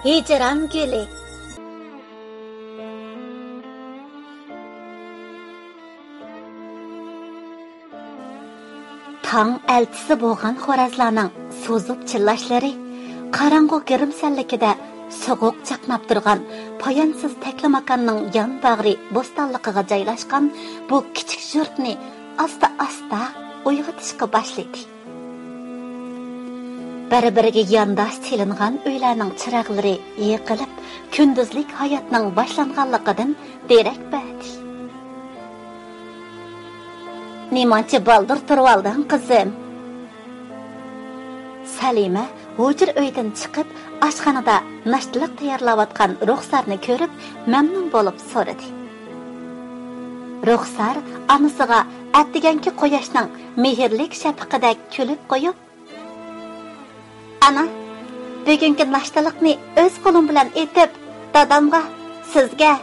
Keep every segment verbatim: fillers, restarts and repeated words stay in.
ھىجران گۈلى. تاڭ ئەلچىسى بولغان خورازلارنىڭ سوزۇپ چىللاشلىرى، قاراڭغۇ گىرىمسەنلىكىدە سوغۇق چاقناپ تۇرغان پايانسىز تەكلىماكاننىڭ يان باغرى بوستانلىقىغا جايلاشقان بۇ كىچىك يۇرتنى ئاستا-ئاستا ئويغىتىشقا باشلىدى. بىر-بىرىگە يانداش سېلىنغان ئۆيلەرنىڭ چىراغلىرى يېقىلىپ، كۈندۈزلۈك ھاياتنىڭ باشلانغانلىقىدىن دېرەك بەردى. نېمانچە بالدۇر تۇرۇۋالدىڭ، قىزىم؟ سەلىمە ھۇجرا ئۆيدىن چىقىپ، ئاشخانىدا ناشتىلىق تەييارلاۋاتقان رۇخسارنى كۆرۈپ، مەمنۇن بولۇپ سورىدى. رۇخسار ئانىسىغا ئەتىگەنكى قۇياشنىڭ مېھىرلىك شەپىقىدەك كۈلۈپ قويۇپ، ئانا، بۈگۈنكى ناشتىلىقنى ئۆز قولۇم بىلەن ئېتىپ، دادامغا، سىزگە،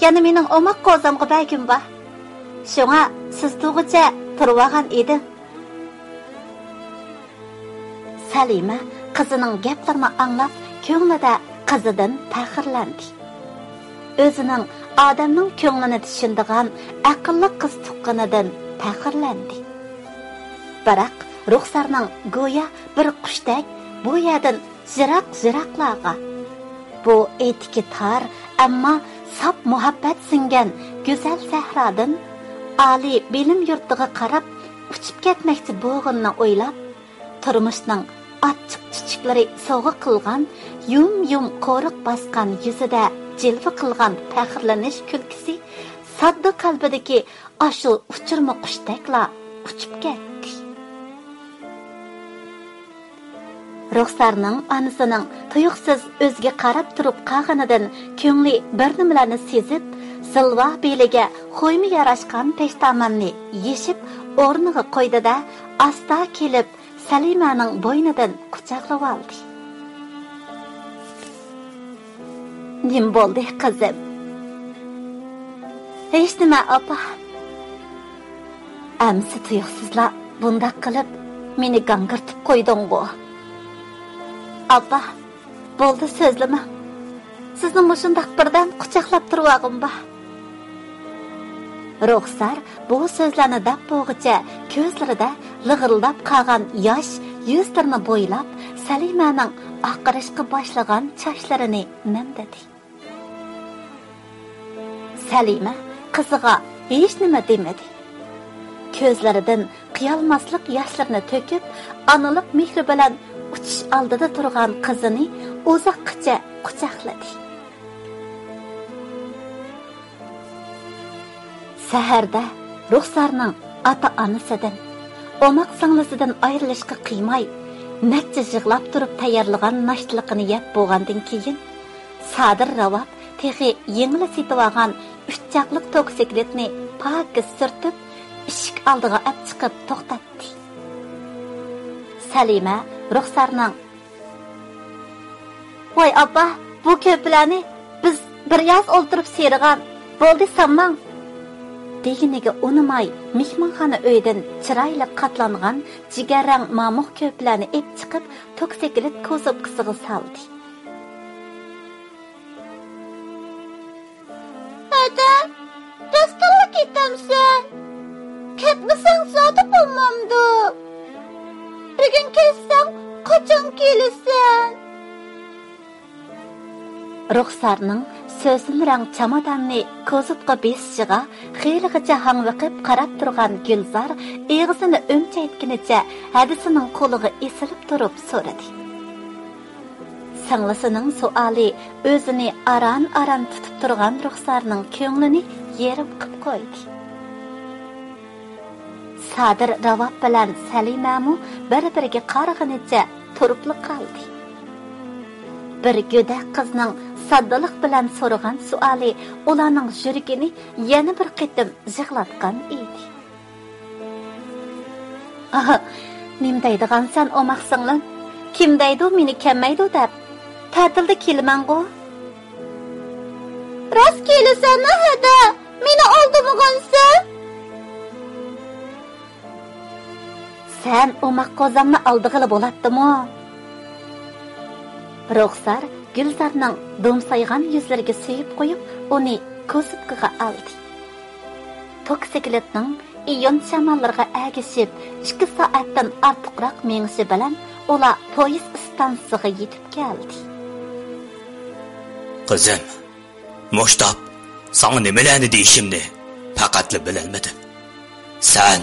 يەنە مېنىڭ ئوماق قوزامغا بەرگۈم بار. شۇڭا سىز تۇرغۇچە تۇرۇۋالغان ئىدىم. سەلىمە قىزىنىڭ گەپلىرىنى ئاڭلاپ، كۆڭلىدە قىزىدىن پەخىرلەندى. ئۆزىنىڭ ئادەمنىڭ كۆڭلىنى چۈشىنىدىغان ئەقىللىق قىز تۇغقىنىدىن پەخىرلەندى. بىراق رۇخسارنىڭ گويا بىر قۇشتەك بۇ يەردىن يىراق-يىراقلارغا، بۇ ئېتىكى تار، ئەمما ساپ مۇھەببەت سىڭگەن گۈزەل سەھرادىن ئالىي بىلىم يۇرتىغا قاراپ ئۇچۇپ كەتمەكچى بولغىنىنى ئويلاپ، تۇرمۇشنىڭ ئاچچىق چۈچۈكلىرى سوۋغا قىلغان، يۇم-يۇم قورۇق باسقان يۈزىدە جىلۋە قىلغان پەخىرلىنىش كۈلكىسى ساددا قەلبىدىكى ئاشۇ ئۇچۇرما قۇشتەكلا ئۇچۇپ كەتتى. رۇخسارنىڭ ئانىسىنىڭ تۇيۇقسىز ئۆزىگە قاراپ تۇرۇپ قالغىنىدىن كۆڭلى بىر نېمىلەرنى سېزىپ، زىلۋا بېلىگە خۇيمۇ ياراشقان پەشتاماننى يېشىپ ئورنىغا قويدى-دە، ئاستا كېلىپ سەلىمەنىڭ بوينىدىن قۇچاقلىۋالدى. نېمە بولدى، قىزىم؟ ھېچنېمە، ئاپا. ئەمىسە تۇيۇقسىزلا بۇنداق قىلىپ مېنى گاڭگىرىتىپ قويدۇڭغۇ. ئاپا، بولدى، سۆزلىمەڭ. سىزنى مۇشۇنداق بىردەم قۇچاقلاپ تۇرۇۋالغۇم بار. رۇخسار بۇ سۆزلەرنى دەپ بولغۇچە كۆزلىرىدە لىغىرلىداپ قالغان ياش يۈزلىرىنى بويلاپ، سەلىمەنىڭ ئاقىرىشقا باشلىغان چاچلىرىنى نەمدىدى. سەلىمە قىزىغا ھېچنېمە دېمىدى. كۆزلىرىدىن قىيالماسلىق ياشلىرىنى تۆكۈپ، ئانىلىق مېھرى بىلەن ئۇچۇش ئالدىدا تۇرغان قىزىنى ئۇزاققىچە قۇچاقلىدى. سەھەردە رۇخسارنىڭ ئاتا-ئانىسىدىن، ئوماق سىڭلىسىدىن ئايرىلىشقا قىيماي، نەچچە يىغلاپ تۇرۇپ تەييارلىغان ناشتىلىقىنى يەپ بولغاندىن كېيىن، سادىر راۋاب تېخى يېڭىلا سېتىۋالغان ئۈچ چاقلىق توكسىكلىتنى پاكىز سۈرتۈپ، ئىشىك ئالدىغا ئەپ چىقىپ توختاتتى. سەلىمە رۇخسارنىڭ، ۋاي ئاپا، بۇ كۆرپىلەرنى بىز بىر ياز ئولتۇرۇپ سىيرىغان، بولدى سالماڭ، دېگىنىگە ئۇنىماي، مېھمانخانا ئۆيىدىن چىرايلىق قاتلانغان جىگەررەڭ مامۇق كۆرپىلەرنى ئېپ چىقىپ، توكسىكلىت كوزۇپكىسىغا سالدى. ھەدە، راستىنلا كېتەمسەن؟ كەتمىسەڭ زادى بولمامدۇ؟ بۈگۈن كەتسەڭ، قاچان كېلىسەن؟ رۇخسارنىڭ سۆسۈن رەڭ چاماداننى كوزۇپقا بېسىشىغا خېلىغىچە ھاڭۋېقىپ قاراپ تۇرغان گۈلزار ئېغىزىنى ئۈمچەيتكىنىچە ھەدىسىنىڭ قولىغا ئېسىلىپ تۇرۇپ سورىدى. سىڭلىسىنىڭ سوئالى ئۆزىنى ئاران-ئاران تۇتۇپ تۇرغان رۇخسارنىڭ كۆڭلىنى يېرىم قىپ قويدى. سادىر راۋاب بىلەن سەلىمەمۇ بىر-بىرىگە قارىغىنىچە تۇرۇپلا قالدى. بىر گۆدەك قىزنىڭ ساددىلىق بىلەن سورىغان سوئالى ئۇلارنىڭ يۈرىكىنى يەنە بىر قېتىم يىغلاتقان ئىدى. ئاھ، نېمە دەيدىغانسەن ئوماق سىڭلىم؟ كىم دەيدۇ مېنى كەلمەيدۇ دەپ؟ تەتىلدە كېلىمەنغۇ؟ راست كېلىسەن ھەدە، مېنى ئالدىمىغانسەن. سەن ئوماق قوزامنى ئالدىغىلى بولاتتىمۇ؟ رۇخسار گۈلزارنىڭ دومسايغان يۈزلىرىگە سۆيۈپ قويۇپ، ئۇنى كوزۇپكىغا ئالدى. توكسىكلىتنىڭ ئىيۇن شاماللىرىغا ئەگىشىپ، ئىككى سائەتتىن ئارتۇقراق مېڭىشى بىلەن ئۇلار پويىز ئىستانسىسىغا يېتىپ كەلدى. قىزىم، مۇشتاپ، ساڭا نېمىلەرنى دېيىشىمنى پەقەتلا بىلەلمىدىم. سەن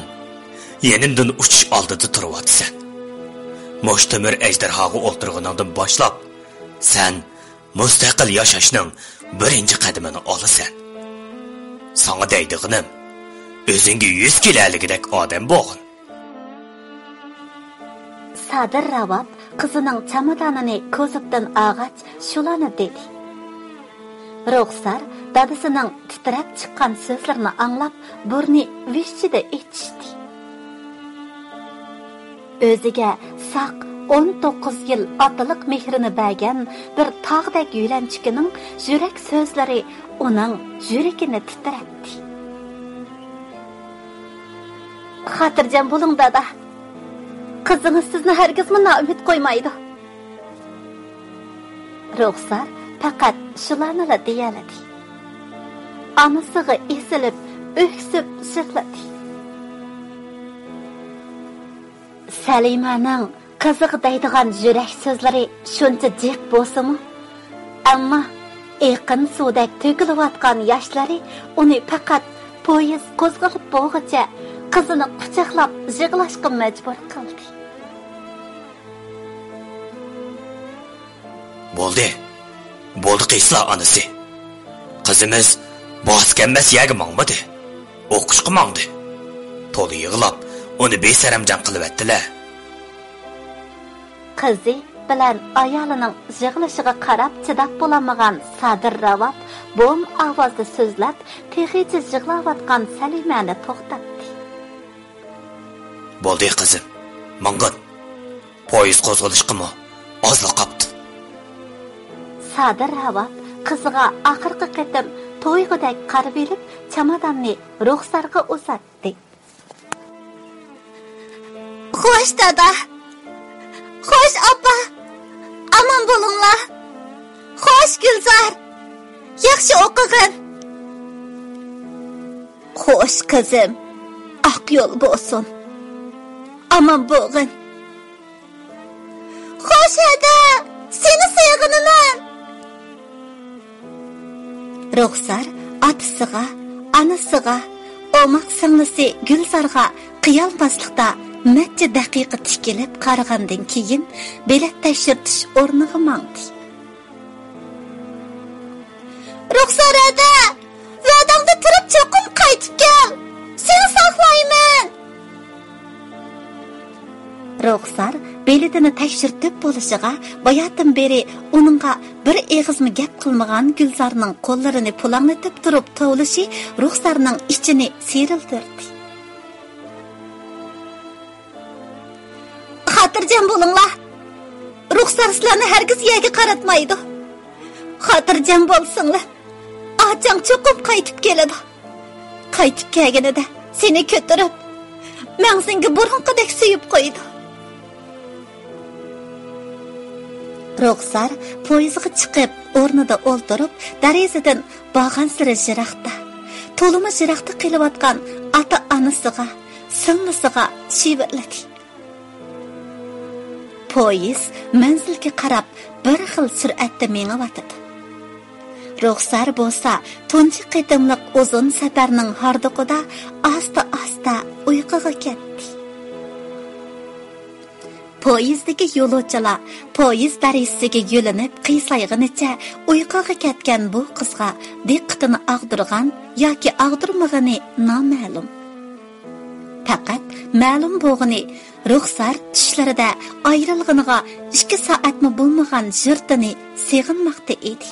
يېنىمدىن ئۇچۇش ئالدىدا تۇرۇۋاتىسەن. مۇشۇ تۆمۈر ئەجدىھاغا ئولتۇرغىنىڭدىن باشلاپ، سەن مۇستەقىل ياشاشنىڭ بىرىنچى قەدىمىنى ئالىسەن. ساڭا دەيدىغىنىم، ئۆزۈڭگە يۈز كېلەلىگۈدەك ئادەم بولغىن. سادىر راۋاب قىزىنىڭ چامادانىنى كوزۇپتىن ئالغاچ، شۇلارنى دېدى. رۇخسار دادىسىنىڭ تىترەپ چىققان سۆزلىرىنى ئاڭلاپ، بۇرنى ۋىشچىدە ئېچىشتى. ئۆزىگە ساق ئون توققۇز يىل ئاتىلىق مېھرىنى بەرگەن بىر تاغدەك يۆلەنچۈكىنىڭ يۈرەك سۆزلىرى ئۇنىڭ يۈرىكىنى تىترەتتى. خاتىرجەم بولۇڭ، دادا. قىزىڭىز سىزنى ھەرگىزمۇ نائۈمىد قويمايدۇ. رۇخسار پەقەت شۇلارنىلا دېيەلىدى. ئانىسىغا ئېسىلىپ، ئۆكسۈپ يىغلىدى. سەلىمەنىڭ قىزىغا دەيدىغان يۈرەك سۆزلىرى شۇنچە جىق بولسىمۇ، ئەمما ئېقىن سۇدەك تۆكۈلۈۋاتقان ياشلىرى ئۇنى پەقەت پويىز قوزغىلىپ بولغۇچە قىزىنى قۇچاقلاپ يىغلاشقا مەجبۇر قىلدى. بولدى، بولدى قىلسىلا ئانىسى. قىزىمىز باسكەنمەس يەرگە ماڭمىدى، ئوقۇشقا ماڭدى. تولا يىغلاپ، ئۇنى بىسەرەمجان قىلىۋەتتىلە. قىزى بىلەن ئايالىنىڭ يىغلىشىغا قاراپ چىداپ بولالمىغان سادىر راۋاب بوم ئاۋازدا سۆزلەپ، تېخىچە يىغلاۋاتقان سەلىمەنى توختاتتى. بولدى قىزىم، ماڭغىن. پويىز قوزغىلىشقىمۇ ئازلا قاپتۇ. سادىر راۋاب قىزىغا ئاخىرقى قېتىم تويغۇدەك قارىۋېلىپ، چاماداننى رۇخسارغا ئۇزاتتى. خوش، دادا. خوش، ئاپا. ئامان بولۇڭلار. خوش، گۈلزار. ياخشى ئوقۇغىن. خوش، قىزىم. ئاق يول بولسۇن. ئامان بولغىن. خوش، ھەدە. سېنى سېغىنىمەن. رۇخسار ئاتىسىغا، ئانىسىغا، ئوماق سىڭلىسى گۈلزارغا قىيالماسلىقتا نەچچە دەقىقە تىكىلىپ قارىغاندىن كېيىن، بېلەت تەكشۈرتۈش ئورنىغا ماڭدى. رۇخسار ھەدە، ۋەدەڭدە تۇرۇپ چوقۇم قايتىپ كەل. سېنى ساقلايمەن. رۇخسار بېلىتىنى تەكشۈرتۈپ بولۇشىغا، باياتىن بېرى ئۇنىڭغا بىر ئېغىزمۇ گەپ قىلمىغان گۈلزارنىڭ قوللىرىنى پۇلاڭلىتىپ تۇرۇپ توۋلىشى رۇخسارنىڭ ئىچىنى سىيرىلدۇردى. خاتىرجەم بولۇڭلار. رۇخسار سىلەرنى ھەرگىز يەرگە قاراتمايدۇ. خاتىرجەم بولسۇڭلار. ئاچاڭ چوقۇم قايتىپ كېلىدۇ. قايتىپ كەلگىنىدە سېنى كۆتۈرۈپ، مەڭزىڭگە بۇرۇنقىدەك سۆيۈپ قويىدۇ. رۇخسار پويىزغا چىقىپ، ئورنىدا ئولتۇرۇپ، دېرىزىدىن بارغانسېرى يىراقتا، تولىمۇ يىراقتا قېلىۋاتقان ئاتا-ئانىسىغا، سىڭلىسىغا شىۋىرلىدى. پويىز مەنزىلگە قاراپ بىر خىل سۈرئەتتە مېڭىۋاتىدۇ. رۇخسار بولسا تۇنجى قېتىملىق ئۇزۇن سەپەرنىڭ ھاردۇقىدا ئاستا-ئاستا ئۇيقۇغا كەتتى. پويىزدىكى يولۇچىلار پويىز دېرىزىسىگە يۆلىنىپ قىيسايغىنىچە ئۇيقۇغا كەتكەن بۇ قىزغا دىققىتىنى ئاغدۇرغان ياكى ئاغدۇرمىغىنى نامەلۇم. پەقەت مەلۇم بولغىنى، رۇخسار چۈشلىرىدە ئايرىلغىنىغا ئىككى سائەتمۇ بولمىغان يۇرتىنى سېغىنماقتا ئىدى.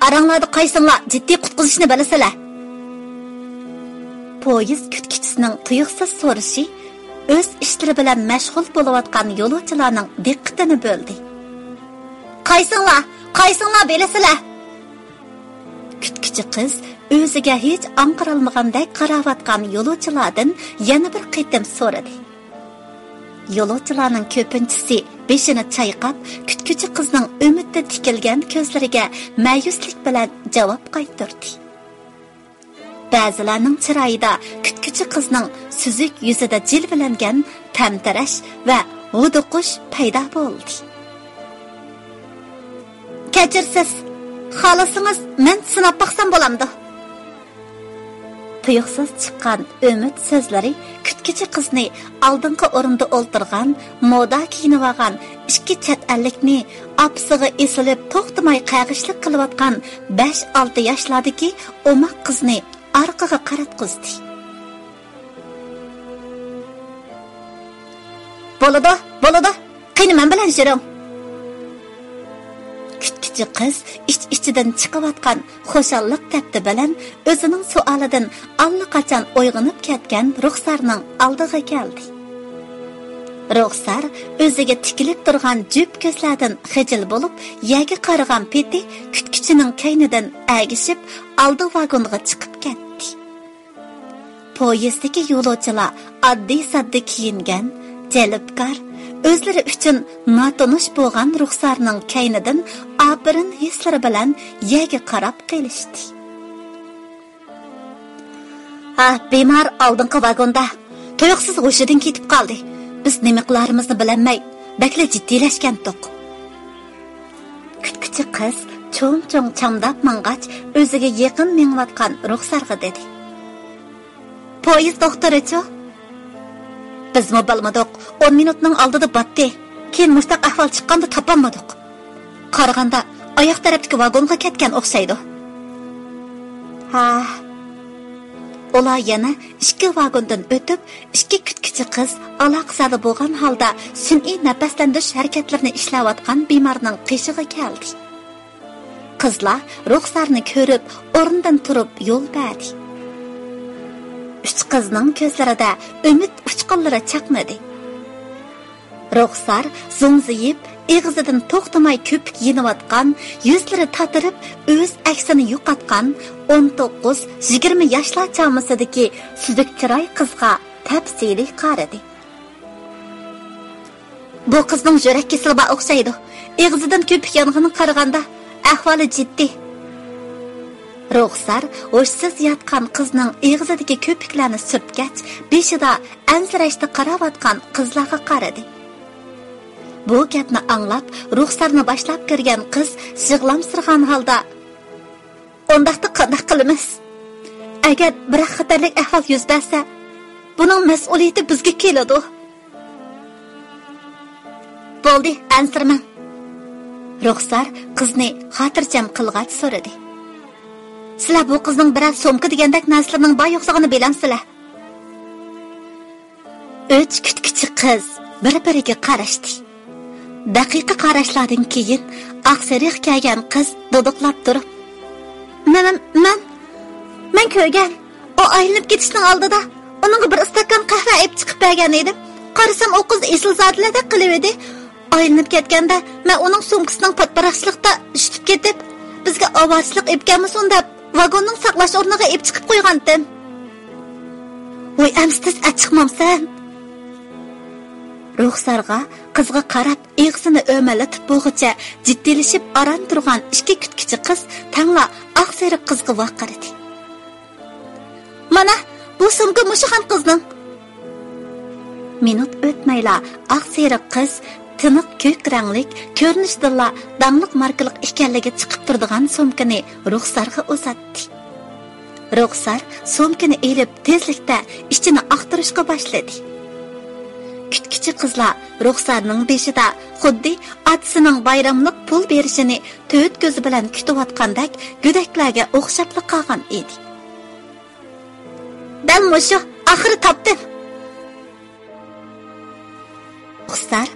ئاراڭلاردا قايسىڭلار جىددىي قۇتقۇزۇشنى بىلىسىلەر؟ پويىز كۈتكۈچىسىنىڭ تۇيۇقسىز سورىشى ئۆز ئىشلىرى بىلەن مەشغۇل بولۇۋاتقان يولۇچىلارنىڭ دىققىتىنى بۆلدى. قايسىڭلار، قايسىڭلار بىلىسىلەر؟ كۈتكۈچى قىز ئۆزىگە ھېچ ئاڭقىرالمىغاندەك قاراۋاتقان يولۇچىلاردىن يەنە بىر قېتىم سورىدى. يولۇچىلارنىڭ كۆپىنچىسى بېشىنى چايقاپ، كۈتكۈچى قىزنىڭ ئۈمىدتە تىكىلگەن كۆزلىرىگە مەيۈسلۈك بىلەن جاۋاب قايتۇردى. بەزىلەرنىڭ چىرايىدا كۈتكۈچى قىزنىڭ سۈزۈك يۈزىدە جىلۋىلەنگەن تەمتىرەش ۋە ھودۇقۇش پەيدا بولدى. كەچۈرسىز، خالىسىڭىز مەن سىناپ باقسام بولامدۇ؟ تۇيۇقسىز چىققان ئۈمىد سۆزلىرى كۈتكۈچى قىزنى ئالدىنقى ئورۇندا ئولتۇرغان، مودا كىيىنىۋالغان ئىككى چەت ئەللىكنى، ئاپىسىغا ئېسىلىپ توختىماي قەغىشلىك قىلىۋاتقان بەش-ئالتە ياشلاردىكى ئوماق قىزنى ئارقىغا قاراتقۇزدى. بولىدۇ، بولىدۇ، قېنى مەن بىلەن يۈرۈڭ. كۈتكۈچى قىز ئىچ-ئىچىدىن چىقىۋاتقان خۇشاللىق دەپتى بىلەن ئۆزىنىڭ سوئالىدىن ئاللىقاچان ئويغىنىپ كەتكەن رۇخسارنىڭ ئالدىغا كەلدى. رۇخسار ئۆزىگە تىكىلىپ تۇرغان جۈپ كۆزلەردىن خىجىل بولۇپ، يەرگە قارىغان پېتى كۈتكۈچىنىڭ كەينىدىن ئەگىشىپ، ئالدى ۋاگونغا چىقىپ كەتتى. پويىزدىكى يولۇچىلار ئاددىي-ساددا كىيىنگەن، جەلپكار، ئۆزلىرى ئۈچۈن ناتونۇش بولغان رۇخسارنىڭ كەينىدىن ئاپىرىن ھېسلىرى بىلەن يەرگە قاراپ قېلىشتى. ھا، بىمار ئالدىنقى ۋاگوندا. تۇيۇقسىز ھوشىدىن كېتىپ قالدى. بىز نېمە قىلارىمىزنى بىلەلمەي، بەكلا جىددىيلەشكەنتۇق. كۈتكۈچى قىز چوڭ-چوڭ چامداپ ماڭغاچ، ئۆزىگە يېقىن مېڭىۋاتقان رۇخسارغا دېدى: پويىز دوختۇرىچۇ؟ بىزمۇ بىلمىدۇق. ئون مىنۇتنىڭ ئالدىدا باتتى. كېيىن مۇشتاق ئەھۋال چىققاندا تاپالمىدۇق. قارىغاندا ئاياق تەرەپتىكى ۋاگونغا كەتكەن ئوخشايدۇ. ھا. ئۇلار يەنە ئىككى ۋاگوندىن ئۆتۈپ، ئىككى كۈتكۈچى قىز ئالاقىسىدا بولغان ھالدا سۈنئىي نەپەسلەندۈرۈش ھەرىكەتلىرىنى ئىشلەۋاتقان بىمارنىڭ قېشىغا كەلدى. قىزلار رۇخسارنى كۆرۈپ، ئورنىدىن تۇرۇپ يول بەردى. ئۈچ قىزنىڭ كۆزلىرىدە ئۈمىد ئۇچقۇنلىرى چاقنىدى. رۇخسار زوڭزىيىپ، ئېغىزىدىن توختىماي كۆپۈك يېنىۋاتقان، يۈزلىرى تاتىرىپ، ئۆز ئەكسىنى يوقاتقان ئون توققۇز، يىگىرمە ياشلار چامىسىدىكى سۈزۈك چىراي قىزغا تەپسىلىي قارىدى. بۇ قىزنىڭ يۈرەك كېسىلى بار ئوخشايدۇ. ئېغىزىدىن كۆپۈك يانغىنىغا قارىغاندا، ئەھۋالى جىددىي. رۇخسار ھوشسىز ياتقان قىزنىڭ ئېغىزىدىكى كۆپۈكلەرنى سۈرتكەچ، بېشىدا ئەنسىرەشتە قاراۋاتقان قىزلارغا قارىدى. بۇ گەپنى ئاڭلاپ، رۇخسارنى باشلاپ كىرگەن قىز يىغلامسىرىغان ھالدا: ئۇنداقتا قانداق قىلىمىز؟ ئەگەر بىراق خەتەرلىك ئەھۋال يۈز بەرسە، بۇنىڭ مەسئۇلىيىتى بىزگە كېلىدۇ. بولدى، ئەنسىرىمەڭ. رۇخسار قىزنى خاتىرجەم قىلغاچ سورىدى. سىلەر بۇ قىزنىڭ بىرەر سومكا دېگەندەك نەرسىلىرىنىڭ بار يوقلۇقىنى بىلەمسىلەر؟ ئۈچ كۈتكۈچى قىز بىر-بىرىگە قاراشتى. دەقىقە قاراشلاردىن كېيىن ئاق سېرىق كىيگەن قىز دۇدۇقلاپ تۇرۇپ: مەن، مەن، مەن، مەن كۆرگەن. ئۇ ئايلىنىپ كېتىشنىڭ ئالدىدا ئۇنىڭغا بىر ئىستاكان قەھۋە ئېلىپ چىقىپ بەرگەن ئىدىم. قارىسام، ئۇ قىز ئېسىلزادىلەردەك قىلىۋىدى. ئايلىنىپ كەتكەندە، مەن ئۇنىڭ سومكىسىنىڭ پاتىپاراقچىلىقتا ئۈشتۈپ كېتىپ، بىزگە ئاۋارىچىلىق ئېلىپ كەلمىسۇن دەپ، ۋاگوننىڭ ساقلاش ئورنىغا ئېلىپ چىقىپ قويغانتىم. ۋاي، ئەمسە تېز ئەچىقمامسەن؟ رۇخسارغا، قىزغا قاراپ، ئېغىزىنى ئۆمەلىتىپ بولغۇچە جىددىيلىشىپ ئاران تۇرغان ئىككى كۈتكۈچى قىز تەڭلا ئاق سېرىق قىزغا ۋارقىرىدى. مانا، بۇ سومكا مۇشۇ خان قىزنىڭ. مىنۇت ئۆتمەيلا ئاق سېرىق قىز تىنىق كۆك رەڭلىك، كۆرۈنۈشىدىنلا داڭلىق ماركىلىق ئىكەنلىكى چىقىپ تۇرىدىغان سومكىنى رۇخسارغا ئۇزاتتى. رۇخسار سومكىنى ئېلىپ، تېزلىكتە ئىچىنى ئاختۇرۇشقا باشلىدى. كۈتكۈچى قىزلار رۇخسارنىڭ بېشىدا خۇددى ئاتىسىنىڭ بايراملىق پۇل بېرىشىنى تۆت كۆزى بىلەن كۈتۈۋاتقاندەك گۆدەكلەرگە ئوخشاپلا قالغان ئىدى. دەل مۇشۇ، ئاخىرى تاپتىم. رۇخسار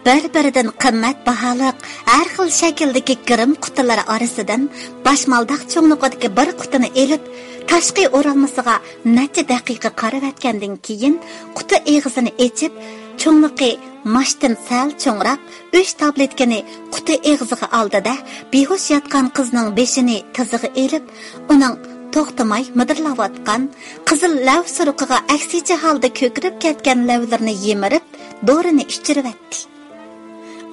بىر-بىرىدىن قىممەت باھالىق، ھەر خىل شەكىلدىكى گىرىم قۇتىلىرى ئارىسىدىن باشمالداق چوڭلۇقىدىكى بىر قۇتىنى ئېلىپ، تاشقى ئورالمىسىغا نەچچە دەقىقە قارىۋەتكەندىن كېيىن، قۇتى ئېغىزىنى ئېچىپ، چوڭلۇقى ماشتىن سەل چوڭراق ئۈچ تابلېتكىنى قۇتى ئېغىزىغا ئالدى-دە، بىھوش ياتقان قىزنىڭ بېشىنى تىزىغا ئېلىپ، ئۇنىڭ توختىماي مىدىرلاۋاتقان، قىزىل لەۋ سۇرۇقىغا ئەكسىچە ھالدا كۆكىرىپ كەتكەن لەۋلىرىنى يىمىرىپ، دورىنى ئىچۈرۈۋەتتى.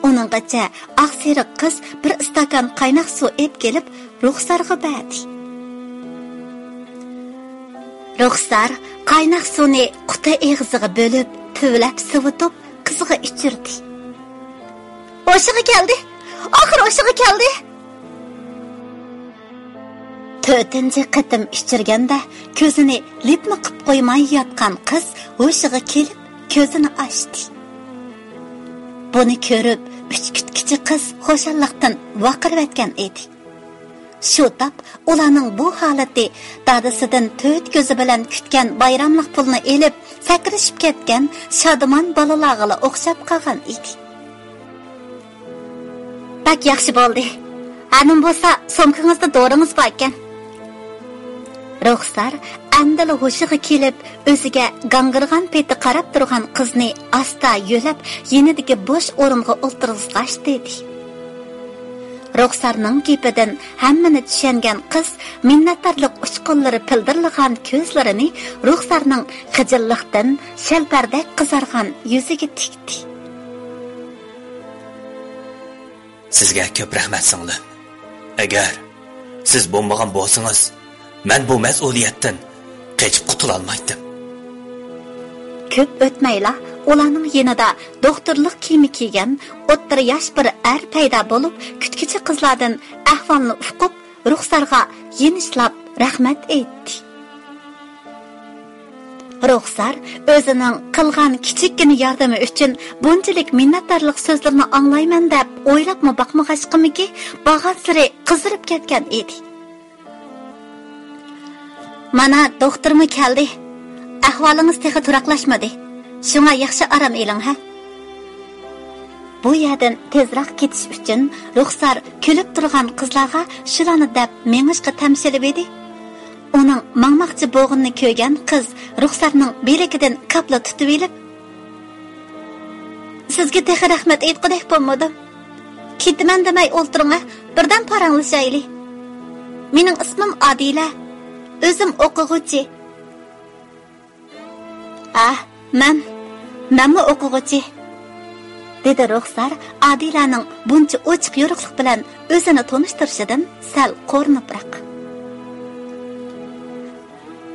ئۇنىڭغىچە ئاقسېرىق قىز بىر ئىستاكان قايناق سۇ ئېلىپ كېلىپ، رۇخسارغا بەردى. رۇخسار قايناق سۇنى قۇتا ئېغىزىغا بۆلۈپ، تۈۋلەپ سىۋىتىپ، قىزغا ئىچۈردى. ھوشىغا كەلدى! ئاخىر ھوشىغا كەلدى! تۆتىنچى قېتىم ئىچۈرگەندە، كۆزىنى لىپمۇ قىپ قويماي ياتقان قىز ھوشىغا كېلىپ، كۆزىنى ئاچتى. بۇنى كۆرۈپ، ئۈچ كۈتكۈچى قىز خۇشاللىقتىن ۋارقىراۋەتكەن ئىدى. شۇ تاپ ئۇلارنىڭ بۇ ھالىتى دادىسىدىن تۆت كۆزى بىلەن كۈتكەن بايراملىق پۇلنى ئېلىپ، سەكرىشىپ كەتكەن شادىمان بالىلارغىلا ئوخشاپ قالغان ئىدى. بەك ياخشى بولدى. ھەنىم بولسا، سومكىڭىزدا دورىڭىز باركەن. رۇخسار ئەمدىلا ھوشىغا كېلىپ، ئۆزىگە گاڭگىرىغان پېتى قاراپ تۇرغان قىزنى ئاستا يۆلەپ، يېنىدىكى بوش ئورۇنغا ئولتۇرغۇزغاچ دېدى. رۇخسارنىڭ گېپىدىن ھەممىنى چۈشەنگەن قىز مىننەتدارلىق ئۇچقۇنلىرى پىلدىرلىغان كۆزلىرىنى رۇخسارنىڭ خىجىللىقتىن شەلپەردەك قىزارغان يۈزىگە تىكتى. سىزگە كۆپ رەھمەت، سىڭلىم. ئەگەر سىز بولمىغان بولسىڭىز، مەن بۇ مەسئۇلىيەتتىن قېچىپ قۇتۇلالمايتتىم. كۆپ ئۆتمەيلا ئۇلارنىڭ يېنىدا دوختۇرلۇق كىيىمى كىيگەن ئوتتۇرا ياش بىر ئەر پەيدا بولۇپ، كۈتكۈچى قىزلاردىن ئەھۋالنى ئۇقۇپ، رۇخسارغا يېنىشلاپ رەھمەت ئېيتتى. رۇخسار ئۆزىنىڭ قىلغان كىچىككىنە ياردىمى ئۈچۈن بۇنچىلىك مىننەتدارلىق سۆزلىرىنى ئاڭلايمەن دەپ ئويلاپمۇ باقمىغاچقىمىكى، بارغانسېرى قىزىرىپ كەتكەن ئىدى. مانا، دوختۇرمۇ كەلدى. ئەھۋالىڭىز تېخى تۇراقلاشمىدى. شۇڭا ياخشى ئارام ئېلىڭ، ھە؟ بۇ يەردىن تېزراق كېتىش ئۈچۈن رۇخسار كۈلۈپ تۇرغان قىزلارغا شۇلارنى دەپ مېڭىشقا تەمشىلىۋىدى. ئۇنىڭ ماڭماقچى بولغىنىنى كۆرگەن قىز رۇخسارنىڭ بىلىكىدىن كاپلا تۇتۇۋېلىپ، سىزگە تېخى رەھمەت ئېيتقۇدەك بولمىدىم. كېتىمەن دېمەي ئولتۇرۇڭ، بىردەم پاراڭلىشايلى. مېنىڭ ئىسمىم ئادىلە. ئۆزۈم ئوقۇغۇچى. ئاھ، مەن، مەنمۇ ئوقۇغۇچى، دېدى رۇخسار ئادىلەنىڭ بۇنچە ئوچۇق يورۇقلۇق بىلەن ئۆزىنى تونۇشتۇرۇشىدىن سەل قورۇنۇپراق.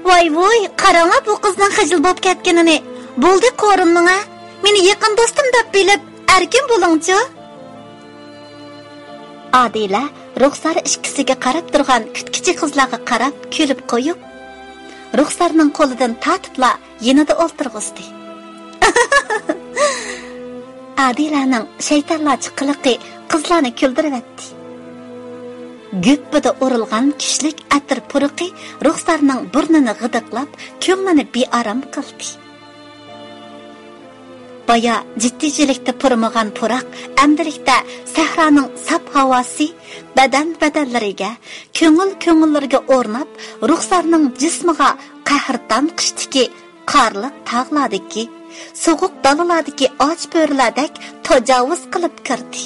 ۋاي ۋۇي، قاراڭلار بۇ قىزنىڭ خىجىل بولۇپ كەتكىنىنى. بولدى، قورۇنمىڭە. مېنى يېقىن دوستۇم دەپ بىلىپ، ئەركىن بولۇڭچۇ. ئادىلە رۇخسار ئىككىسىگە قاراپ تۇرغان كۈتكۈچى قىزلارغا قاراپ كۈلۈپ قويۇپ، رۇخسارنىڭ قولىدىن تارتىپلا يېنىدا ئولتۇرغۇزدى. ئادىلەنىڭ شەيتانلارچە قىلىقى قىزلارنى كۈلدۈرۈۋەتتى. گۈپپىدە ئۇرۇلغان كۈچلۈك ئەتىر پۇرىقى رۇخسارنىڭ بۇرنىنى غىدىقلاپ، كۆڭلىنى بىئارام قىلدى. بايا جىددىيچىلىكتە پۇرىمىغان پۇراق ئەمدىلىكتە سەھرانىڭ ساپ ھاۋاسى بەدەن-بەدەنلىرىگە، كۆڭۈل-كۆڭۈللىرىگە ئورناپ، رۇخسارنىڭ جىسمىغا قەھرىتان قىشتىكى قارلىق تاغلاردىكى، سوغۇق دالىلاردىكى ئاچ بۆرىلەردەك تاجاۋۇز قىلىپ كىردى.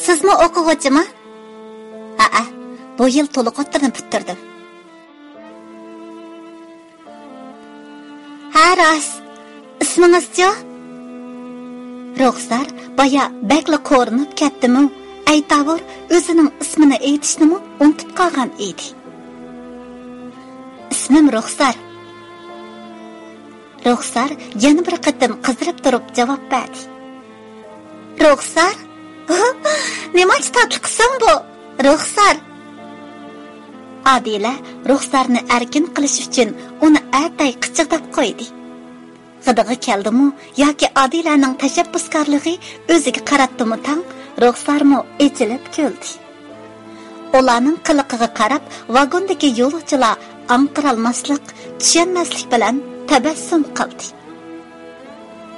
سىزمۇ ئوقۇغۇچىما؟ ھەئە، بۇ يىل تولۇق ئوتتۇرىنى پۈتتۈردۈم. ھە، راست. ئىسمىڭىزچۇ؟ رۇخسار بايا بەكلا قورۇنۇپ كەتتىمۇ، ئەيتاۋۇر ئۆزىنىڭ ئىسمىنى ئېيتىشنىمۇ ئۇنتۇپ قالغان ئىدى. ئىسمىم رۇخسار. رۇخسار يەنە بىر قېتىم قىزىرىپ تۇرۇپ جاۋاب بەردى. رۇخسار؟ نېمانچە تاتلىق ئىسىم بۇ؟ رۇخسار. ئادىلە رۇخسارنى ئەركىن قىلىش ئۈچۈن ئۇنى ئەتەي قىچىقداپ قويدى. غىدىقى كەلدىمۇ ياكى ئادىلەنىڭ تەشەببۇسكارلىقى ئۆزىگە قاراتتىمۇ تاڭ، رۇخسارمۇ ئېچىلىپ كۈلدى. ئۇلارنىڭ قىلىقىغا قاراپ، ۋاگوندىكى يولۇچىلار ئاڭقىرالماسلىق، چۈشەنمەسلىك بىلەن تەبەسسۇم قىلدى.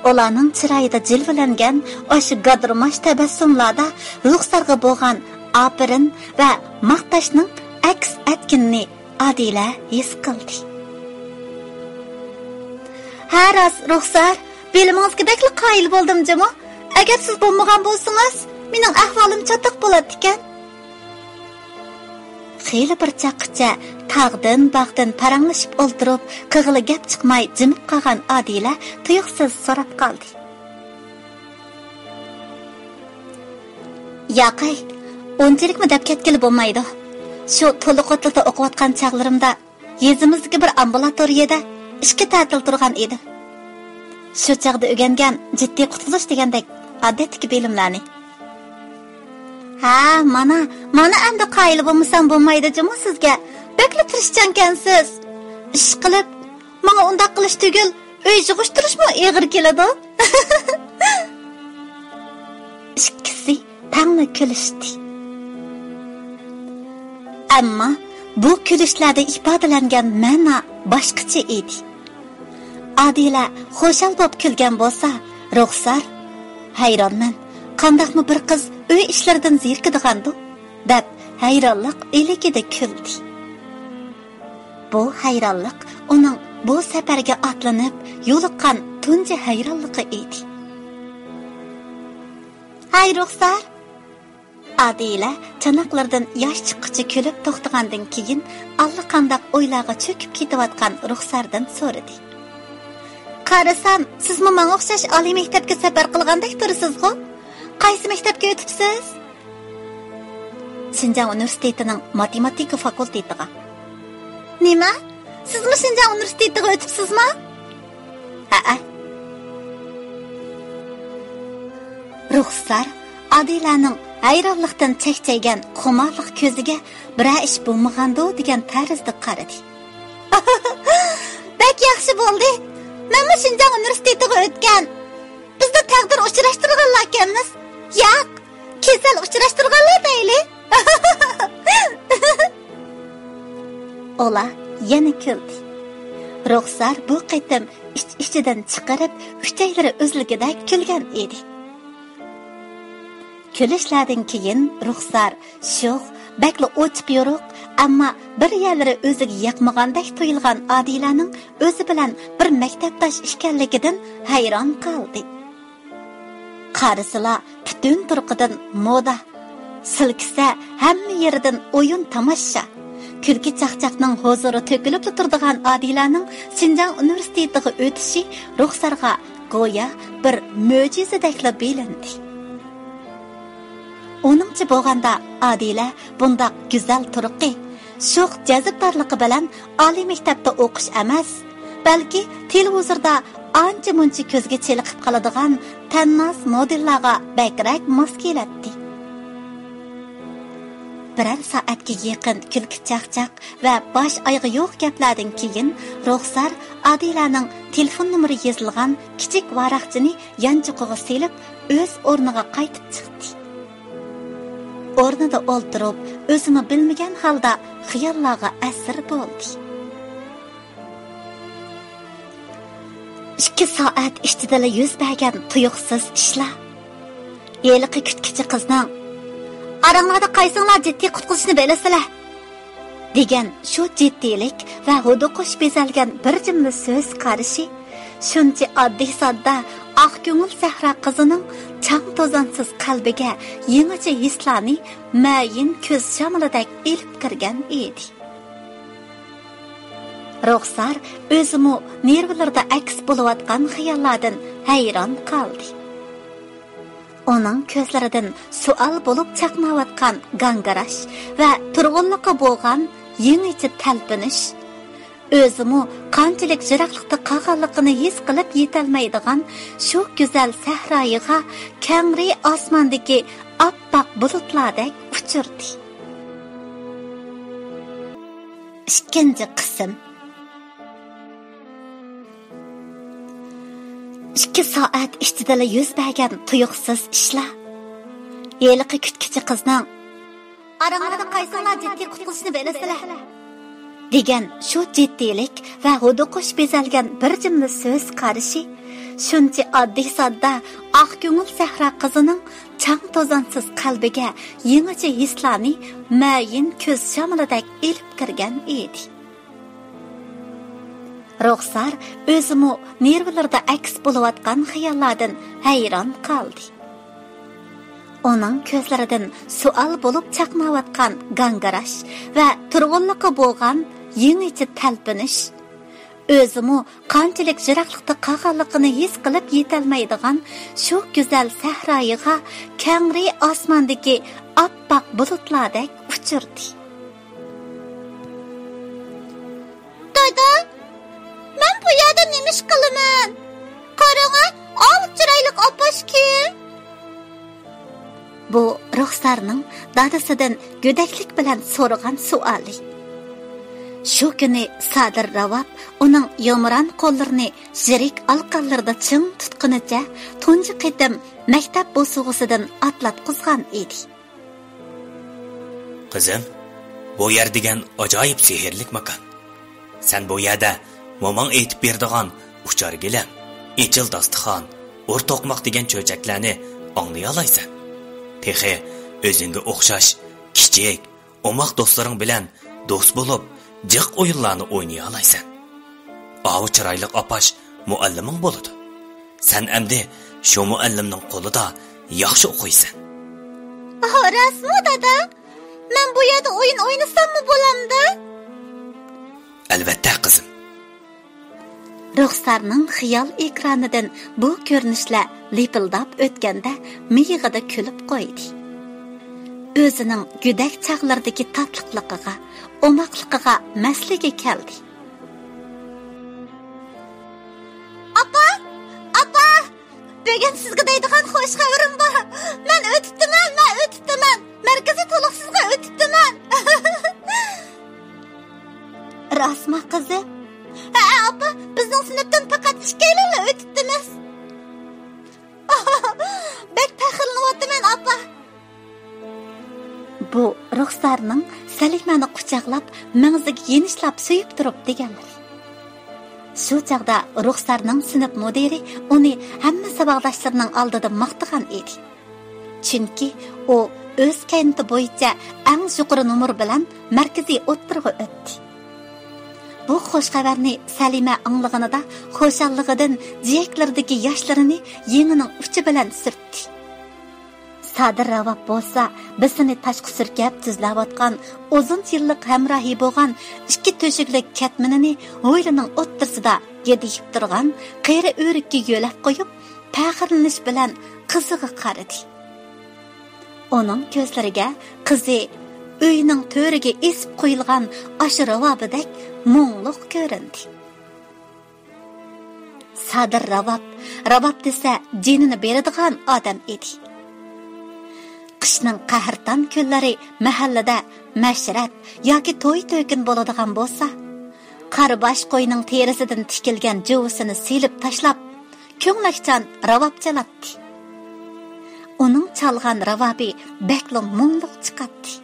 ئۇلارنىڭ چىرايىدا جىلۋىلەنگەن ئاشۇ گادىرماش تەبەسسۇملاردا رۇخسارغا بولغان ئاپىرىن ۋە ماختاشنىڭ ئەكس ئەتكىنىنى ئادىلە ھېس قىلدى. ھە، راست، رۇخسار، بىلىمىڭىزگە بەكلا قايىل بولدۇم جۇمۇ. ئەگەر سىز بولمىغان بولسىڭىز، مېنىڭ ئەھۋالىم چاتاق بولاتتىكەن. خېلى بىر چاغقىچە تاغدىن، باغدىن پاراڭلىشىپ ئولتۇرۇپ، قىغىلى گەپ چىقماي جىمىپ قالغان ئادىلە تۇيۇقسىز سوراپ قالدى. ياقەي، ئۇنچىلىكمۇ دەپ كەتكىلى بولمايدۇ. شۇ تولۇقوتلۇدا ئوقۇۋاتقان چاغلىرىمدا يېزىمىزدىكى بىر ئامبۇلاتورىيەدە ئىككى تەتىل تۇرغان ئىدى. شۇ چاغدا ئۆگەنگەن جىددىي قۇتقۇزۇش دېگەندەك ئادەتتىكى بىلىملەرنى. ھە، مانا، مانا ئەمدى قايىل بولمىسام بولمايدۇ جۇمۇ سىزگە. بەكلا تىرىشچانكەنسىز. ئىشقىلىپ، ماڭا ئۇنداق قىلىش تۈگۈل، ئۆي يىغىشتۇرۇشمۇ ئېغىر كېلىدۇ. ئىككىسى تەڭلا كۈلۈشتى. ئەمما بۇ كۈلۈشلەردە ئىپادىلەنگەن مەنا باشقىچە ئىدى. ئادىلە خۇشال بولۇپ كۈلگەن بولسا، رۇخسار، «ھەيرانمەن، قانداقمۇ بىر قىز ئۆي ئىشلىرىدىن زېرىكىدىغاندۇ؟» دەپ ھەيرانلىق ئىلكىدە كۈلدى. بۇ ھەيرانلىق ئۇنىڭ بۇ سەپەرگە ئاتلىنىپ يولۇققان تۇنجى ھەيرانلىقى ئىدى. «ھەي، رۇخسار!» ئادىلە چاناقلىرىدىن ياش چىققۇچە كۈلۈپ توختىغاندىن كېيىن، ئاللىقانداق ئويلارغا چۆكۈپ كېتىۋاتقان رۇخساردىن سورىدى. «قارىسام، سىزمۇ ماڭا ئوخشاش ئالىي مەكتەپكە سەپەر قىلغاندەك تۇرىسىزغۇ؟ قايسى مەكتەپكە ئۆتۈپسىز؟» «شىنجاڭ ئۇنىۋېرسىتېتىنىڭ ماتېماتىكا فاكۇلتېتىغا.» «نېمە؟ سىزمۇ شىنجاڭ ئۇنىۋېرسىتېتىغا ئۆتۈپسىزمۇ؟» «ھەئە.» رۇخسار ئادىلەنىڭ ھەيرانلىقتىن چەكچەيگەن خۇمارلىق كۆزىگە بىرەر ئىش بولمىغاندۇ دېگەن تەرزدە قارىدى. «بەك ياخشى بولدى. مەنمۇ شىنجاڭ ئۇنىۋېرسىتېتىغا ئۆتكەن. بىزدە تەقدىر ئۇچراشتۇرغانلاركەنمىز. ياق، كېسەل ئۇچراشتۇرغانلار دەيلى.» ئۇلار يەنە كۈلدى. رۇخسار بۇ قېتىم ئىچ-ئىچىدىن چىقىرىپ، ئۈچەيلىرى ئۈزۈلگۈدەك كۈلگەن ئىدى. كۈلۈشلەردىن كېيىن رۇخسار شوخ، بەكلا ئوچۇق-يورۇق، ئەمما بىر يەرلىرى ئۆزىگە ياقمىغاندەك تۇيۇلغان ئادىلەنىڭ ئۆزى بىلەن بىر مەكتەپداش ئىكەنلىكىدىن ھەيران قالدى. قارىسىلا، پۈتۈن تۇرقىدىن مودا. سىلكىسە، ھەممە يېرىدىن ئويۇن تاماشا. كۈلكە-چاقچاقنىڭ ھۇزۇرى تۆكۈلۈپلا تۇرىدىغان ئادىلەنىڭ شىنجاڭ ئۇنىۋېرسىتېتىغا ئۆتۈشى رۇخسارغا گويا بىر مۆجىزىدەكلا بىلىندى. ئۇنىڭچە بولغاندا، ئادىلە بۇنداق گۈزەل تۇرقى، شوخ جەزىپدارلىقى بىلەن ئالىي مەكتەپتە ئوقۇش ئەمەس، بەلكى تېلېۋىزوردا ئانچە-مۇنچە كۆزگە چېلىقىپ قالىدىغان تەنناز مودېللارغا بەكرەك ماس كېلەتتى. بىرەر سائەتكە يېقىن كۈلكە-چاقچاق ۋە باش-ئايىغى يوق گەپلەردىن كېيىن، رۇخسار ئادىلەنىڭ تېلېفون نومۇرى يېزىلغان كىچىك ۋاراقچىنى يانچۇقىغا سېلىپ، ئۆز ئورنىغا قايتىپ چىقتى. ئورنىدا ئولتۇرۇپ، ئۆزىمۇ بىلمىگەن ھالدا خىياللارغا ئەسىر بولدى. ئىككى سائەت ئىچىدىلا يۈز بەرگەن تۇيۇقسىز ئىشلار. ھېلىقى كۈتكۈچى قىزنىڭ، «ئاراڭلاردا قايسىڭلار جىددىي قۇتقۇزۇشنى بىلىسىلەر؟» دېگەن شۇ جىددىيلىك ۋە ھودۇقۇش بېزەلگەن بىر جۈملە سۆز قارىشى شۇنچە ئاددىي-ساددا، ئاق كۆڭۈل سەھرا قىزىنىڭ چاڭ-توزانسىز قەلبىگە يېڭىچە ھېسلارنى مەيىن كۈز شامىلىدەك ئېلىپ كىرگەن ئىدى. رۇخسار ئۆزىمۇ نېرۋىلىرىدا ئەكس بولۇۋاتقان خىياللاردىن ھەيران قالدى. ئۇنىڭ كۆزلىرىدىن سوئال بولۇپ چاقناۋاتقان گاڭگىراش ۋە تۇرغۇنلۇققا بولغان يېڭىچە تەلپۈنۈش، ئۆزىمۇ قانچىلىك يىراقلىقتا قالغانلىقىنى ھېس قىلىپ يېتەلمەيدىغان شۇ گۈزەل سەھرايىغا كەڭرى ئاسماندىكى ئاپئاق بۇلۇتلاردەك ئۇچۇردى. ئىككىنچى قىسىم. ئىككى سائەت ئىچىدىلا يۈز بەرگەن تۇيۇقسىز ئىشلار. ھېلىقى كۈتكۈچى قىزنىڭ، «ئاراڭلاردا قايسىڭلار جىددىي قۇتقۇزۇشنى بىلىسىلەر؟» دېگەن شۇ جىددىيلىك ۋە ھودۇقۇش بېزەلگەن بىر جۈملە سۆز قارىشى شۇنچە ئاددىي-ساددا، ئاق كۆڭۈل سەھرا قىزىنىڭ چاڭ-توزانسىز قەلبىگە يېڭىچە ھېسلارنى مەيىن كۈز شامىلىدەك ئېلىپ كىرگەن ئىدى. رۇخسار ئۆزىمۇ نېرۋىلىرىدا ئەكس بولۇۋاتقان خىياللاردىن ھەيران قالدى. ئۇنىڭ كۆزلىرىدىن سوئال بولۇپ چاقناۋاتقان گاڭگىراش ۋە تۇرغۇنلۇققا بولغان يېڭىچە تەلپۈنۈش، ئۆزىمۇ قانچىلىك يىراقلىقتا قالغانلىقىنى ھېس قىلىپ يېتەلمەيدىغان شۇ گۈزەل سەھرايىغا كەڭرى ئاسماندىكى ئاپئاق بۇلۇتلاردەك ئۇچۇردى. دادا، مەن بۇ يەردە نېمە ئىش قىلىمەن؟ قاراڭا، ئاۋۇ چىرايلىق ئاپاش كىم؟ بۇ رۇخسارنىڭ دادىسىدىن گۆدەكلىك بىلەن سورىغان سوئالى. شۇ كۈنى سادىر راۋاب ئۇنىڭ يۇمران قوللىرىنى يىرىك ئالىقانلىرىدا چىڭ تۇتقىنىچە تۇنجى قېتىم مەكتەپ بوسۇغىسىدىن ئاتلاتقۇزغان ئىدى. قىزىم، بۇ يەر دېگەن ئاجايىپ سېھىرلىك ماكان. سەن بۇ يەردە موماڭ ئېيتىپ بېرىدىغان ئۇچار گىلەم، ئېچىل داستىخان، ئۇر توقماق دېگەن چۆچەكلەرنى ئاڭلىيالايسەن. تېخى ئۆزۈڭگە ئوخشاش كىچىك، ئوماق دوستلىرىڭ بىلەن دوست بولۇپ، جىق ئويۇنلارنى ئوينىيالايسەن. ئاۋۇ چىرايلىق ئاپاش مۇئەللىمىڭ بولىدۇ. سەن ئەمدى شۇ مۇئەللىمنىڭ قولىدا ياخشى ئوقۇيسەن. ئاھ، راستمۇ، دادا؟ مەن بۇ يەردە ئويۇن ئوينىساممۇ بولامدۇ؟ ئەلۋەتتە، قىزىم. رۇخسارنىڭ خىيال ئېكرانىدىن بۇ كۆرۈنۈشلەر لىپىلداپ ئۆتكەندە مىيىقىدا كۈلۈپ قويدى. ئۆزىنىڭ گۆدەك چاغلىرىدىكى تاتلىقلىقىغا، ئوماقلىقىغا مەستلىكى كەلدى. ئاپا! ئاپا! بۈگۈن سىزگە دەيدىغان خوش خەۋىرىم بار. مەن ئۆتۈپتىمەن، مەن ئۆتۈپتىمەن. مەركىزىي تولۇقسىزغا ئۆتۈپتىمەن. راستمۇ، قىزىم؟ ھەئە، ئاپا، بىزنىڭ سىنىپتىن پەقەت ئىككىيلەنلا ئۆتۈپتىمىز. بەك پەخىرلىنىۋاتىمەن، ئاپا. بۇ رۇخسارنىڭ سەلىمەنى قۇچاقلاپ، مەڭزىگە يېنىشلاپ سۆيۈپ تۇرۇپ دېگەنلىرى. شۇ چاغدا رۇخسارنىڭ سىنىپ مۇدىرى ئۇنى ھەممە ساۋاقداشلىرىنىڭ ئالدىدا ماختىغان ئىدى. چۈنكى ئۇ ئۆز كەينىتى بويىچە ئەڭ يۇقىرى نومۇر بىلەن مەركىزىي ئوتتۇرىغا ئۆتتى. بۇ خۇش خەۋەرنى سەلىمە ئاڭلىغىنىدا خۇشاللىقىدىن جىيەكلىرىدىكى ياشلىرىنى يېڭىنىڭ ئۇچى بىلەن سۈرتتى. سادىر راۋاب بولسا بېشىنى تاشقا سۈركەپ تۈزلەۋاتقان ئۇزۇن يىللىق ھەمراھى بولغان ئىككى تۆشۈكلۈك كەتمىنىنى ھويلىنىڭ ئوتتۇرىسىدا گىدىيىپ تۇرغان قېرى ئۆرۈككە يۆلەپ قويۇپ، پەخىرلىنىش بىلەن قىزىغا قارىدى. ئۇنىڭ كۆزلىرىگە قىزى ئۆينىڭ تۆرىگە ئېسىپ قويۇلغان ئاشۇ راۋابىدەك مۇڭلۇق كۆرۈندى. سادىر راۋاب، راۋاب دېسە جېنىنى بېرىدىغان ئادەم ئىدى. قىشنىڭ قەھرىتان كۈنلىرى مەھەللىدە مەشرەپ ياكى توي-تۆكۈن بولىدىغان بولسا، قارا باش قوينىڭ تېرىسىدىن تىكىلگەن جۇۋىسىنى سېلىپ تاشلاپ، كۆڭلەكچان راۋاب چالاتتى. ئۇنىڭ چالغان راۋابى بەكلا مۇڭلۇق چىقاتتى.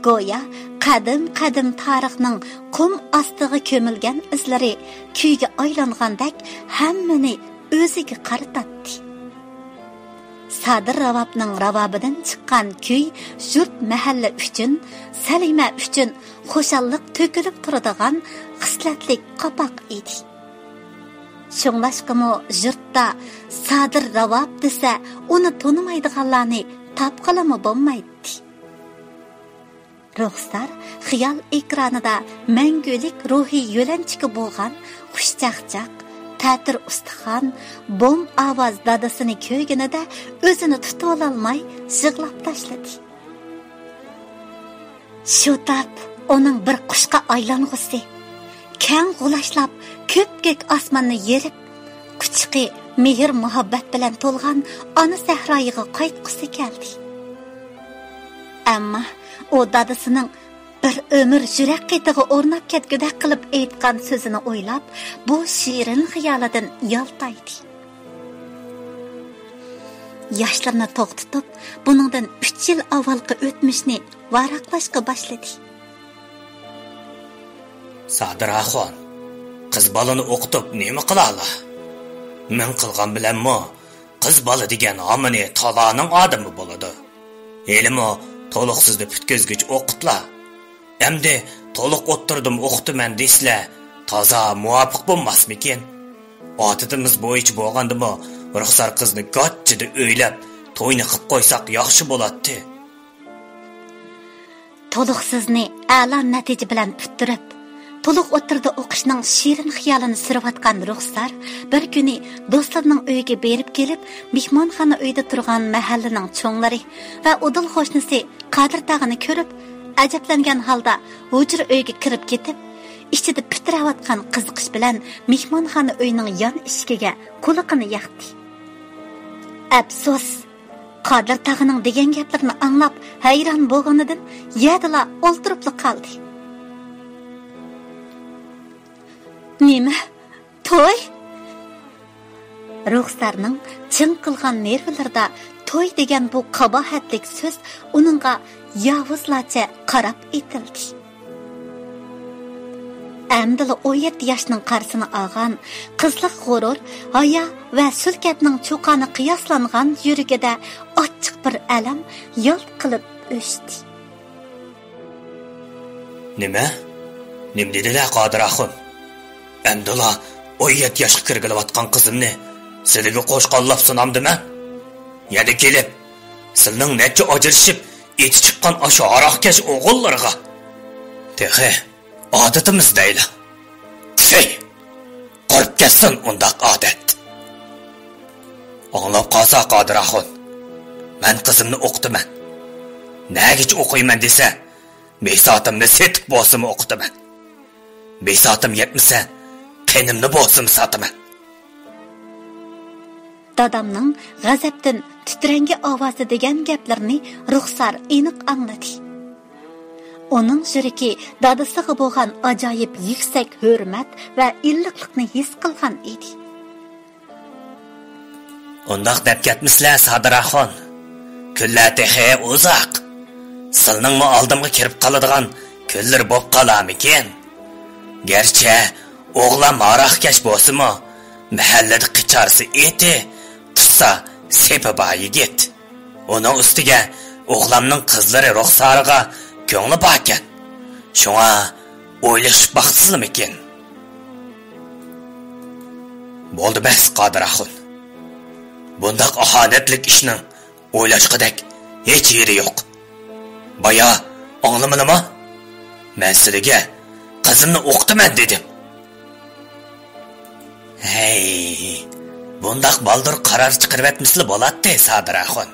گويا قەدىم-قەدىم تارىخنىڭ قۇم ئاستىغا كۆمۈلگەن ئىزلىرى كۈيگە ئايلانغاندەك ھەممىنى ئۆزىگە قارىتاتتى. سادىر راۋابنىڭ راۋابىدىن چىققان كۈي يۇرت مەھەللە ئۈچۈن، سەلىمە ئۈچۈن خۇشاللىق تۆكۈلۈپ تۇرىدىغان خىسلەتلىك قاپاق ئىدى. شۇڭلاشقىمۇ يۇرتتا سادىر راۋاب دېسە، ئۇنى تونۇمايدىغانلارنى تاپقىلىمۇ بولمايتتى. رۇخسار خىيال ئېكرانىدا مەڭگۈلۈك روھىي يۆلەنچۈكى بولغان خۇشچاقچاق، تەتۈر ئۇستىخان، بوم ئاۋاز دادىسىنى كۆرگىنىدە ئۆزىنى تۇتۇۋالالماي يىغلاپ تاشلىدى. شۇ تاپ ئۇنىڭ بىر قۇشقا ئايلانغۇسى، كەڭ غۇلاچلاپ كۆپكۆك ئاسماننى يېرىپ، قۇچىقى مېھىر-مۇھەببەت بىلەن تولغان ئانا سەھرايىغا قايتقۇسى كەلدى. ئەمما ئۇ دادىسىنىڭ بىر ئۆمۈر يۈرەك قېتىغا ئورناپ كەتكۈدەك قىلىپ ئېيتقان سۆزىنى ئويلاپ، بۇ شېرىن خىيالىدىن يالتايدى. ياشلىرىنى توختىتىپ، بۇنىڭدىن ئۈچ يىل ئاۋۋالقى ئۆتمۈشنى ۋاراقلاشقا باشلىدى. سادىر ئاخۇن، قىز بالىنى ئوقۇتۇپ نېمە قىلالا؟ مەن قىلغان بىلەنمۇ قىز بالا دېگەن ھامىنى تالانىڭ ئادىمى بولىدۇ. ھېلىمۇ تولۇقسىزنى پۈتكۈزگۈچە ئوقۇتلا. ئەمدى تولۇق ئوتتۇرىدىمۇ ئوقۇتىمەن دېسىلە، تازا مۇۋاپىق بولماسمىكىن؟ ئادىتىمىز بويىچە بولغاندىمۇ، رۇخسار قىزنى گاچچىدا ئۆيلەپ، توينى قىپ قويساق ياخشى بولاتتى. تولۇقسىزنى ئەلا نەتىجە بىلەن پۈتتۈرۈپ، تولۇق ئوتتۇرىدا ئوقۇشنىڭ شېرىن خىيالىنى سۈرۈۋاتقان رۇخسار بىر كۈنى دوستلىرىنىڭ ئۆيىگە بېرىپ كېلىپ، مېھمانخانا ئۆيدە تۇرغان مەھەللىنىڭ چوڭلىرى ۋە ئۇدۇل قوشنىسى قادىر تاغىنى كۆرۈپ، ئەجەبلەنگەن ھالدا ھۇجرا ئۆيگە كىرىپ كېتىپ، ئىچىدە پىتىرەۋاتقان قىزىقىش بىلەن مېھمانخانا ئۆينىڭ يان ئىشىكىگە قۇلىقىنى ياقتى. ئەپسۇس! قادىر تاغىنىڭ دېگەن گەپلىرىنى ئاڭلاپ، ھەيران بولغىنىدىن يەردىلا ئولتۇرۇپلا قالدى. نېمە؟ توي؟ رۇخسارنىڭ چىڭ قىلغان نېرۋىلىرىدا توي دېگەن بۇ قاباھەتلىك سۆز ئۇنىڭغا ياۋۇزلارچە قاراپ ئېتىلدى. ئەمدىلا ئون يەتتە ياشنىڭ قارىسىنى ئالغان قىزلىق غۇرۇر، ھايا ۋە سۈلكەتنىڭ چۇقانى قىياسلانغان يۈرىكىدە ئاچچىق بىر ئەلەم يالت قىلىپ ئۆچتى. نېمە؟ نېمە دېدىلە، قادىر ئاخۇن؟ ئەمدىلا ئون يەتتە ياشقا كىرگىلىۋاتقان قىزىمنى سىلىگە قوشقانلاپ سۇنامدىمەن؟ يەنە كېلىپ، سىلىنىڭ نەچچە ئاجرىشىپ ئېتى چىققان ئاشۇ ھاراقكەش ئوغۇللىرىغا. تېخى ئادىتىمىز دەيلى. چىي! قۇرۇپ كەتسۇن ئۇنداق ئادەت. ئاڭلاپ قالسا، قادىر ئاخۇن، مەن قىزىمنى ئوقۇتىمەن. نەگىچە ئوقۇيمەن دېسە، بىساتىمنى سېتىپ بولسىمۇ ئوقۇتىمەن. بىساتىم يەتمىسە، قېنىمنى بولسىمۇ ساتىمەن. دادامنىڭ غەزەپتىن تىترەڭگۈ ئاۋازدا دېگەن گەپلىرىنى رۇخسار ئېنىق ئاڭلىدى. ئۇنىڭ يۈرىكى دادىسىغا بولغان ئاجايىپ يۈكسەك ھۆرمەت ۋە ئىللىقلىقنى ھېس قىلغان ئىدى. ئۇنداق دەپ كەتمىسىلە، سادىر ئاخۇن. كۈنلەر تېخى ئۇزاق. سىلنىڭمۇ ئالدىمغا كىرىپ قالىدىغان كۈنلىرى بوپ قالارمىكىن؟ گەرچە ئوغلام ھاراقكەش بولسىمۇ، مەھەللىدە قىچارسا ئېتى، تۇتسا سېپى بار يىگىت. ئۇنىڭ ئۈستىگە ئوغلامنىڭ قىزلىرى رۇخسارىغا كۆڭلى باركەن. شۇڭا ئويلىشىپ باقسىزمىكىن؟ بولدى بەس، قادىر ئاخۇن. بۇنداق ئاھانەتلىك ئىشنىڭ ئويلاشقۇدەك ھېچ يېرى يوق. بايا ئاڭلىمىدىما؟ مەن سىلىگە قىزىمنى ئوقۇتىمەن دېدىم. ھەي، بۇنداق بالدۇر قارار چىقىرىۋەتمىسىلا بولاتتى، سادىر ئاخۇن.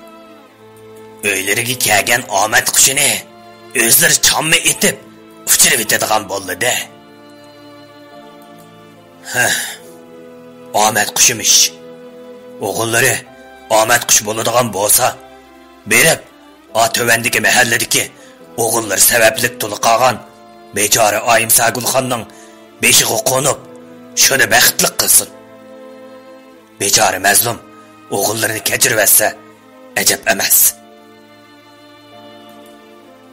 ئۆيلىرىگە كەلگەن ئامەت قۇشىنى ئۆزلىرى چامما ئېتىپ ئۇچۇرۇۋېتىدىغان بولدى-دە. ھە، ئامەت قۇشىمىش. ئوغۇللىرى ئامەت قۇش بولىدىغان بولسا، بېرىپ، ئا تۆۋەندىكى مەھەللىدىكى ئوغۇللىرى سەۋەبلىك تولا قالغان بىچارە ئايىمساگۈلخاننىڭ بېشىغا قونۇپ، شۇنى بەختلىك قىلسۇن. بىچارە مەزلۇم ئوغۇللىرىنى كەچۈرۈۋەتسە، ئەجەب ئەمەس.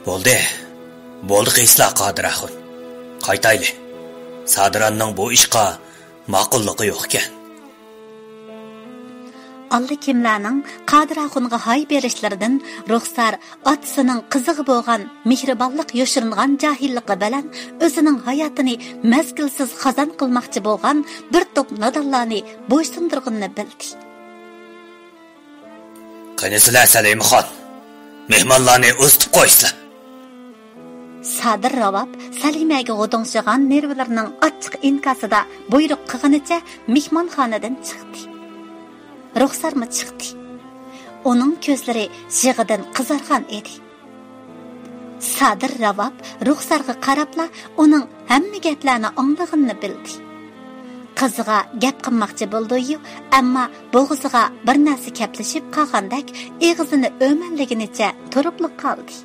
بولدى، بولدى قىلسىلا، قادىر ئاخۇن. قايتايلى. سادىراننىڭ بۇ ئىشقا ماقۇللۇقى يوقكەن. ئاللىكىملەرنىڭ قادىر ئاخۇنغا ھاي بېرىشلىرىدىن رۇخسار ئاتىسىنىڭ قىزىغا بولغان مېھرىبانلىق يوشۇرۇنغان جاھىللىقى بىلەن ئۆزىنىڭ ھاياتىنى مەزگىلسىز خازان قىلماقچى بولغان بىر توپ نادانلارنى بويسۇندۇرغىنىنى بىلدى. قېنى سىلەر، سەلىمىخان، مېھمانلارنى ئۇزىتىپ قويسىلەر. سادىر راۋاب سەلىمەگە غۇدۇڭشىغان نېرۋىلىرىنىڭ ئاچچىق ئىنكاسىدا بۇيرۇق قىلغىنىچە مېھمانخانىدىن چىقتى. رۇخسارمۇ چىقتى. ئۇنىڭ كۆزلىرى يىغىدىن قىزارغان ئىدى. سادىر راۋاب رۇخسارغا قاراپلا ئۇنىڭ ھەممە گەپلەرنى ئاڭلىغىنىنى بىلدى. قىزىغا گەپ قىلماقچى بولدىيۇ، ئەمما بوغۇزىغا بىر نەرسە كەپلىشىپ قالغاندەك ئېغىزىنى ئۆمەللىگىنىچە تۇرۇپلا قالدى.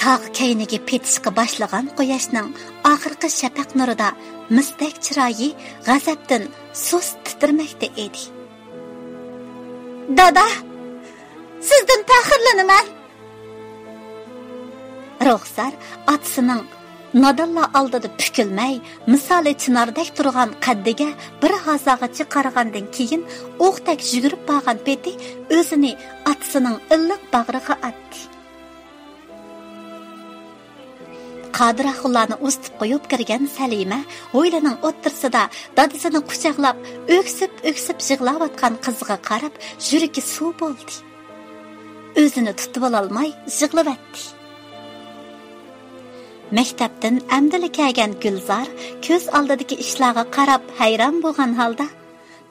تاغ كەينىگە پېتىشقا باشلىغان قۇياشنىڭ ئاخىرقى شەپەق نۇرىدا مىستەك چىرايى غەزەپتىن سۇس تىترىمەكتە ئىدى. دادا، سىزدىن پەخىرلىنىمەن! رۇخسار ئاتىسىنىڭ نادانلار ئالدىدا پۈكۈلمەي، مىسالى چىناردەك تۇرغان قەددىگە بىر ھازاغىچە قارىغاندىن كېيىن، ئوقتەك يۈگۈرۈپ بارغان پېتى ئۆزىنى ئاتىسىنىڭ ئىللىق باغرىغا ئاتتى. قادىر ئاخۇنلارنى ئۇزىتىپ قويۇپ كىرگەن سەلىمە ھويلىنىڭ ئوتتۇرىسىدا دادىسىنى قۇچاقلاپ، ئۆكسۈپ-ئۆكسۈپ يىغلاۋاتقان قىزىغا قاراپ، يۈرىكى سۇ بولدى. ئۆزىنى تۇتۇۋالالماي يىغلىۋەتتى. مەكتەپتىن ئەمدىلا كەلگەن گۈلزار كۆز ئالدىدىكى ئىشلارغا قاراپ ھەيران بولغان ھالدا،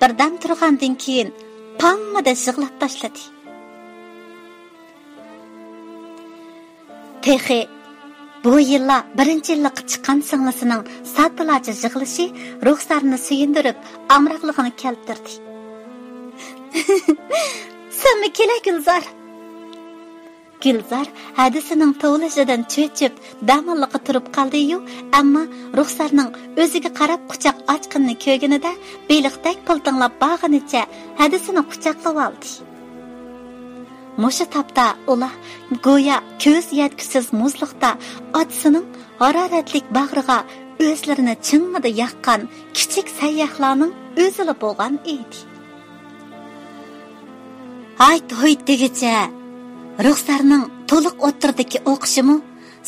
بىردەم تۇرغاندىن كېيىن پاڭڭىدە يىغلاپ تاشلىدى. تېخى بۇ يىللا بىرىنچى يىللىققا چىققان سىڭلىسىنىڭ ساددىلاچە يىغلىشى رۇخسارنى سۆيۈندۈرۈپ، ئامراقلىقىنى كەلتۈردى. سەنمۇ كېلە، گۈلزار! گۈلزار ھەدىسىنىڭ توۋلىشىدىن چۆچۈپ، دەماللىققا تۇرۇپ قالدى-يۇ، ئەمما رۇخسارنىڭ ئۆزىگە قاراپ قۇچاق ئاچقىنىنى كۆرگىنىدە، بېلىقتەك پىلتىڭلاپ بارغىنىچە ھەدىسىنى قۇچاقلىۋالدى. مۇشۇ تاپتا ئۇلار گويا كۆز يەتكۈسىز مۇزلۇقتا ئاتىسىنىڭ ھارارەتلىك باغرىغا ئۆزلىرىنى چىڭڭىدە ياققان كىچىك سەيياھلارنىڭ ئۆزىلا بولغان ئىدى. ھايت-ھۇيت دېگۈچە، رۇخسارنىڭ تولۇق ئوتتۇرىدىكى ئوقۇشىمۇ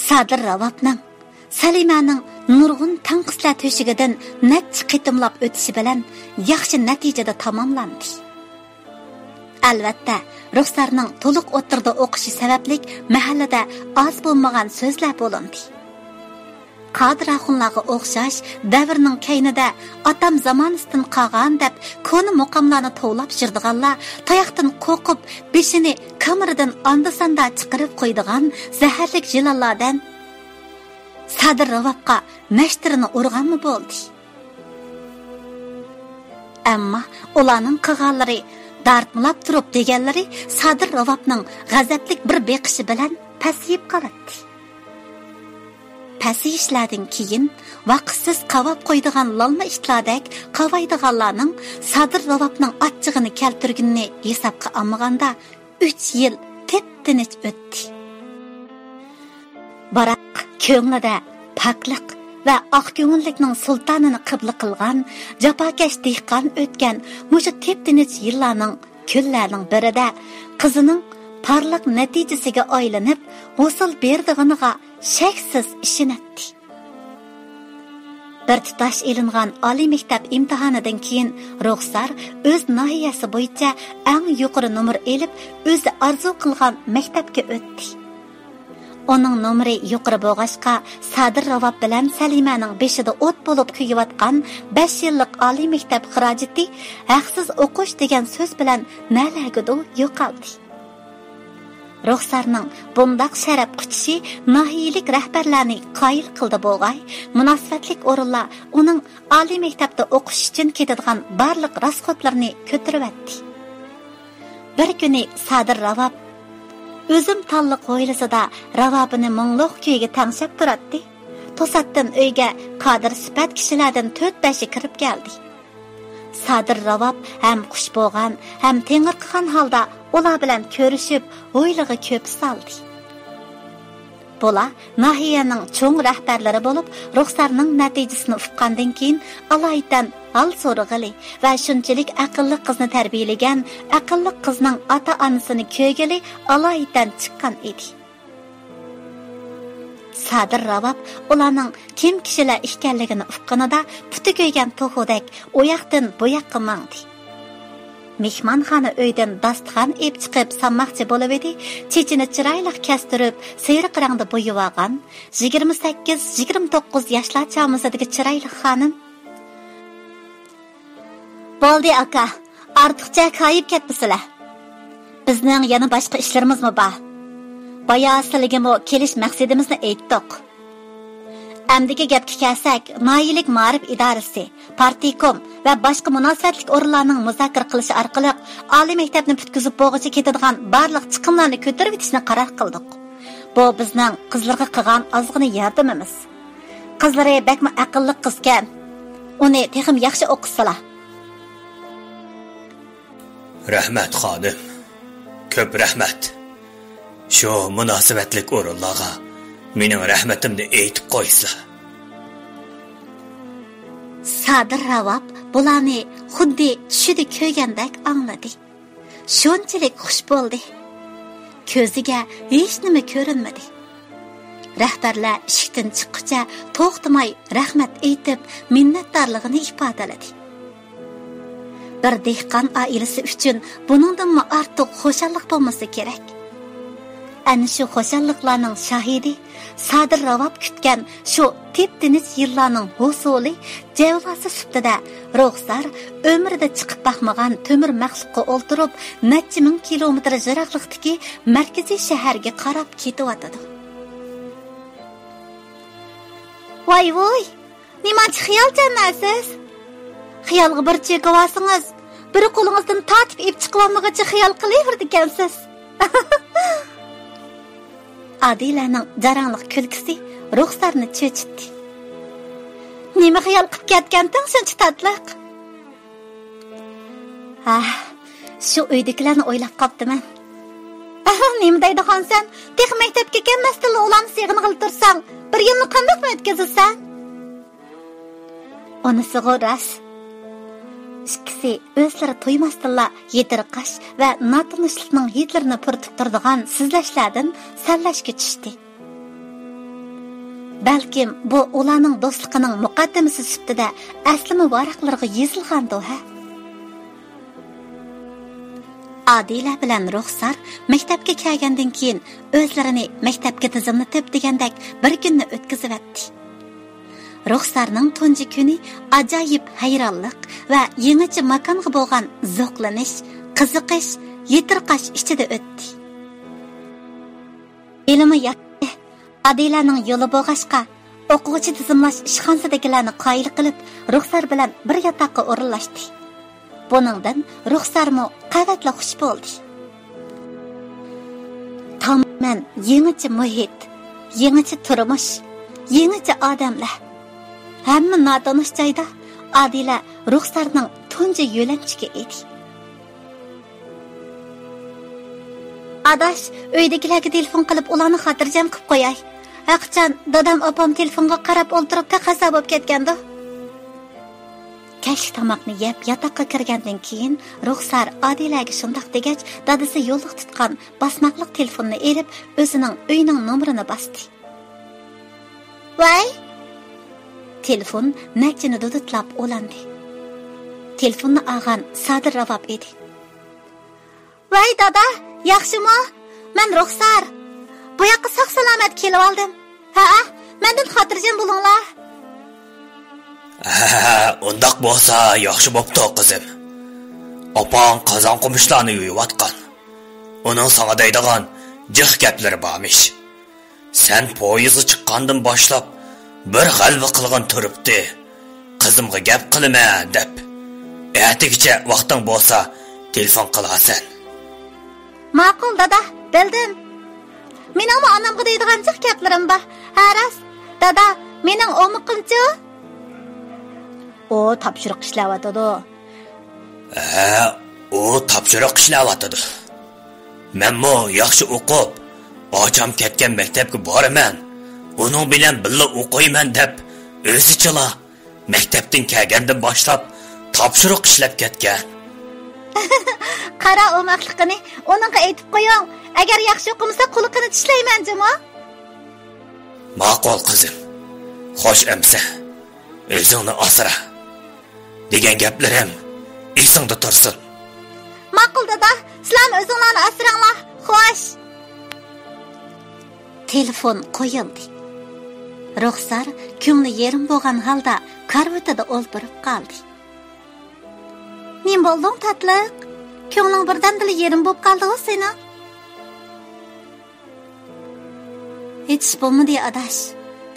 سادىر راۋابنىڭ، سەلىمەنىڭ نۇرغۇن تەنقىسلەر تۆشۈكىدىن نەچچە قېتىملاپ ئۆتۈشى بىلەن ياخشى نەتىجىدە تاماملاندى. ئەلۋەتتە، رۇخسارنىڭ تولۇق ئوتتۇرىدا ئوقۇشى سەۋەبلىك مەھەللىدە ئاز بولمىغان سۆزلەر بولۇندى. قادىر ئاخۇنلارغا ئوخشاش دەۋرنىڭ كەينىدە ئاتام زامانىسىدىن قالغان دەپ كونا مۇقاملارنى توۋلاپ يۈرىدىغانلار تاياقتىن قورقۇپ بېشىنى كامىرىدىن ئاندا-ساندا چىقىرىپ قويىدىغان زەھەرلىك يىلانلاردىن سادىر راۋابقا نەشتىرىنى ئۇرغانمۇ بولدى. ئەمما ئۇلارنىڭ قىلغانلىرى، دارتمىلاپ تۇرۇپ دېگەنلىرى سادىر راۋابنىڭ غەزەپلىك بىر بېقىشى بىلەن پەسىيىپ قالاتتى. پەسىيىشلەردىن كېيىن ۋاقىتسىز قاۋاپ قويىدىغان لالما ئىتلاردەك قاۋايدىغانلارنىڭ سادىر راۋابنىڭ ئاچچىقىنى كەلتۈرگىنىنى ھېسابقا ئالمىغاندا، ئۈچ يىل تىپتىنچ ئۆتتى. بىراق كۆڭلىدە پاكلىق ۋە ئاق كۆڭۈللۈكنىڭ سۇلتانىنى قىبلە قىلغان جاپاكەش دېھقان ئۆتكەن مۇشۇ تىپتىنچ يىللارنىڭ، كۈنلەرنىڭ بىرىدە قىزىنىڭ پارلاق نەتىجىسىگە ئايلىنىپ، ھوسۇل بېرىدىغىنىغا شەكسىز ئىشىنەتتى. بىر تۇتاش ئېلىنغان ئالىي مەكتەپ ئىمتىھانىدىن كېيىن رۇخسار ئۆز ناھىيەسى بويىچە ئەڭ يۇقىرى نومۇر ئېلىپ، ئۆزى ئارزۇ قىلغان مەكتەپكە ئۆتتى. ئۇنىڭ نومۇرى يۇقىرى بولغاچقا، سادىر راۋاب بىلەن سەلىمەنىڭ بېشىدا ئوت بولۇپ كۆيۈۋاتقان بەش يىللىق ئالىي مەكتەپ خىراجىتى ھەقسىز ئوقۇش دېگەن سۆز بىلەن نەلەرگىدۇر يوقالدى. رۇخسارنىڭ بۇنداق شەرەپ قۇچۇشى ناھىيەلىك رەھبەرلەرنى قايىل قىلدى بولغاي، مۇناسىۋەتلىك ئورۇنلار ئۇنىڭ ئالىي مەكتەپتە ئوقۇش ئۈچۈن كېتىدىغان بارلىق راسخوتلىرىنى كۆتۈرۈۋەتتى. بىر كۈنى سادىر راۋاب ئۈزۈم تاللىق ھويلىسىدا راۋابىنى مۇڭلۇق كۈيىگە تەڭشەپ تۇراتتى. توساتتىن ئۆيگە قادىر سۈپەت كىشىلەردىن تۆت-بەشى كىرىپ كەلدى. سادىر راۋاب ھەم خۇش بولغان، ھەم تېڭىرقىغان ھالدا ئۇلار بىلەن كۆرۈشۈپ، ھويلىغا كۆپە سالدى. بۇلار ناھىيەنىڭ چوڭ رەھبەرلىرى بولۇپ، رۇخسارنىڭ نەتىجىسىنى ئۇققاندىن كېيىن، ئالايىتەن ھال سورىغىلى ۋە شۇنچىلىك ئەقىللىق قىزنى تەربىيەلىگەن ئەقىللىق قىزنىڭ ئاتا-ئانىسىنى كۆرگىلى ئالايىتەن چىققان ئىدى. سادىر راۋاب ئۇلارنىڭ كىم كىشىلەر ئىكەنلىكىنى ئۇققىنىدا، پۇتى كۆيگەن توخۇدەك ئۇ ياقتىن بۇ ياققا ماڭدى. مېھمانخانا ئۆيدىن داستىخان ئېلىپ چىقىپ سالماقچى بولۇۋىدى، چېچىنى چىرايلىق كەستۈرۈپ، سېرىق رەڭدە بويىۋالغان، يىگىرمە سەككىز، يىگىرمە توققۇز ياشلار چامىسىدىكى چىرايلىق خانىم. بولدى ئاكا، ئارتۇقچە كايىپ كەتمىسىلە. بىزنىڭ يەنە باشقا ئىشلىرىمىزمۇ بار. بايا سىلىگىمۇ كېلىش مەقسىتىمىزنى ئېيتتۇق. ئەمدىكى گەپكە كەلسەك، ناھىيەلىك مائارىپ ئىدارىسى، پارتكوم ۋە باشقا مۇناسىۋەتلىك ئورۇنلارنىڭ مۇزاكىرە قىلىشى ئارقىلىق ئالىي مەكتەپنى پۈتكۈزۈپ بولغۇچە كېتىدىغان بارلىق چىقىملارنى كۆتۈرۈۋېتىشنى قارار قىلدۇق. بۇ بىزنىڭ قىزلىرىغا قىلغان ئازغىنە ياردىمىمىز. قىزلىرى بەكمۇ ئەقىللىق قىزكەن. ئۇنى تېخىمۇ ياخشى ئوقۇتسىلا. رەھمەت، خانىم. كۆپ رەھمەت. شۇ مۇناسىۋەتلىك ئورۇنلارغا مېنىڭ رەھمىتىمنى ئېيتىپ قويسا. سادىر راۋاب بۇلارنى خۇددى چۈشىدە كۆرگەندەك ئاڭلىدى. شۇنچىلىك خۇش بولدى. كۆزىگە ھېچنېمە كۆرۈنمىدى. رەھبەرلەر ئىشىكتىن چىققۇچە توختىماي رەھمەت ئېيتىپ، مىننەتدارلىقىنى ئىپادىلىدى. بىر دېھقان ئائىلىسى ئۈچۈن بۇنىڭدىنمۇ ئارتۇق خۇشاللىق بولمىسا كېرەك. ئەنە شۇ خۇشاللىقلارنىڭ شاھىدى، سادىر راۋاب كۈتكەن شۇ تىپ-تىنچ يىللارنىڭ ھوسۇلى جەۋلاسى سۈپىتىدە رۇخسار ئۆمرىدە چىقىپ باقمىغان تۆمۈر مەخلۇققا ئولتۇرۇپ، نەچچە مىڭ كىلومېتىر يىراقلىقتىكى مەركىزىي شەھەرگە قاراپ كېتىۋاتىدۇ. ۋاي ۋۇي! نېمانچە خىيالچانمەنسىز؟ خىيالغا بىر چۆكۈۋالسىڭىز، بىر قولىڭىزدىن تارتىپ ئېلىپ چىقىۋالمىغۇچە خىيال قىلىۋېرىدىكەنسىز. ئادىلەنىڭ جاراڭلىق كۈلكىسى رۇخسارنى چۆچۈتتى. نېمە خىيال قىپ كەتكەنتىڭ شۇنچە تاتلىق؟ ھە، شۇ ئۆيدىكىلەرنى ئويلاپ قاپتىمەن. نېمە دەيدىغانسەن؟ تېخى مەكتەپكە كەلمەستىنلا ئۇلارنى سېغىنغىلى تۇرساڭ، بىر يىلنى قانداقمۇ ئۆتكۈزىسەن؟ ئۇنىسىغۇ راست. ئىككىسى ئۆزلىرى تۇيماستىنلا يېتىرقاش ۋە ناتونۇشلۇقنىڭ ھىدلىرىنى پۇرىتىپ تۇرىدىغان سۆزلەشلەردىن سەنلەشكە چۈشتى. بەلكىم بۇ ئۇلارنىڭ دوستلۇقىنىڭ مۇقەددىمىسى سۈپىتىدە ئەسلىمە ۋاراقلىرىغا يېزىلغاندۇ ھە؟ ئادىلە بىلەن رۇخسار مەكتەپكە كەلگەندىن كېيىن ئۆزلىرىنى مەكتەپكە تىزىملىتىپ دېگەندەك بىر كۈننى ئۆتكۈزۈۋەتتى. رۇخسارنىڭ تۇنجى كۈنى ئاجايىپ ھەيرانلىق ۋە يېڭىچە ماكانغا بولغان زوقلىنىش، قىزىقىش، يېتىرقاش ئىچىدە ئۆتتى. ھېلىمۇ ياخشى، ئادىلەنىڭ يولى بولغاچقا، ئوقۇغۇچى تىزىملاش ئىشخانىسىدىكىلەرنى قايىل قىلىپ، رۇخسار بىلەن بىر ياتاققا ئورۇنلاشتى. بۇنىڭدىن رۇخسارمۇ قەۋەتلا خۇش بولدى. تامامەن يېڭىچە مۇھىت، يېڭىچە تۇرمۇش، يېڭىچە ئادەملەر. ھەممە ناتونۇش جايدا ئادىلە رۇخسارنىڭ تۇنجى يۆلەنچۈكى ئىدى. ئاداش، ئۆيدىكىلەرگە تېلېفون قىلىپ ئۇلارنى خاتىرجەم قىلىپ قوياي. ھەقىچان دادام ئاپام تېلېفونغا قاراپ ئولتۇرۇپ تەقەززا بولۇپ كەتكەندۇ. كەچلىك تاماقنى يەپ ياتاققا كىرگەندىن كېيىن رۇخسار ئادىلەگە شۇنداق دېگەچ، دادىسى يوللۇق تۇتقان باسماقلىق تېلېفوننى ئېلىپ ئۆزىنىڭ ئۆيىنىڭ نومۇرىنى باستى. ۋاي! تېلېفون نەچچىنى دۇدۇتلاپ ئۇلاندى. تېلېفوننى ئالغان سادىر راۋاب ئىدى. ۋاي دادا، ياخشىمۇ؟ مەن رۇخسار. بۇ ياققا ساق-سالامەت كېلىۋالدىم. ھەئە، مەندىن خاتىرجەم بولۇڭلار. ھە، ئۇنداق بولسا ياخشى بوپتۇ، قىزىم. ئاپاڭ قازان-قومۇچلارنى يۇيۇۋاتقان. ئۇنىڭ ساڭا دەيدىغان جىق گەپلىرى بارمىش. سەن پويىزغا چىققاندىن باشلاپ بىر غەلۋە قىلغىن تۇرۇپتۇ. قىزىمغا گەپ قىلىمەن دەپ. ئەتىگىچە ۋاقتىڭ بولسا تېلېفون قىلارسەن. ماقۇل دادا، بىلدىم. مېنىڭمۇ ئانامغا دەيدىغان جىق گەپلىرىم بار. ھە راست، دادا، مېنىڭ ئومىقىمچۇ؟ ئۇ تاپشۇرۇق ئىشلەۋاتىدۇ. ھە، ئۇ تاپشۇرۇق ئىشلەۋاتىدۇ. مەنمۇ ياخشى ئوقۇپ، ئاچام كەتكەن مەكتەپكە بارىمەن، ئۇنىڭ بىلەن بىللە ئوقۇيمەن دەپ ئۆزىچىلا مەكتەپتىن كەلگەندىن باشلاپ تاپشۇرۇق ئىشلەپ كەتكەن. قارا ئوماقلىقىنى، ئۇنىڭغا ئېيتىپ قويۇڭ، ئەگەر ياخشى ئوقۇمىسا قۇلىقىنى چىشلەيمەن جۇمۇ. ماقۇل قىزىم، خوش ئەمسە، ئۆزۈڭنى ئاسرا. دېگەن گەپلىرىم ئېسىڭدە تۇرسۇن. ماقۇل دادا، سىلەرمۇ ئۆزۈڭلارنى ئاسراڭلار. خوش. تېلېفون قويۇلدى. رۇخسار كۆڭلى يېرىم بولغان ھالدا كارىۋىتىدا ئولتۇرۇپ قالدى. نېمە بولدۇڭ، تاتلىق؟ كۆڭلۈڭ بىردەمدىلا يېرىم بولۇپ قالدىغۇ سېنىڭ؟ ھېچ ئىش بولمىدى، ئاداش.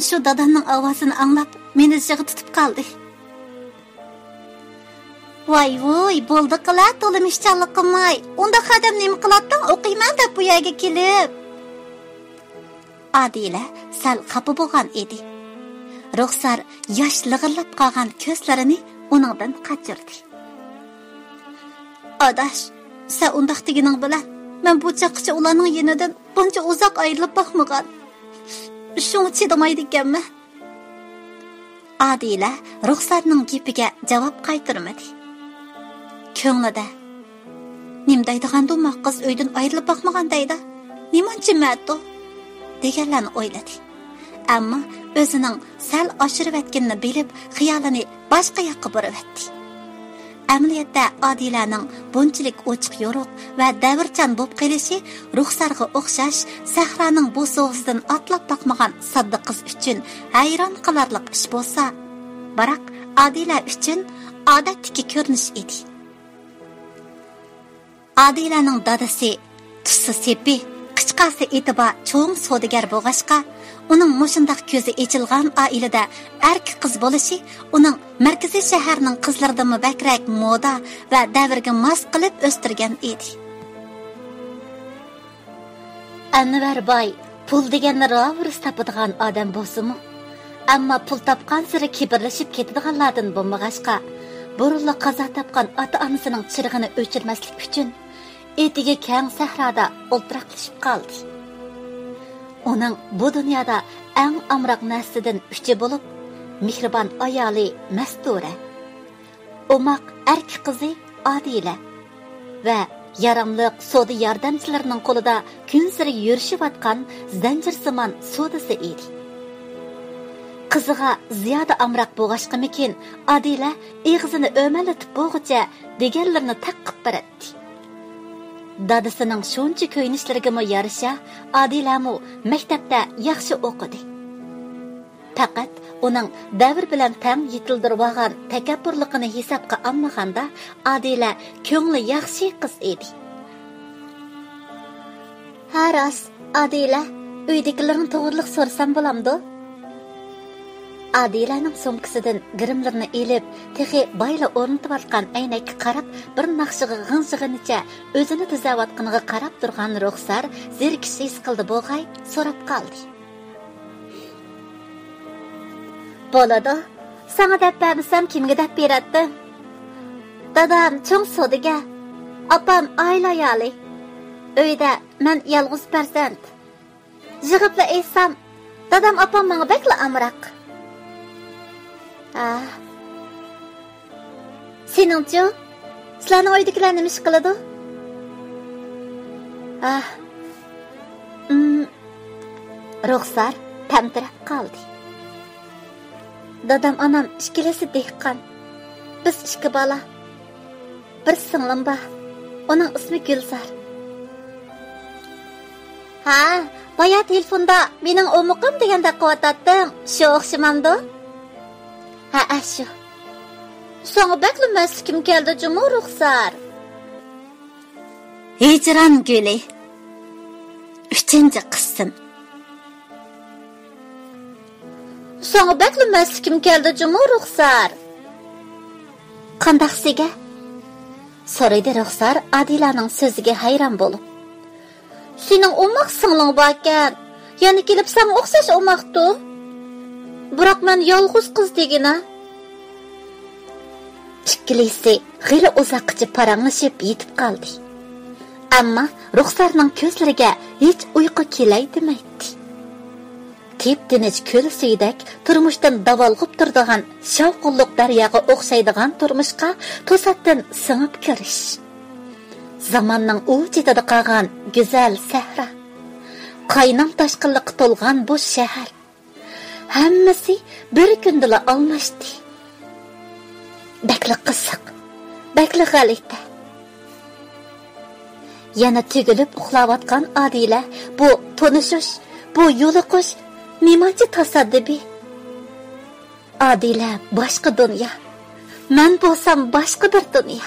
شۇ دادامنىڭ ئاۋازىنى ئاڭلاپ، مېنى جىغ تۇتۇپ قالدى. ۋاي ۋۇي، بولدى قىلە، تولىمۇ ئىشچانلىق قىلماي. ئۇنداق ئادەم نېمە قىلاتتىڭ، ئوقۇيمەن دەپ بۇ يەرگە كېلىپ؟ ئادىلە سەل خاپا بولغان ئىدى. رۇخسار ياش لىغىرلاپ قالغان كۆزلىرىنى ئۇنىڭدىن قاچۇردى. ئاداش، سەن ئۇنداق دېگىنىڭ بىلەن، مەن بۇ چاغقىچە ئۇلارنىڭ يېنىدىن بۇنچە ئۇزاق ئايرىلىپ باقمىغان. شۇڭا چىدىمايدىكەنمەن. ئادىلە رۇخسارنىڭ گېپىگە جاۋاب قايتۇرمىدى. كۆڭلىدە، نېمە دەيدىغاندۇ ما قىز، ئۆيدىن ئايرىلىپ باقمىغان دەيدۇ. نېمانچە مەتۇ؟ دېگەنلەرنى ئويلىدى. ئەمما ئۆزىنىڭ سەل ئاشۇرۇۋەتكىنىنى بىلىپ، خىيالىنى باشقا ياققا بۇرۇۋەتتى. ئەمەلىيەتتە ئادىلەنىڭ بۇنچىلىك ئوچۇق-يورۇق ۋە دەۋرچان بولۇپ قېلىشى رۇخسارغا ئوخشاش سەھرانىڭ بوسۇغىسىدىن ئاتلاپ باقمىغان ساددا قىز ئۈچۈن ھەيران قالارلىق ئىش بولسا، بىراق ئادىلە ئۈچۈن ئادەتتىكى كۆرۈنۈش ئىدى. ئادىلەنىڭ دادىسى تۇسسا سېپى، قىچقاسى ئېتى بار چوڭ سودىگەر بولغاچقا، ئۇنىڭ مۇشۇنداق كۆزى ئېچىلغان ئائىلىدە ئەركە قىز بولۇشى ئۇنىڭ مەركىزىي شەھەرنىڭ قىزلىرىدىنمۇ بەكرەك مودا ۋە دەۋرگە ماس قىلىپ ئۆستۈرگەن ئىدى. ئەنۋەر باي پۇل دېگەننى راۋۇرۇس تاپىدىغان ئادەم بولسىمۇ، ئەمما پۇل تاپقانسېرى كىبىرلىشىپ كېتىدىغانلاردىن بولمىغاچقا، بۇرۇنلا قازا تاپقان ئاتا-ئانىسىنىڭ چىرىغىنى ئۆچۈرمەسلىك ئۈچۈن، ئېتىگە كەڭ سەھرادا ئولتۇراقلىشىپ قالدى. ئۇنىڭ بۇ دۇنيادا ئەڭ ئامراق نەرسىدىن ئۈچى بولۇپ، مېھرىبان ئايالى مەستۇرە، ئوماق ئەركە قىزى ئادىلە ۋە ياراملىق سودا ياردەمچىلىرىنىڭ قولىدا كۈنسېرى يۈرۈشۈۋاتقان زەنجىرسىمان سودىسى ئىدى. قىزىغا زىيادە ئامراق بولغاچقىمىكىن، ئادىلە ئېغىزىنى ئۆمەلىتىپ بولغۇچە دېگەنلىرىنى تەققىپ بېرەتتى. دادىسىنىڭ شۇنچە كۆيۈنۈشلىرىگىمۇ يارىشا، ئادىلەمۇ مەكتەپتە ياخشى ئوقۇدى. پەقەت ئۇنىڭ دەۋر بىلەن تەڭ يېتىلدۈرۈۋالغان تەكەببۇرلۇقىنى ھېسابقا ئالمىغاندا، ئادىلە كۆڭلى ياخشى قىز ئىدى. ھە، راست، ئادىلە، ئۆيدىكىلىرىڭ توغرىلىق سورىسام بولامدۇ؟ ئادىلەنىڭ سومكىسىدىن گىرىملىرىنى ئېلىپ، تېخى بايلا ئورنىتىۋاتقان ئەينەككە قاراپ، بىر ناخشىغا غىڭشىغىنىچە ئۆزىنى تۈزەۋاتقىنىغا قاراپ تۇرغان رۇخسار زېرىكىش ھېس قىلدى بولغاي، سوراپ قالدى. بولىدۇ، ساڭا دەپ بەرمىسەم كىمگە دەپ بېرەتتىم؟ دادام چوڭ سودىگەر، ئاپام ئائىلە ئايالى. ئۆيدە مەن يالغۇز پەرزەنت. يىغىپلا ئېيتسام، دادام ئاپام ماڭا بەكلا ئامراق. ئاھ. سېنىڭچۇ؟ سىلەرنىڭ ئۆيدىكىلەر نېمە ئىش قىلىدۇ؟ ئاھ. ئىم. رۇخسار تەمتىرەپ قالدى. دادام ئانام ئىككىلىسى دېھقان. بىز ئىككى بالا. بىر سىڭلىم بار. ئۇنىڭ ئىسمى گۈلزار. ھە، بايا تېلېفوندا مېنىڭ ئومىقىم دېگەندەك قىلىۋاتاتتىڭ. شۇ ئوخشىمامدۇ؟ ھەئە، شۇ. ساڭا بەكلا مەستلىكىم كەلدى جۇمۇ، رۇخسار. ھىجران گۈلى. ئۈچىنچى قىسىم. ساڭا بەكلا مەستلىكىم كەلدى جۇمۇ، رۇخسار. قانداقسىگە؟ سورىدى رۇخسار ئادىلەنىڭ سۆزىگە ھەيران بولۇپ. سېنىڭ ئوماق سىڭلىڭ باركەن، يەنە كېلىپ ساڭا ئوخشاش ئوماقتۇ. بىراق مەن يالغۇز قىز دېگىنە. ئىككىلىسى خېلى ئۇزاققىچە پاراڭلىشىپ يېتىپ قالدى. ئەمما رۇخسارنىڭ كۆزلىرىگە ھېچ ئۇيقۇ كېلەي دېمەيتتى. تىپتىنچ كۆل سۈيىدەك تۇرمۇشتىن داۋالغۇپ تۇرىدىغان شاۋقۇنلۇق دەرياغا ئوخشايدىغان تۇرمۇشقا توساتتىن سىڭىپ كىرىش. زاماننىڭ ئۇ چېتىدا قالغان گۈزەل سەھرا. قاينام تاشقىنلىققا تولغان بۇ شەھەر. ھەممىسى بىر كۈندىلا ئالماشتى. بەكلا قىزىق، بەكلا غەلىتە. يەنە تۈگۈلۈپ ئۇخلاۋاتقان ئادىلە، بۇ تونۇشۇش، بۇ يولۇقۇش نېمانچە تاسادىپىي. ئادىلە باشقا دۇنيا، مەن بولسام باشقا بىر دۇنيا.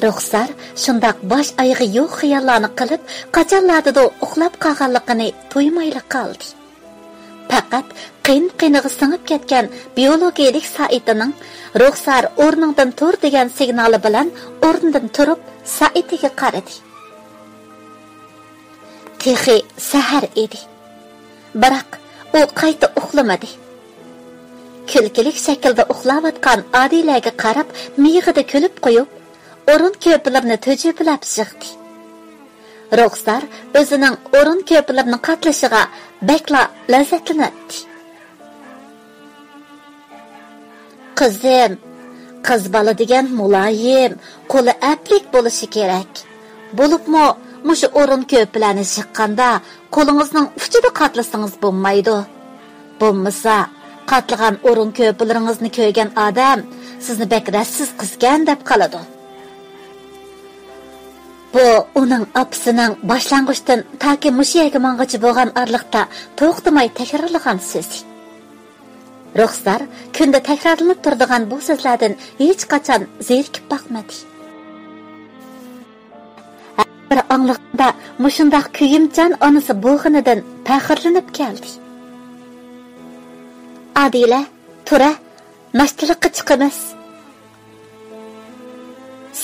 رۇخسار شۇنداق باش ئايىغى يوق خىياللارنى قىلىپ، قاچانلاردىدۇر ئۇخلاپ قالغانلىقىنى تۇيمايلا قالدى. پەقەت قېن-قېنىغا سىڭىپ كەتكەن بىيولوگىيىلىك سائىتىنىڭ «رۇخسار، ئورنۇڭدىن تۇر» دېگەن سىگنالى بىلەن ئورنىدىن تۇرۇپ، سائىتىگە قارىدى. تېخى سەھەر ئىدى. بىراق ئۇ قايتا ئۇخلىمىدى. كۈلكىلىك شەكىلدە ئۇخلاۋاتقان ئادىلەگە قاراپ، مىيىقىدا كۈلۈپ قويۇپ، ئورۇن كۆرپىلىرىنى تۈجۈپىلەپ يىغدى. رۇخسار ئۆزىنىڭ ئورۇن كۆرپىلىرىنى قاتلىشىغا بەكلا لەززەتلىنەتتى. قىزىم، قىز بالا دېگەن مۇلايىم، قولى ئەپلىك بولۇشى كېرەك. بولۇپمۇ مۇشۇ ئورۇن كۆرپىلەرنى يىغقاندا قولىڭىزنىڭ ئۇچىدا قاتلىسىڭىز بولمايدۇ. بولمىسا، قاتلىغان ئورۇن كۆرپىلىرىڭىزنى كۆرگەن ئادەم سىزنى بەك رەتسىز قىزكەن دەپ قالىدۇ. بۇ ئۇنىڭ ئاپىسىنىڭ باشلانغۇچتىن تاكى مۇشۇ يەرگە ماڭغۇچە بولغان ئارىلىقتا توختىماي تەكرارلىغان سۆزى. رۇخسار كۈندە تەكرارلىنىپ تۇرىدىغان بۇ سۆزلەردىن ھېچقاچان زېرىكىپ باقمىدى. ھەر بىر ئاڭلىغاندا مۇشۇنداق كۆيۈمچان ئانىسى بولغىنىدىن پەخىرلىنىپ كەلدى. ئادىلە، تۇرە، ناشتىلىققا چىقىمىز.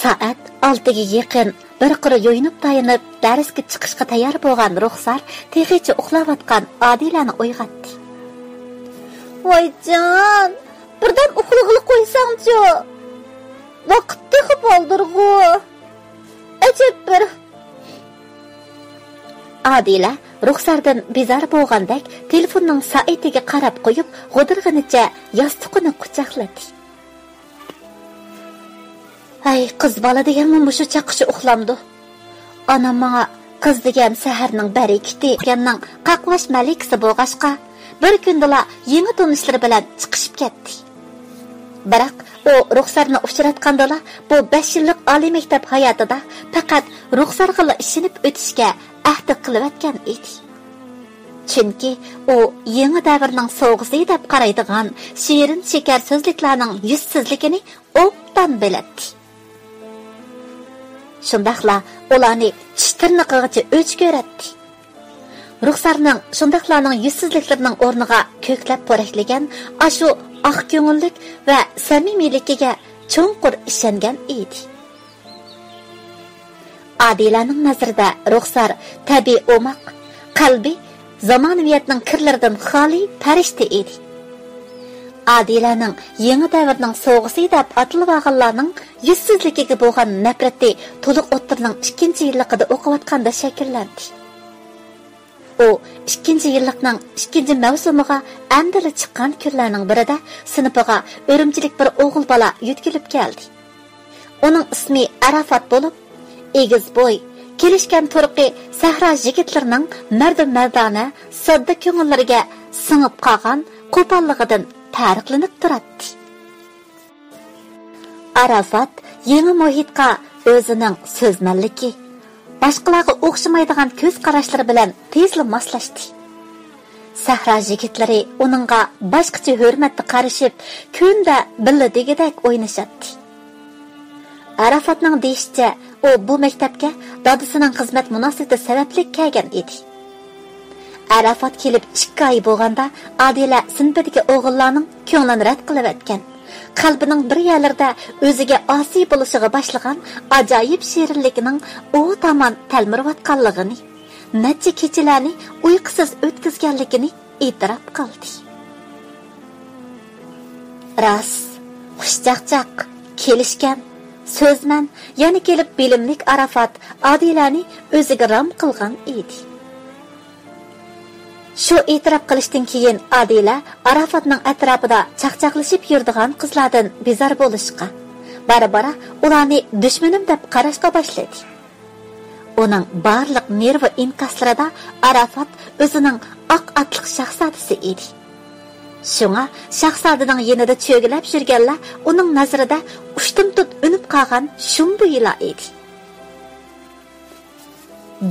سائەت ئالتىگە يېقىن بىر قۇر يۇيۇنۇپ تايىنىپ دەرسكە چىقىشقا تەييار بولغان رۇخسار تېخىچە ئۇخلاۋاتقان ئادىلەنى ئويغاتتى. ۋايجان، بىردەم ئۇخلىغىلى قويساڭچۇ؟ ۋاقىت تېخى بالدۇرغۇ. ئەجەب بىر. ئادىلە رۇخساردىن بىزار بولغاندەك تېلېفوننىڭ سائىتىگە قاراپ قويۇپ، غودۇرغىنىچە ياستۇقىنى قۇچاقلىدى. ھەي، قىز بالا دېگەنمۇ مۇشۇ چاغقىچە ئۇخلامدۇ؟ ئانام ماڭا قىز دېگەن سەھەرنىڭ بەرىكىتى، دېگەننىڭ قاقلاش مەلىكىسى بولغاچقا، بىر كۈندىلا يېڭى تونۇشلىرى بىلەن چىقىشىپ كەتتى. بىراق ئۇ رۇخسارنى ئۇچراتقاندىلا، بۇ بەش يىللىق ئالىي مەكتەپ ھاياتىدا پەقەت رۇخسارغىلا ئىشىنىپ ئۆتۈشكە ئەھدى قىلىۋەتكەن ئىدى. چۈنكى ئۇ يېڭى دەۋرنىڭ سوۋغىسى دەپ قارايدىغان شېرىن شېكەر سۆزلۈكلەرنىڭ يۈزسىزلىكىنى ئوبدان بىلەتتى. شۇنداقلا ئۇلارنى چىش تىرنىقىغىچە ئۆچ كۆرەتتى. رۇخسارنىڭ شۇنداقلارنىڭ يۈزسىزلىكلىرىنىڭ ئورنىغا كۆكلەپ پورەكلىگەن ئاشۇ ئاق كۆڭۈللۈك ۋە سەمىمىيلىكىگە چوڭقۇر ئىشەنگەن ئىدى. ئادىلەنىڭ نەزىرىدە رۇخسار تەبىئىي ئوماق، قەلبى زامانىۋىيەتنىڭ كىرلىرىدىن خالىي پەرىشتە ئىدى. ئادىلەنىڭ يېڭى دەۋرنىڭ سوۋغىسى دەپ ئاتىلىۋالغانلارنىڭ يۈزسىزلىكىگە بولغان نەپرىتى تولۇق ئوتتۇرىنىڭ ئىككىنچى يىللىقىدا ئوقۇۋاتقاندا شەكىللەندى. ئۇ ئىككىنچى يىللىقنىڭ ئىككىنچى مەۋسۇمىغا ئەمدىلا چىققان كۈنلەرنىڭ بىرىدە سىنىپىغا ئۈرۈمچىلىك بىر ئوغۇل بالا يۆتكىلىپ كەلدى. ئۇنىڭ ئىسمى ئاراپات بولۇپ، ئېگىز بوي، كېلىشكەن تۇرقى سەھرا يىگىتلىرىنىڭ مەردۇ مەردانە، ساددا كۆڭۈللىرىگە سىڭىپ قالغان قوپاللىقىدىن پەرقلىنىپ تۇراتتى. ئاراپات يېڭى مۇھىتقا ئۆزىنىڭ سۆزمەنلىكى، باشقىلارغا ئوخشىمايدىغان كۆز قاراشلىرى بىلەن تېزلا ماسلاشتى. سەھرا يىگىتلىرى ئۇنىڭغا باشقىچە ھۆرمەتتە قارىشىپ، كۈندە بىللە دېگۈدەك ئوينىشاتتى. ئاراپاتنىڭ دېيىشىچە، ئۇ بۇ مەكتەپكە دادىسىنىڭ خىزمەت مۇناسىۋىتى سەۋەبلىك كەلگەن ئىدى. ئاراپات كېلىپ ئىككى ئاي بولغاندا، ئادىلە سىنىپىدىكى ئوغۇللارنىڭ كۆڭلىنى رەت قىلىۋەتكەن، قەلبىنىڭ بىر يەرلىرىدە ئۆزىگە ئاسىي بولۇشىغا باشلىغان ئاجايىپ شېرىنلىكىنىڭ ئۇ تامان تەلمۈرۈۋاتقانلىقىنى، نەچچە كېچىلەرنى ئۇيقۇسىز ئۆتكۈزگەنلىكىنى ئېتىراپ قىلدى. راست، خۇشچاقچاق، كېلىشكەن، سۆزمەن، يەنە كېلىپ بىلىملىك ئاراپات ئادىلەنى ئۆزىگە رام قىلغان ئىدى. شۇ ئېتىراپ قىلىشتىن كېيىن ئادىلە ئاراپاتنىڭ ئەتراپىدا چاقچاقلىشىپ يۈرىدىغان قىزلاردىن بىزار بولۇشقا، بارا-بارا ئۇلارنى دۈشمىنىم دەپ قاراشقا باشلىدى. ئۇنىڭ بارلىق نېرۋا ئىنكاسلىرىدا ئاراپات ئۆزىنىڭ ئاق ئاتلىق شاھزادىسى ئىدى. شۇڭا شاھزادىنىڭ يېنىدا چۆگىلەپ يۈرگەنلەر ئۇنىڭ نەزىرىدە ئۇشتۇمتۇت ئۈنۈپ قالغان شۇمبۇيلا ئىدى.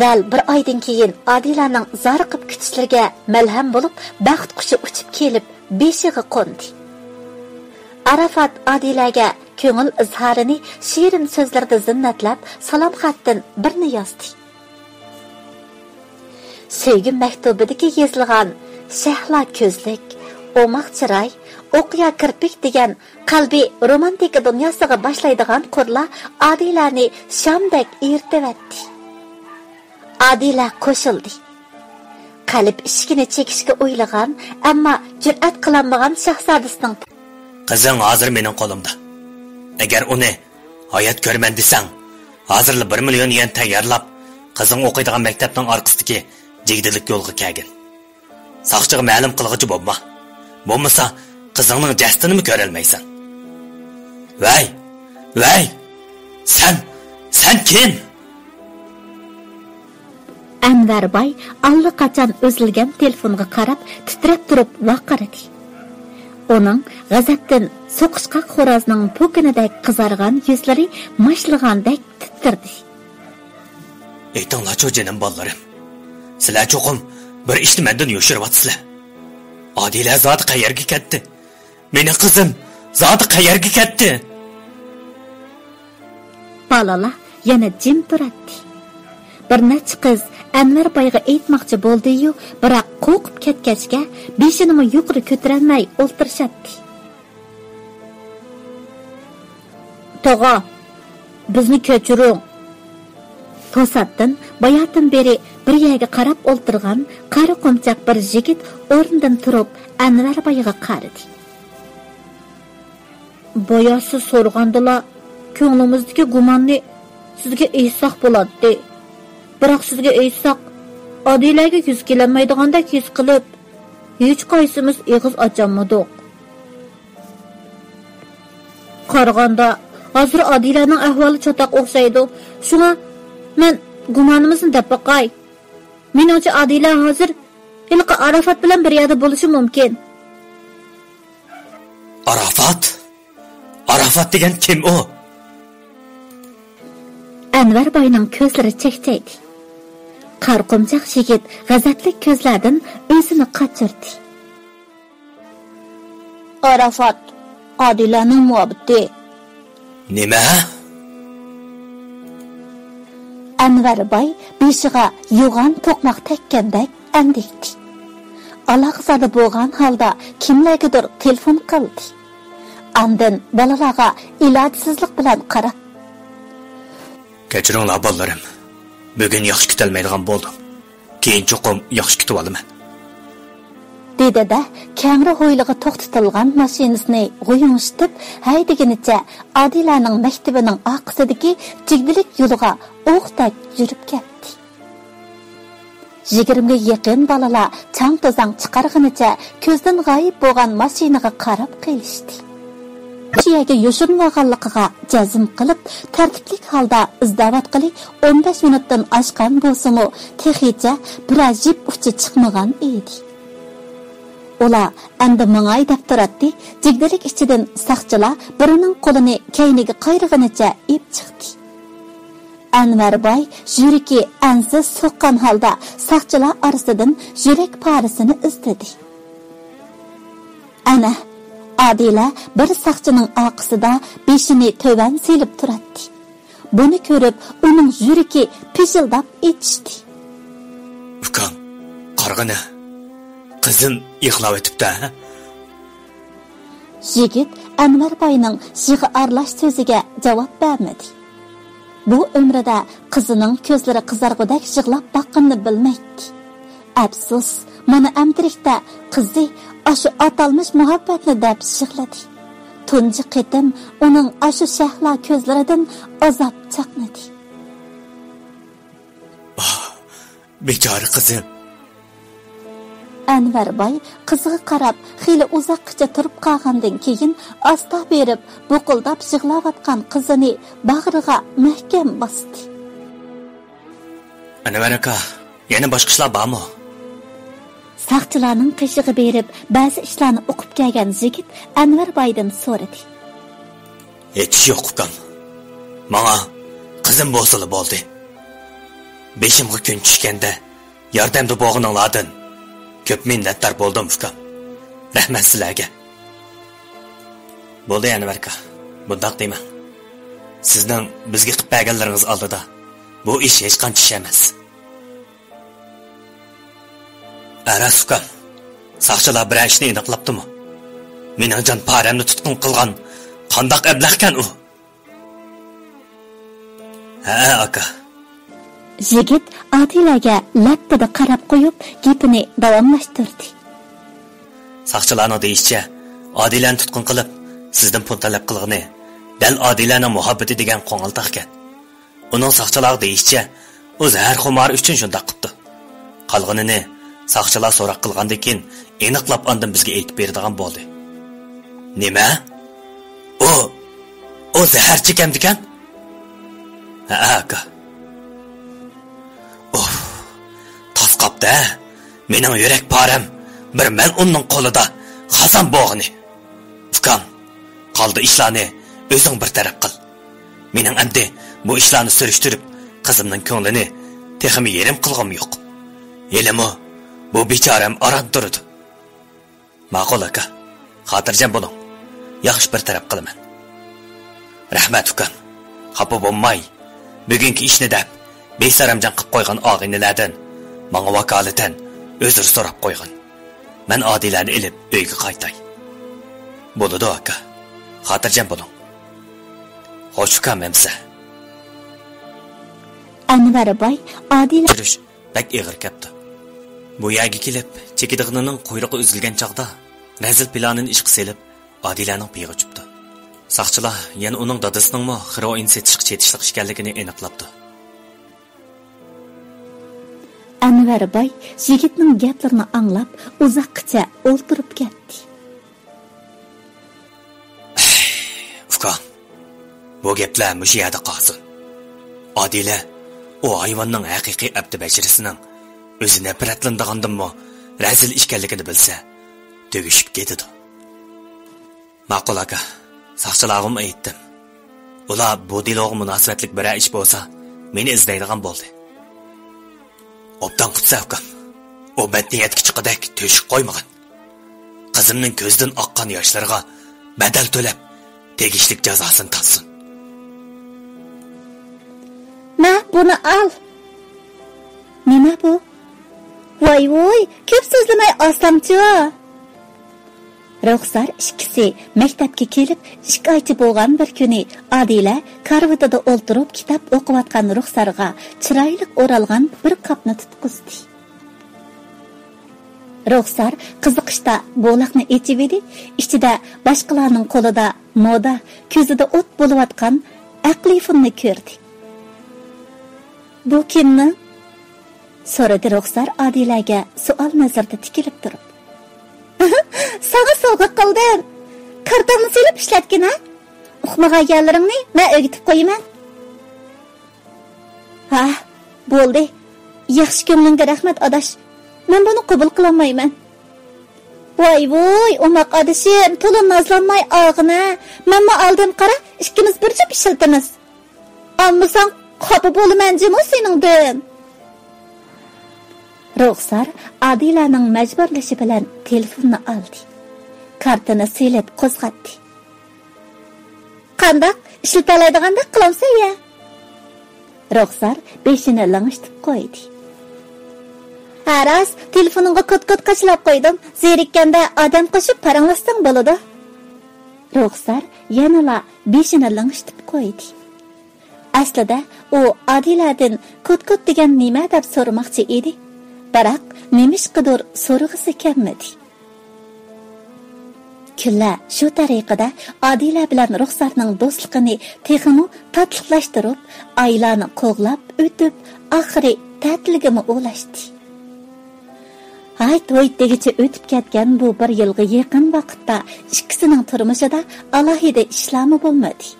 دەل بىر ئايدىن كېيىن ئادىلەنىڭ زارىقىپ كۈتۈشلىرىگە مەلھەم بولۇپ، بەخت قۇشى ئۇچۇپ كېلىپ، بېشىغا قوندى. ئاراپات ئادىلەگە كۆڭۈل ئىزھارىنى شېرىن سۆزلىرىدە زىننەتلەپ، سالام خەتتىن بىرنى يازدى. سۆيگۈ مەكتۇبىدىكى يېزىلغان شەھلا كۆزلۈك، ئوماق چىراي، ئوقيا كىرپىك دېگەن قەلبى رومانتىكا دۇنياسىغا باشلايدىغان قۇرلار ئادىلەنى شامدەك ئېرىتىۋەتتى. ئادىلە قوشۇلدى. قەلب ئىشىكىنى چېكىشكە ئويلىغان، ئەمما جۈرئەت قىلالمىغان شاھزادىسىنىڭ. قىزىڭ ھازىر مېنىڭ قولۇمدا. ئەگەر ئۇنى ھايات كۆرىمەن دېسەڭ، ھازىرلا بىر مىليون يۈەن تەييارلاپ، قىزىڭ ئوقۇيدىغان مەكتەپنىڭ ئارقىسىدىكى جىگدىلىك يولغا كەلگىن. ساقچىغا مەلۇم قىلغۇچى بولما. بولمىسا، قىزىڭنىڭ جەسىتىنىمۇ كۆرەلمەيسەن. ۋەي! ۋەي! سەن، سەن كىم؟ ئەنۋەر باي ئاللىقاچان ئۈزۈلگەن تېلېفونغا قاراپ تىترەپ تۇرۇپ ۋارقىرىدى. ئۇنىڭ غەزەپتىن سوقۇشقاق خورازنىڭ پوكىنىدەك قىزارغان يۈزلىرى ماشلىغاندەك تىترىدى. ئېيتىڭلارچۇ، جېنىم بالىلىرىم، سىلەر چوقۇم بىر ئىشنى مەندىن يوشۇرۇۋاتىسىلەر. ئادىلە زادى قەيەرگە كەتتى؟ مېنىڭ قىزىم زادى قەيەرگە كەتتى؟ بالىلار يەنە جىم تۇراتتى. بىر نەچچە قىز ئەنۋەر بايغا ئېيتماقچى بولدى-يۇ، بىراق قورقۇپ كەتكەچكە، بېشىنىمۇ يۇقىرى كۆتۈرەلمەي ئولتۇرۇشاتتى. تاغا، بىزنى كەچۈرۈڭ. توساتتىن باياتىن بېرى بىر يەرگە قاراپ ئولتۇرغان قارا قومچاق بىر يىگىت ئورنىدىن تۇرۇپ، ئەنۋەر بايغا قارىدى. بايا سىز سورىغاندىلا، كۆڭلىمىزدىكى گۇماننى سىزگە ئېيتساق بولاتتى. بىراق سىزگە ئېيتساق، ئادىلەگە يۈز كېلەلمەيدىغاندەك ھېس قىلىپ، ھېچقايسىمىز ئېغىز ئاچالمىدۇق. قارىغاندا، ھازىر ئادىلەنىڭ ئەھۋالى چاتاق ئوخشايدۇ. شۇڭا مەن گۇمانىمىزنى دەپ باقاي. مېنىڭچە، ئادىلە ھازىر ھېلىقى ئاراپات بىلەن بىر يەردە بولۇشى مۇمكىن. ئاراپات؟ ئاراپات دېگەن كىم ئۇ؟ ئەنۋەر باينىڭ كۆزلىرى چەكچەيدى. قارا قومچاق يىگىت غەزەپلىك كۆزلەردىن ئۆزىنى قاچۇردى. ئاراپات، ئادىلەنىڭ مۇھەببىتى. نېمە؟ ئەنۋەر باي بېشىغا يوغان توقماق تەگكەندەك ئەندىكتى. ئالاقىزادە بولغان ھالدا كىملەرگىدۇر تېلېفون قىلدى. ئاندىن بالىلارغا ئىلاجسىزلىق بىلەن قاراپ. كەچۈرۈڭلار، بالىلىرىم. بۈگۈن ياخشى كۈتەلمەيدىغان بولدۇم. كېيىن چوقۇم ياخشى كۈتۈۋالىمەن. دېدى-دە، كەڭرى ھويلىغا توختىتىلغان ماشىنىسىنى غۇيۇڭشىتىپ ھەيدىگىنىچە ئادىلەنىڭ مەكتىپىنىڭ ئارقىسىدىكى جىگدىلىك يولىغا ئوقتەك يۈرۈپ كەتتى. يىگىرمىگە يېقىن بالىلار چاڭ-توزاڭ چىقارغىنىچە كۆزدىن غايىب بولغان ماشىنىغا قاراپ قېلىشتى. شۇ يەرگە يوشۇرۇنۇۋالغانلىقىغا جەزم قىلىپ، تەرتىپلىك ھالدا ئىزدەۋاتقىلى ئون بەش مىنۇتتىن ئاشقان بولسىمۇ، تېخىچە بىرەر يىپ ئۇچى چىقمىغان ئىدى. ئۇلار ئەمدى ماڭاي دەپ تۇراتتى، جىگدىلىك ئىچىدىن ساقچىلار بىرىنىڭ قولىنى كەينىگە قايرىغىنىچە ئېپ چىقتى. ئەنۋەر باي يۈرىكى ئەنسىز سوققان ھالدا ساقچىلار ئارىسىدىن يۈرەك پارىسىنى ئىزدىدى. ئەنە، ئادىلە بىر ساقچىنىڭ ئارقىسىدا بېشىنى تۆۋەن سېلىپ تۇراتتى. بۇنى كۆرۈپ، ئۇنىڭ يۈرىكى پىژىلداپ ئېتىشتى. ئۇكام، قارىغىنە، قىزىم يىغلاۋېتىپتۇ، ھە؟ يىگىت ئەنۋەر باينىڭ يىغا ئارىلاش سۆزىگە جاۋاب بەرمىدى. بۇ ئۆمرىدە قىزىنىڭ كۆزلىرى قىزارغۇدەك يىغلاپ باققىنىنى بىلمەيتتى. ئەپسۇس، مانا ئەمدىلىكتە قىزى ئاشۇ ئاتالمىش مۇھەببەتنى دەپ يىغلىدى. تۇنجى قېتىم ئۇنىڭ ئاشۇ شەھلا كۆزلىرىدىن ئازاب چاقنىدى. ئاھ، بىچارە قىزىم. ئەنۋەر باي قىزىغا قاراپ خېلى ئۇزاققىچە تۇرۇپ قالغاندىن كېيىن، ئاستا بېرىپ بۇقۇلداپ يىغلاۋاتقان قىزىنى باغرىغا مەھكەم باستى. ئەنۋەر ئاكا، يەنە باشقا ئىشلار بارمۇ؟ ساقچىلارنىڭ قېشىغا بېرىپ، بەزى ئىشلارنى ئۇقۇپ كەلگەن يىگىت ئەنۋەر بايدىن سورىدى. ھېچ ئىش يوق، ئۇكام. ماڭا قىزىم بولسىلا بولدى. بېشىمغا كۈن چۈشكەندە ياردەمدە بولغىنىڭلاردىن كۆپ مىننەتدار بولدۇم، ئۇكام. رەھمەت سىلەرگە. بولدى، ئەنۋەر ئاكا، بۇنداق دېمەڭ. سىزنىڭ بىزگە قىلىپ بەرگەنلىرىڭىز ئالدىدا بۇ ئىش ھېچقانچە ئىش ئەمەس. ئەرەس ئۇكام، ساقچىلار بىرەر ئىشنى ئېنىقلاپتىمۇ؟ مېنىڭ جان پارەمنى تۇتقۇن قىلغان قانداق ئەبلەخكەن ئۇ؟ ھە، ئاكا. يىگىت ئادىلەگە لەپپىدە قاراپ قويۇپ، گېپىنى داۋاملاشتۇردى. ساقچىلارنىڭ دېيىشىچە، ئادىلەنى تۇتقۇن قىلىپ، سىزدىن پۇل تەلەپ قىلغىنى دەل ئادىلەنىڭ مۇھەببىتى دېگەن قوڭغالتاقكەن. ئۇنىڭ ساقچىلارغا دېيىشىچە، ئۇ زەھەر خۇمارى ئۈچۈن شۇنداق قىپتۇ. قالغىنىنى ساقچىلار سوراق قىلغاندىن كېيىن ئېنىقلاپ ئاندىن بىزگە ئېيتىپ بېرىدىغان بولدى. نېمە؟ ئۇ، ئۇ زەھەر چېكەمدىكەن؟ ھەئە، ئاكا. ئۇف، تاس قاپتۇ-ھە. مېنىڭ يۈرەك پارەم بىر مەلئۇننىڭ قولىدا خازان بوغىنى. ئۇكام، قالدى ئىشلارنى ئۆزۈڭ بىر تەرەپ قىل. مېنىڭ ئەمدى بۇ ئىشلارنى سۈرۈشتۈرۈپ، قىزىمنىڭ كۆڭلىنى تېخىمۇ يېرىم قىلغۇم يوق. ھېلىمۇ بۇ بىچارەم ئاران تۇرىدۇ. ماقۇل ئاكا، خاتىرجەم بولۇڭ، ياخشى بىر تەرەپ قىلىمەن. رەھمەت ئۇكام، خاپا بولماي، بۈگۈنكى ئىشنى دەپ بىسارامجان قىپ قويغان ئاغىنىلەردىن ماڭا ۋاكالىتەن ئۆزرە سوراپ قويغىن. مەن ئادىلەنى ئېلىپ ئۆيگە قايتاي. بولىدۇ ئاكا، خاتىرجەم بولۇڭ. خوش ئۇكام ئەمسە. ئەنۋەر باي ئادىلە بەك ئېغىر كەپتۇ. بۇ يەرگە كېلىپ، چېكىدىغىنىنىڭ قۇيرۇقى ئۈزۈلگەن چاغدا، رەزىل پىلانىنى ئىشقا سېلىپ، ئادىلەنىڭ پېيىغا چۈشۈپتۇ. ساقچىلار يەنە ئۇنىڭ دادىسىنىڭمۇ خېروئىن سېتىشقا چېتىشلىق ئىكەنلىكىنى ئېنىقلاپتۇ. ئەنۋەر باي يىگىتنىڭ گەپلىرىنى ئاڭلاپ، ئۇزاققىچە ئولتۇرۇپ كەتتى. ئۇكام، بۇ گەپلەر مۇشۇ يەردە قالسۇن. ئادىلە ئۇ ھايۋاننىڭ ھەقىقىي ئەپتى بەشىرىسىنىڭ ئۆزى نەپرەتلىنىدىغاندىنمۇ رەزىل ئىكەنلىكىنى بىلسە، تۈگىشىپ كېتىدۇ. ماقۇل ئاكا، ساقچىلارغىمۇ ئېيتتىم. ئۇلار بۇ دېلوغا مۇناسىۋەتلىك بىرەر ئىش بولسا، مېنى ئىزدەيدىغان بولدى. ئوبدان قىپسەن ئۇكام. ئۇ بەتنىيەتكە چىققۇدەك تۆشۈك قويمىغىن. قىزىمنىڭ كۆزىدىن ئاققان ياشلىرىغا بەدەل تۆلەپ، تېگىشلىك جازاسىنى تارتسۇن. مە، بۇنى ئال. نېمە بۇ؟ ۋاي ۋۇي، كۆپ سۆزلىمەي ئالساڭچۇ. رۇخسار ئىككىسى مەكتەپكە كېلىپ ئىككى ئايچە بولغان بىر كۈنى ئادىلە كارىۋىتىدا ئولتۇرۇپ كىتاب ئوقۇۋاتقان رۇخسارغا چىرايلىق ئورالغان بىر قاپنى تۇتقۇزدى. رۇخسار قىزىقىشتا بولاقنى ئېچىۋىدى، ئىچىدە باشقىلارنىڭ قولىدا مودا، كۆزىدە ئوت بولۇۋاتقان ئەقلىفوننى كۆردى. بۇ كىمنىڭ؟ سورىدى رۇخسار ئادىلەگە سوئال نەزىرىدە تىكىلىپ تۇرۇپ. ساڭا سوۋغا قىلدىم. كارتاڭنى سېلىپ ئىشلەتكىن ھە. ئۇقمىغان يەرلىرىڭنى مەن ئۆگىتىپ قويىمەن. ھە، بولدى. ياخشى كۆڭلۈڭگە رەھمەت ئاداش. مەن بۇنى قوبۇل قىلالمايمەن. ۋاي ۋۇي، ئوماق ئادىشىم، تولا نازلانماي ئالغىنە. مەنمۇ ئالدىم قارا، ئىككىمىز بىر جۈپ ئىشلىتىمىز. ئالمىساڭ خاپا بولىمەن جۇمۇ سېنىڭدىن. رۇخسار ئادىلەنىڭ مەجبۇرلىشى بىلەن تېلېفوننى ئالدى. كارتىنى سېلىپ قوزغاتتى. قانداق، ئىشلىتەلەيدىغاندەك قىلامسەن يا؟ رۇخسار بېشىنى لىڭشىتىپ قويدى. ھە راست، تېلېفونۇڭغا كوت-كوت قاچىلاپ قويدۇم. زېرىككەندە ئادەم قوشۇپ پاراڭلاشساڭ بولىدۇ. رۇخسار يەنىلا بېشىنى لىڭشىتىپ قويدى. ئەسلىدە ئۇ ئادىلەدىن كوت-كوت دېگەن نېمە دەپ سورىماقچى ئىدى. بىراق نېمىشقىدۇر سورىغۇسى كەلمىدى. كۈنلەر شۇ تەرىقىدە ئادىلە بىلەن رۇخسارنىڭ دوستلۇقىنى تېخىمۇ تاتلىقلاشتۇرۇپ، ئايلارنى قوغلاپ ئۆتۈپ، ئاخىرى تەتىلگىمۇ ئۇلاشتى. ھايت-ھۇيت دېگۈچە ئۆتۈپ كەتكەن بۇ بىر يىلغا يېقىن ۋاقىتتا ئىككىسىنىڭ تۇرمۇشىدا ئالاھىدە ئىشلارمۇ بولمىدى.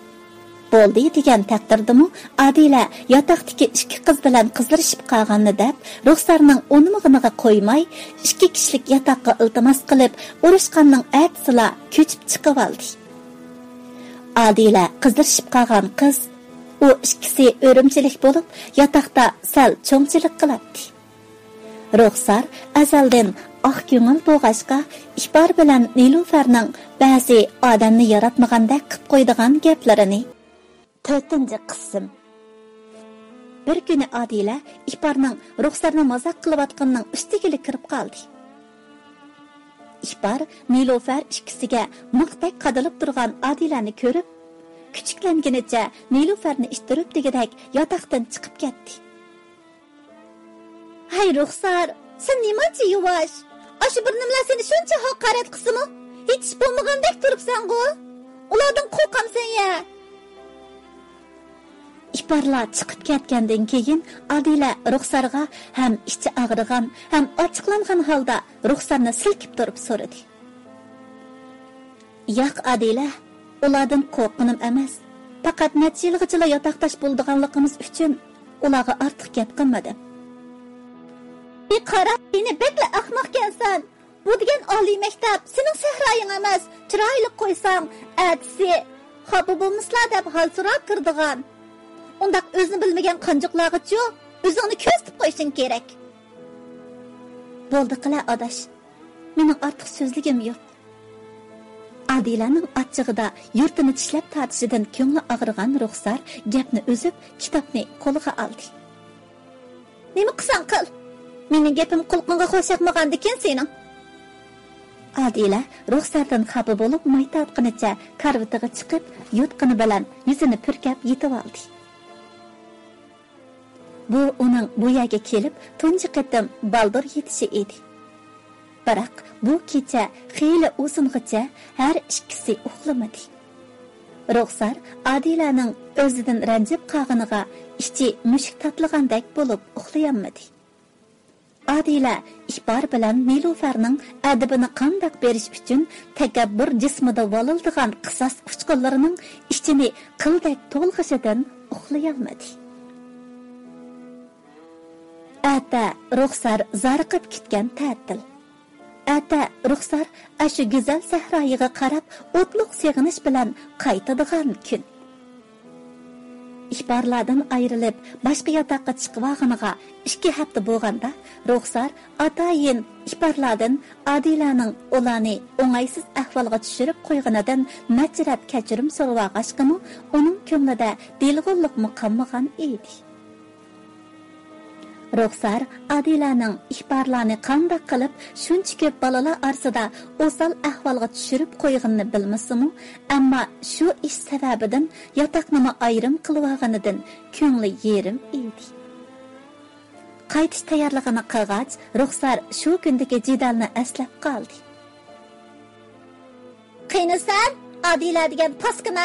بولدى دېگەن تەقدىردىمۇ ئادىلە ياتاقتىكى ئىككى قىز بىلەن قىزىرىشىپ قالغاننى دەپ، رۇخسارنىڭ ئۇنىمىغىنىغا قويماي، ئىككى كىشىلىك ياتاققا ئىلتىماس قىلىپ، ئۇرۇشقاننىڭ ئەتىسىلا كۆچۈپ چىقىۋالدى. ئادىلە قىزىرىشىپ قالغان قىز، ئۇ ئىككىسى ئۆرۈمچىلىك بولۇپ، ياتاقتا سەل چوڭچىلىق قىلاتتى. رۇخسار ئەزەلدىن ئاق كۆڭۈل بولغاچقا، ئىپار بىلەن نىلۇفەرنىڭ بەزى ئادەمنى ياراتمىغاندەك قىپ قويىدىغان گەپلىرىنى. تۆتىنچى قىسىم. بىر كۈنى ئادىلە ئىپارنىڭ رۇخسارنى مازاق قىلىۋاتقىنىنىڭ ئۈستىگىلا كىرىپ قالدى. ئىپار نىلۇفەر ئىككىسىگە مىختەك قادىلىپ تۇرغان ئادىلەنى كۆرۈپ، كۈچۈكلەنگىنىچە نىلۇفەرنى ئىتتىرىپ دېگۈدەك ياتاقتىن چىقىپ كەتتى. ھەي رۇخسار، سەن نېمانچە يۇۋاش؟ ئاشۇ بىر نېمىلەر سېنى شۇنچە ھاقارەت قىلسىمۇ، ھېچ ئىش بولمىغاندەك تۇرۇپسەنغۇ؟ ئۇلاردىن قورقامسەن يا؟ ئىپارلار چىقىپ كەتكەندىن كېيىن ئادىلە رۇخسارغا ھەم ئىچى ئاغرىغان، ھەم ئاچچىقلانغان ھالدا رۇخسارنى سىلكىپ تۇرۇپ سورىدى. ياق، ئادىلە، ئۇلاردىن قورققىنىم ئەمەس. پەقەت نەچچە يىلغىچىلا ياتاقداش بولىدىغانلىقىمىز ئۈچۈن ئۇلارغا ئارتۇق گەپ قىلمىدىم. ھېي، قارا، سېنى بەكلا ئەخمەقكەنسەن. بۇ دېگەن ئالىي مەكتەپ، سېنىڭ سەھرايىڭ ئەمەس، چىرايلىق قويساڭ، ئەتىسى خاپا بولمىسىلا دەپ ھال سوراپ كىرىدىغان. ئۇنداق ئۆزىنى بىلمىگەن قانجۇقلارغىچۇ، ئۆزۈڭنى كۆرسىتىپ قويۇشۇڭ كېرەك. بولدى قىلە ئاداش، مېنىڭ ئارتۇق سۆزلىگۈم يوق. ئادىلەنىڭ ئاچچىقىدا يۇرتىنى چىشلەپ تارتىشىدىن كۆڭلى ئاغرىغان رۇخسار گەپنى ئۈزۈپ، كىتابنى قولىغا ئالدى. نېمە قىلساڭ قىل، مېنىڭ گېپىم قۇلىقىڭغا خوش ياقمىغاندىكىن سېنىڭ. ئادىلە رۇخساردىن خاپا بولۇپ ماي تارتقىنىچە كارىۋىتىغا چىقىپ، يوتقىنى بىلەن يۈزىنى پۈركەپ يېتىۋالدى. بۇ ئۇنىڭ بۇ يەرگە كېلىپ تۇنجى قېتىم بالدۇر يېتىشى ئىدى. بىراق بۇ كېچە خېلى ئۇزۇنغىچە ھەر ئىككىسى ئۇخلىمىدى. رۇخسار ئادىلەنىڭ ئۆزىدىن رەنجىپ قالغىنىغا ئىچى مۈشۈك تاتلىغاندەك بولۇپ ئۇخلىيالمىدى. ئادىلە ئىپار بىلەن نىلۇفەرنىڭ ئەدىپىنى قانداق بېرىش ئۈچۈن تەكەببۇر جىسمىدا ۋالىلدىغان قىساس ئۇچقۇنلىرىنىڭ ئىچىنى قىلدەك تولغىشىدىن ئۇخلىيالمىدى. ئەتە رۇخسار زارىقىپ كۈتكەن تەتىل. ئەتە رۇخسار ئاشۇ گۈزەل سەھرايىغا قاراپ ئوتلۇق سېغىنىش بىلەن قايتىدىغان كۈن. ئىپارلاردىن ئايرىلىپ، باشقا ياتاققا چىقىۋالغىنىغا ئىككى ھەپتە بولغاندا، رۇخسار ئاتايىن ئىپارلاردىن ئادىلەنىڭ ئۇلارنى ئوڭايسىز ئەھۋالغا چۈشۈرۈپ قويغىنىدىن نەچچە رەت كەچۈرۈم سورىۋالغاچقىمۇ، ئۇنىڭ كۆڭلىدە دېلىغۇللۇقمۇ قالمىغان ئىدى. رۇخسار ئادىلەنىڭ ئىپارلارنى قانداق قىلىپ شۇنچە كۆپ بالىلار ئارىسىدا ئوسال ئەھۋالغا چۈشۈرۈپ قويغىنىنى بىلمىسىمۇ، ئەمما شۇ ئىش سەۋەبىدىن ياتاقنىمۇ ئايرىم قىلىۋالغىنىدىن كۆڭلى يېرىم ئىدى. قايتىش تەييارلىقىنى قىلغاچ، رۇخسار شۇ كۈندىكى جېدەلنى ئەسلەپ قالدى. قېنى سەن، ئادىلە دېگەن پاسكىنا!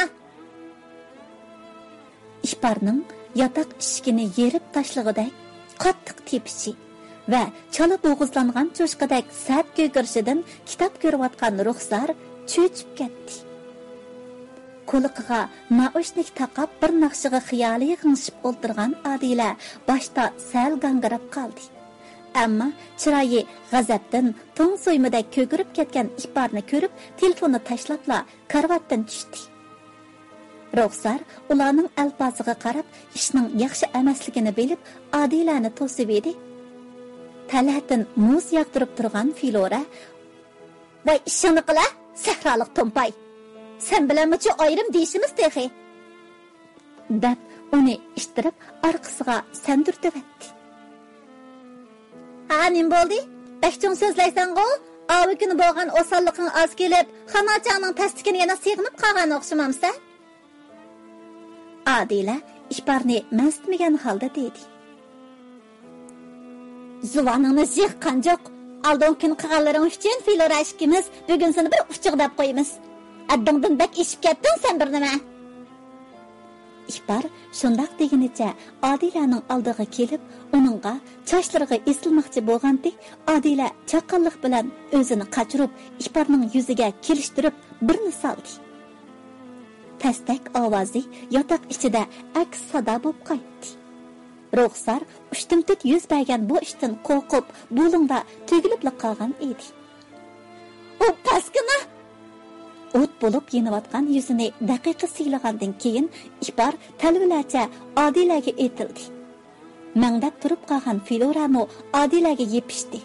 ئىپارنىڭ ياتاق ئىشىكىنى يېرىپ تاشلىغۇدەك قاتتىق تېپىشى ۋە چالا بوغۇزلانغان چوشقىدەك سەت گۈگۈرۈشىدىن كىتاب كۆرۈۋاتقان رۇخسار چۆچۈپ كەتتى. قۇلىقىغا نائۇشنىك تاقاپ، بىر ناخشىغا خىيالىي غىڭشىپ ئولتۇرغان ئادىلە باشتا سەل گاڭگىراپ قالدى. ئەمما چىرايى غەزەپتىن توڭ سويمىدەك كۆكىرىپ كەتكەن ئىپارنى كۆرۈپ، تېلېفوننى تاشلاپلا كارىۋاتتىن چۈشتى. رۇخسار ئۇلارنىڭ ئەلپازىغا قاراپ، ئىشنىڭ ياخشى ئەمەسلىكىنى بىلىپ، ئادىلەنى توسۇۋىدى. تەلەتىن مۇز ياغدۇرۇپ تۇرغان فلورا، ۋاي ئىشىڭنى قىلە، سەھرالىق تومپاي! سەن بىلەنمۇچۇ ئايرىم دېيىشىمىز تېخى! دەپ، ئۇنى ئىتتىرىپ، ئارقىسىغا سەندۈرتۈۋەتتى. ھا، نېمە بولدى؟ بەك چوڭ سۆزلەيسەنغۇ؟ ئاۋۇ كۈنى بولغان ئوساللىقىڭ ئاز كېلىپ، خاناچاڭنىڭ تەستىكىنى يەنە سېغىنىپ قالغان ئوخشىمامسەن؟ ئادىلە ئىپارنى مەنسىتمىگەن ھالدا دېدى. زۇۋانىڭنى يىغ، قانجۇق! ئالدىنقى كۈنى قىلغانلىرىڭ ئۈچۈن فلورا ئىككىمىز بۈگۈن سېنى بىر ئۇچۇق دەپ قويىمىز. ھەددىڭدىن بەك ئېشىپ كەتتىڭ سەن بىر نېمە! ئىپار شۇنداق دېگىنىچە ئادىلەنىڭ ئالدىغا كېلىپ، ئۇنىڭغا چاچلىرىغا ئېسىلماقچى بولغانتى، ئادىلە چاققانلىق بىلەن ئۆزىنى قاچۇرۇپ، ئىپارنىڭ يۈزىگە كېلىشتۈرۈپ بىرنى سالدى. تەستەك ئاۋازى ياتاق ئىچىدە ئەكس سادا بولۇپ قايتتى. رۇخسار ئۇشتۇمتۇت يۈز بەرگەن بۇ ئىشتىن قورقۇپ، بۇلۇڭدا تۈگۈلۈپلا قالغان ئىدى. ئۇ پاسكىنا! ئوت بولۇپ يېنىۋاتقان يۈزىنى دەقىقە سىيلىغاندىن كېيىن، ئىپار تەلۋىلەرچە ئادىلەگە ئېتىلدى. مەڭدەپ تۇرۇپ قالغان فلورامۇ ئادىلەگە يېپىشتى.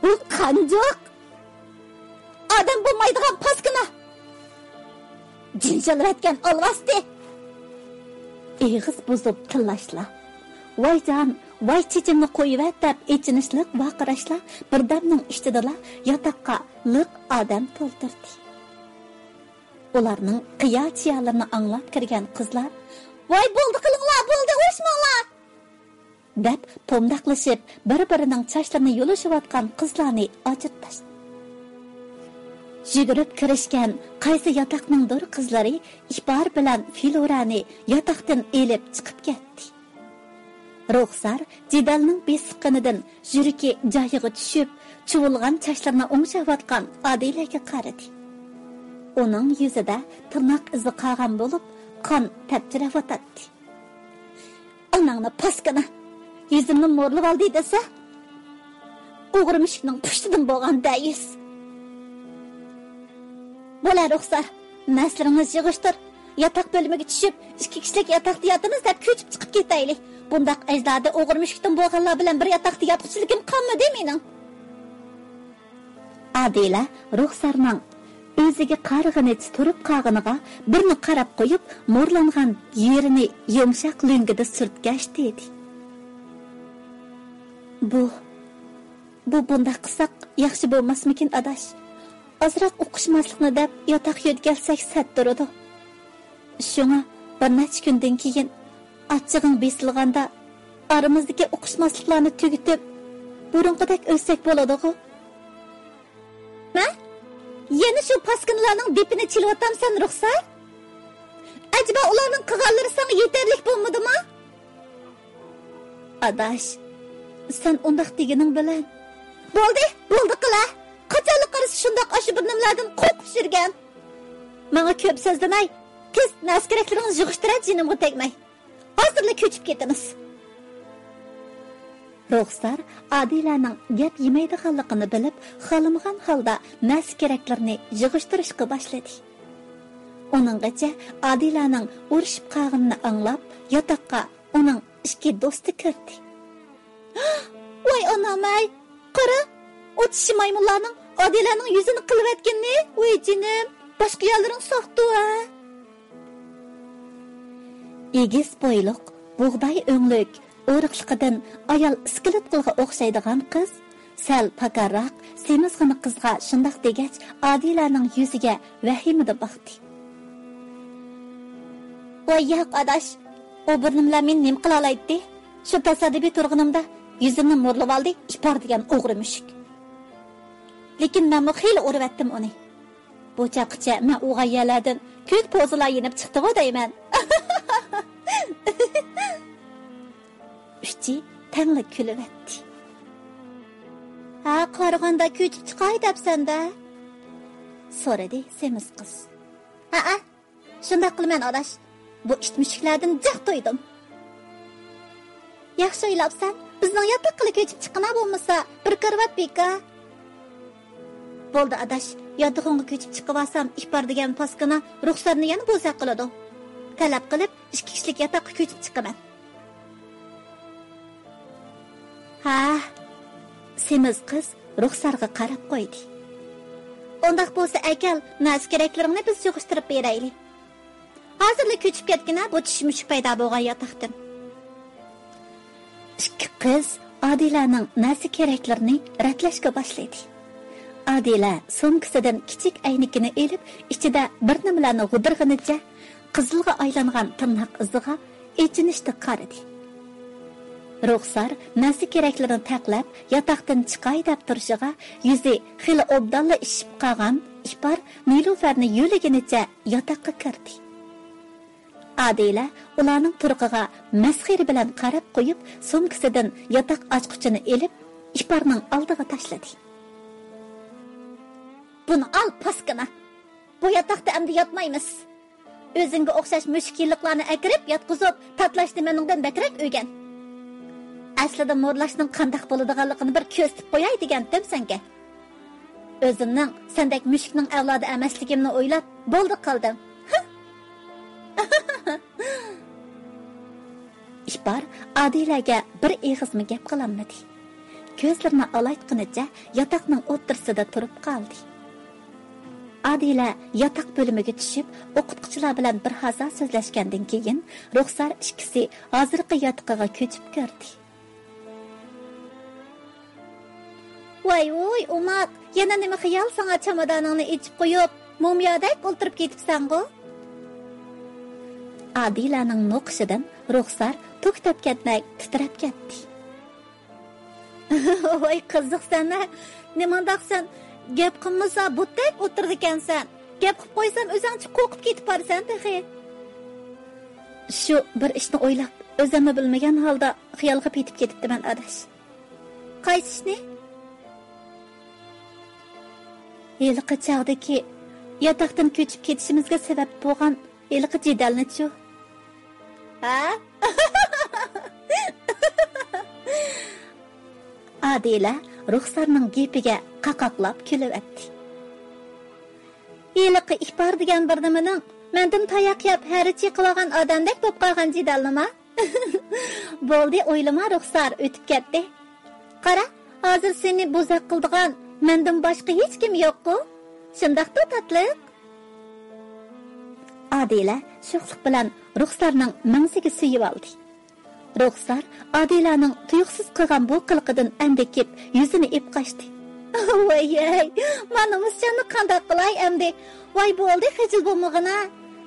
ئۇ قانجۇق! ئادەم بولمايدىغان پاسكىنا! جىنجىلىۋەتكەن ئالۋاستى! ئېغىز بۇزۇپ تىللاشلا، ۋايجان، ۋاي چېچىمنى قويۇۋەت دەپ ئېچىنىشلىق ۋارقىراشلا بىردەمنىڭ ئىچىدىلا ياتاققا لىق ئادەم تولدۇردى. ئۇلارنىڭ قىيا-چىيالىرىنى ئاڭلاپ كىرگەن قىزلار، ۋاي بولدى قىلىڭلار، بولدى ئۇرۇشماڭلار! دەپ پومداقلىشىپ، بىر-بىرىنىڭ چاچلىرىنى يۇلۇشۇۋاتقان قىزلارنى ئاجرىتاشتى. يۈگۈرۈپ كىرىشكەن قايسى ياتاقنىڭدۇر قىزلىرى ئىپار بىلەن فلورانى ياتاقتىن ئېلىپ چىقىپ كەتتى. رۇخسار جېدەلنىڭ بېسىققىنىدىن يۈرىكى جايىغا چۈشۈپ، چۇۋۇلغان چاچلىرىنى ئوڭشاۋاتقان ئادىلەگە قارىدى. ئۇنىڭ يۈزىدە تىرناق ئىزى قالغان بولۇپ، قان تەپچىرەۋاتاتتى. ئاناڭنى پاسكىنا! يۈزۈمنى مورلىۋالدى دېسە! ئوغرى مۈشۈكنىڭ پۇشتىدىن بولغان دەيۈس. بولە رۇخسار، نەرسىلىرىڭنى يىغىشتۇر، ياتاق بۆلۈمىگە چۈشۈپ، ئىككى كىشىلىك ياتاقتا ياتىمىز دەپ كۆچۈپ چىقىپ كېتەيلى. بۇنداق ئەجدادە ئوغرى مۈشۈكتىن بولغانلار بىلەن بىر ياتاقتا ياتقۇچىلىكىم قالمىدى مېنىڭ. ئادىلە رۇخسارنىڭ ئۆزىگە قارىغىنىچە تۇرۇپ قالغىنىغا بىرنى قاراپ قويۇپ، مورلانغان يېرىنى يۇمشاق لۆڭگىدە سۈرتكەچ دېدى. بۇ، بۇ بۇنداق قىلساق ياخشى بولماسمىكىن، ئاداش؟ ئازراق ئۇقۇشماسلىقنى دەپ ياتاق يۆتكەلسەك سەت تۇرىدۇ. شۇڭا بىر نەچچە كۈندىن كېيىن ئاچچىقىڭ بېسىلغاندا ئارىمىزدىكى ئۇقۇشماسلىقلارنى تۈگىتىپ، بۇرۇنقىدەك ئۆتسەك بولىدىغۇ؟ مە؟ يەنە شۇ پاسكىنىلارنىڭ دېپىنى چېلىۋاتامسەن، رۇخسار؟ ئەجەبا ئۇلارنىڭ قىلغانلىرى ساڭا يېتەرلىك بولمىدىما؟ ئاداش، سەن ئۇنداق دېگىنىڭ بىلەن. بولدى، بولدى قىلە. قاچانلىق قارىسا شۇنداق ئاشۇ بىر نېمىلەردىن قورقۇپ يۈرگەن. ماڭا كۆپ سۆزلىمەي، تېز نەرسە-كېرەكلىرىڭنى يىغىشتۇرە، جېنىمغا تەگمەي. ھازىرلا كۆچۈپ كېتىمىز. رۇخسار ئادىلەنىڭ گەپ يېمەيدىغانلىقىنى بىلىپ، خالىمىغان ھالدا نەرسە-كېرەكلىرىنى يىغىشتۇرۇشقا باشلىدى. ئۇنىڭغىچە ئادىلەنىڭ ئۇرۇشۇپ قالغىنىنى ئاڭلاپ، ياتاققا ئۇنىڭ ئىككى دوستى كىردى. ۋاي ئانام-ئەي! قارا، ئۇ چىشى مايمۇنلارنىڭ ئادىلەنىڭ يۈزىنى قىلىۋەتكىنىنى. ۋاي جېنىم، باشقا يەرلىرىڭ ساقتۇ-ھە. ئېگىز بويلۇق، بۇغداي ئۆڭلۈك، ئورۇقلۇقىدىن ئايال ئىسكىلىتقىلغا ئوخشايدىغان قىز، سەل پاكارراق، سېمىزغىنا قىزغا شۇنداق دېگەچ، ئادىلەنىڭ يۈزىگە ۋەھىمىدە باقتى. ۋاي ياق، ئاداش، ئۇ بىر نېمىلەر مېنى نېمە قىلالايتتى؟ شۇ تاسادىپىي تۇرغىنىمدا يۈزۈمنى مورلىۋالدى ئىپار دېگەن ئوغرى مۈشۈك. لېكىن مەنمۇ خېلى ئۇرۇۋەتتىم ئۇنى. بۇ چاغقىچە مەن ئۇرغان يەرلەردىن كۆك پوزىلار يېنىپ چىقتىغۇ دەيمەن. ئۈچى تەڭلا كۈلۈۋەتتى. ھە، قارىغاندا كۆچۈپ چىقاي دەپسەن-دە؟ سورىدى سېمىز قىز. ھەئە، شۇنداق قىلىمەن ئاداش. بۇ ئىت مۈشۈكلەردىن جىق تويدۇم. ياخشى ئويلاپسەن، بىزنىڭ ياتاققىلا كۆچۈپ چىققىنا بولمىسا، بىر كارىۋات بىكار. بولدى ئاداش، ياتىقىڭغا كۆچۈپ چىقىۋالسام، ئىپار دېگەن پاسكىنا رۇخسارنى يەنە بوزەك قىلىدۇ. تەلەپ قىلىپ، ئىككى كىشىلىك ياتاققا كۆچۈپ چىقىمەن. ھە، سېمىز قىز رۇخسارغا قاراپ قويدى. ئۇنداق بولسا ئەكەل، نەرسە-كېرەكلىرىڭنى بىز يىغىشتۇرۇپ بېرەيلى. ھازىرلا كۆچۈپ كەتكىنە بۇ چىشى مۈشۈك پەيدا بولغان ياتاقتىن. ئىككى قىز ئادىلەنىڭ نەرسە-كېرەكلىرىنى رەتلەشكە باشلىدى. ئادىلە سومكىسىدىن كىچىك ئەينىكىنى ئېلىپ، ئىچىدە بىر نېمىلەرنى غۇدۇرغىنىچە، قىزىلغا ئايلانغان تىرناق ئىزىغا ئېچىنىشلىق قارىدى. رۇخسار نەرسە-كېرەكلىرىنى تەقلەپ، ياتاقتىن چىقاي دەپ تۇرۇشىغا، يۈزى خېلى ئوبدانلا ئىششىپ قالغان ئىپار نېلۇفەرنى يۆلىگىنىچە ياتاققا كىردى. ئادىلە ئۇلارنىڭ تۇرقىغا مەسخىرە بىلەن قاراپ قويۇپ، سومكىسىدىن ياتاق ئاچقۇچىنى ئېلىپ، ئىپارنىڭ ئالدىغا تاشلىدى. بۇنى ئال، پاسكىنا! بۇ ياتاقتا ئەمدى ياتمايمىز. ئۆزۈڭگە ئوخشاش مۈشۈك يىللىقلارنى ئەكىرىپ ياتقۇزۇپ، تاتلاشنى مېنىڭدىن بەكرەك ئۆگەن. ئەسلىدە مورلاشنىڭ قانداق بولىدىغانلىقىنى بىر كۆرسىتىپ قوياي دېگەنتىم سەنگە. ئۆزۈمنىڭ سەندەك مۈشۈكنىڭ ئەۋلادى ئەمەسلىكىمنى ئويلاپ، بولدى قىلدىم. ئىپار ئادىلەگە بىر ئېغىزمۇ گەپ قىلالمىدى. كۆزلىرىنى ئالايتقىنىچە ياتاقنىڭ ئوتتۇرىسىدا تۇرۇپ قالدى. ئادىلە ياتاق بۆلۈمىگە چۈشۈپ، ئوقۇتقۇچىلار بىلەن بىر ھازا سۆزلەشكەندىن كېيىن، رۇخسار ئىككىسى ھازىرقى ياتىقىغا كۆچۈپ كىردى. ۋاي ۋۇي، ئوماق، يەنە نېمە خىيال ساڭا چامادانىڭنى ئېچىپ قويۇپ، مومىيادەك ئولتۇرۇپ كېتىپسەنغۇ؟ ئادىلەنىڭ نوقۇشىدىن رۇخسار توختاپ كەتمەي تىترەپ كەتتى. ۋاي قىزىقسەن-ھە، نېمانداقسەن، گەپ قىلمىسا بۇتتەك ئولتۇرىدىكەنسەن، گەپ قىلىپ قويسام ئۆزۈڭچە قورقۇپ كېتىپ بارىسەن تېخى. شۇ بىر ئىشنى ئويلاپ، ئۆزۈممۇ بىلمىگەن ھالدا خىيالغا پېتىپ كېتىپتىمەن ئاداش. قايسى ئىشنى؟ ھېلىقى چاغدىكى ياتاقتىن كۆچۈپ كېتىشىمىزگە سەۋەب بولغان ھېلىقى جېدەلنىچۇ؟ ھە؟ ئادىلە رۇخسارنىڭ گېپىگە قاقاقلاپ كۈلۈۋەتتى. ھېلىقى ئىپار دېگەن بىر نېمىنىڭ مەندىن تاياق يەپ ھەرە چېقىۋالغان ئادەمدەك بولۇپ قالغان جېدەلنىما؟ بولدى، ئويلىما، رۇخسار ئۆتۈپ كەتتى. قارا، ھازىر سېنى بوزەك قىلىدىغان مەندىن باشقا ھېچكىم يوققۇ؟ شۇنداقتۇ، تاتلىق؟ ئادىلە شوخلۇق بىلەن رۇخسارنىڭ مەڭزىگە سۆيۈۋالدى. رۇخسار ئادىلەنىڭ تۇيۇقسىز قىلغان بۇ قىلىقىدىن ئەندىكىپ، يۈزىنى ئېپ قاچتى. ۋاي-ھەي، مانا مۇسچاننى قانداق قىلاي ئەمدى؟ ۋاي، بولدى، خىجىل بولمىغىنا.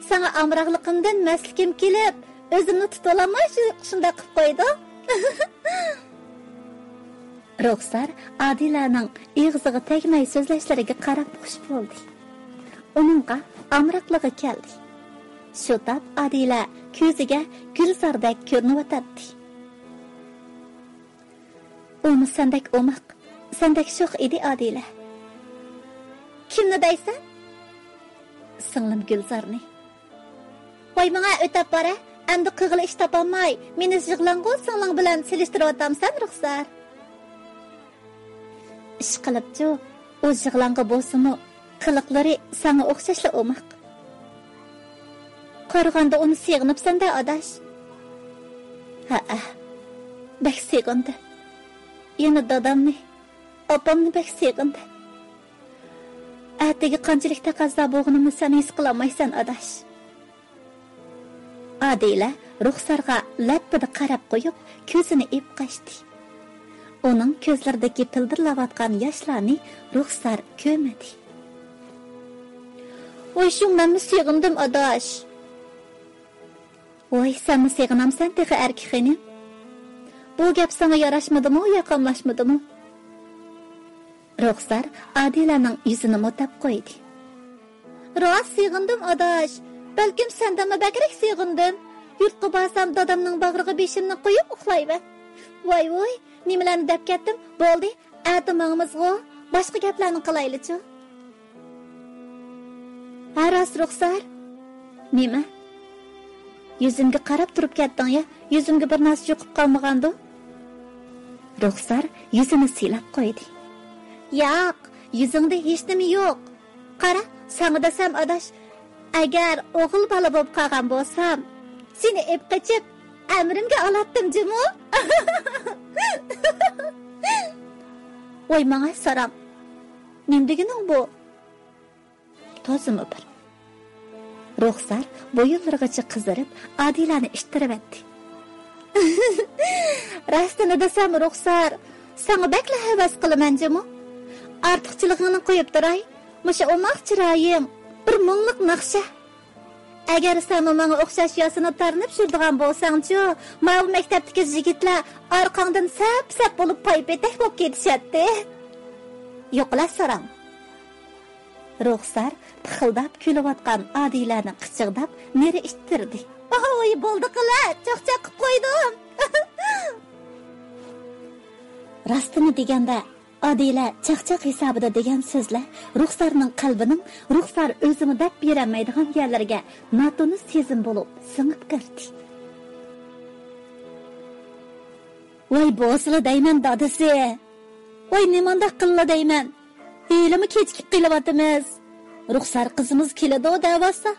ساڭا ئامراقلىقىمدىن مەستلىكىم كېلىپ، ئۆزۈمنى تۇتۇۋالالماي شۇ-، شۇنداق قىلىپ قويدۇم. رۇخسار ئادىلەنىڭ ئېغىزىغا تەگمەي سۆزلەشلىرىگە قاراپ خۇش بولدى. ئۇنىڭغا ئامراقلىقى كەلدى. شۇ تاپ ئادىلە كۆزىگە گۈلزاردەك كۆرۈنۈۋاتاتتى. ئۇمۇ سەندەك ئوماق، سەندەك شوخ ئىدى ئادىلە. كىمنى دەيسەن؟ سىڭلىم گۈلزارنى. ۋاي ماڭا ئۆتەپ بار-ە، ئەمدى قىلغىلى ئىش تاپالماي، مېنى جىغلاڭغۇ سىڭلىڭ بىلەن سېلىشتۇرۇۋاتامسەن، رۇخسار؟ ئىشقىلىپچۇ، ئۇ جىغلاڭغۇ بولسىمۇ، قىلىقلىرى ساڭا ئوخشاشلا ئوماق. قارىغاندا ئۇنى سېغىنىپسەن-دە، ئاداش. ھەئە، بەك سېغىندىم. يەنە دادامنى، ئاپامنى بەك سېغىندىم. ئەتىگە قانچىلىك تەقەززا بولغىنىمنى سەن ھېس قىلالمايسەن، ئاداش. ئادىلە رۇخسارغا لەپپىدە قاراپ قويۇپ، كۆزىنى ئېپ قاچتى. ئۇنىڭ كۆزلىرىدىكى پىلدىرلاۋاتقان ياشلارنى رۇخسار كۆرمىدى. ۋاي شۇ، مەنمۇ سېغىندىم، ئاداش. ۋاي، سەنمۇ سېغىنامسەن تېخى، ئەركە خېنىم؟ بۇ گەپ ساڭا ياراشمىدىمۇ، ياقاملاشمىدىمۇ؟ رۇخسار ئادىلەنىڭ يۈزىنى مۇتاپ قويدى. راست سېغىندىم، ئاداش. بەلكىم سەندىنمۇ بەكرەك سېغىندىم. يۇرتقا بارسام، دادامنىڭ باغرىغا بېشىمنى قويۇپ ئۇخلايمەن. ۋاي ۋۇي، نېمىلەرنى دەپ كەتتىم. بولدى، ئەتە ماڭىمىزغۇ. باشقا گەپلەرنى قىلايلىچۇ. ھە، راست، رۇخسار. نېمە؟ يۈزۈمگە قاراپ تۇرۇپ كەتتىڭ يا؟ يۈزۈمگە بىر نەرسە يۇقۇپ قالمىغاندۇ؟ رۇخسار يۈزىنى سىيلاپ قويدى. ياق، يۈزۈڭدە ھېچنېمە يوق. قارا، ساڭا دېسەم، ئاداش، ئەگەر ئوغۇل بالا بولۇپ قالغان بولسام، سېنى ئېپ قېچىپ، ئەمرىمگە ئالاتتىم جۇمۇ. ۋاي ماڭا ساراڭ. نېمە دېگىنىڭ بۇ؟ تازىمۇ بىر. رۇخسار بويۇنلىرىغىچە قىزىرىپ، ئادىلەنى ئىتتىرىۋەتتى. راستىنى دېسەم، رۇخسار، ساڭا بەكلا ھەۋەس قىلىمەن جۇمۇ. ئارتۇقچىلىقىڭنى قويۇپ تۇراي، مۇشۇ ئوماق چىرايىڭ بىر مۇڭلۇق ناخشا. ئەگەر سەنمۇ ماڭا ئوخشاش ياسىنى تارىنىپ يۈرىدىغان بولساڭچۇ، ماۋۇ مەكتەپتىكى يىگىتلەر ئارقاڭدىن سەپ-سەپ بولۇپ پايپېتەك بولۇپ كېتىشەتتى. يوقلا ساراڭ. رۇخسار پىخىلداپ كۈلۈۋاتقان ئادىلەنى قىچىغداپ نېرى ئىتتىردى. ئوي، بولدى قىلە، چاقچاق قىپ قويدۇم. راستىنى دېگەندە، ئادىلە چاقچاق ھېسابىدا دېگەن سۆزلەر رۇخسارنىڭ قەلبىنىڭ رۇخسار ئۆزىمۇ دەپ بېرەلمەيدىغان يەرلىرىگە ناتونۇس سېزىم بولۇپ سىڭىپ كىردى. ۋاي بولسىلا دەيمەن دادىسى. ۋاي نېمانداق قىللا دەيمەن. ھېلىمۇ كېچىكىپ قېلىۋاتىمىز. رۇخسار قىزىمىز كېلىدۇ دەۋاتسا،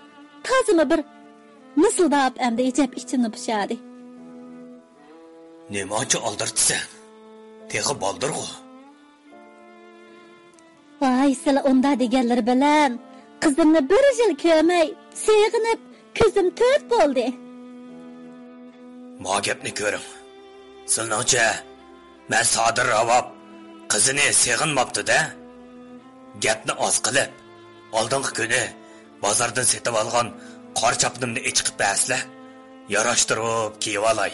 تازىمۇ بىر مىسىلداپ ئەمدى ئېچەپ ئىچىمنى پۇشادى. نېمانچە ئالدىرىتىسەن؟ تېخى بالدۇرغۇ. ۋاي، سىلە ئۇندا دېگەنلىرى بىلەن قىزىمنى بىر يىل كۆرمەي، سېغىنىپ، كۆزۈم تۆت بولدى. ما گەپنى كۆرۈڭ. سىلنىڭچە، مەن سادىر راۋاب قىزىنى سېغىنماپتۇ-دە؟ گەپنى ئاز قىلىپ، ئالدىنقى كۈنى بازاردىن سېتىۋالغان قارا چاپىنىمنى ئېچىقىپ بەرسىلە، ياراشتۇرۇپ كىيىۋالاي.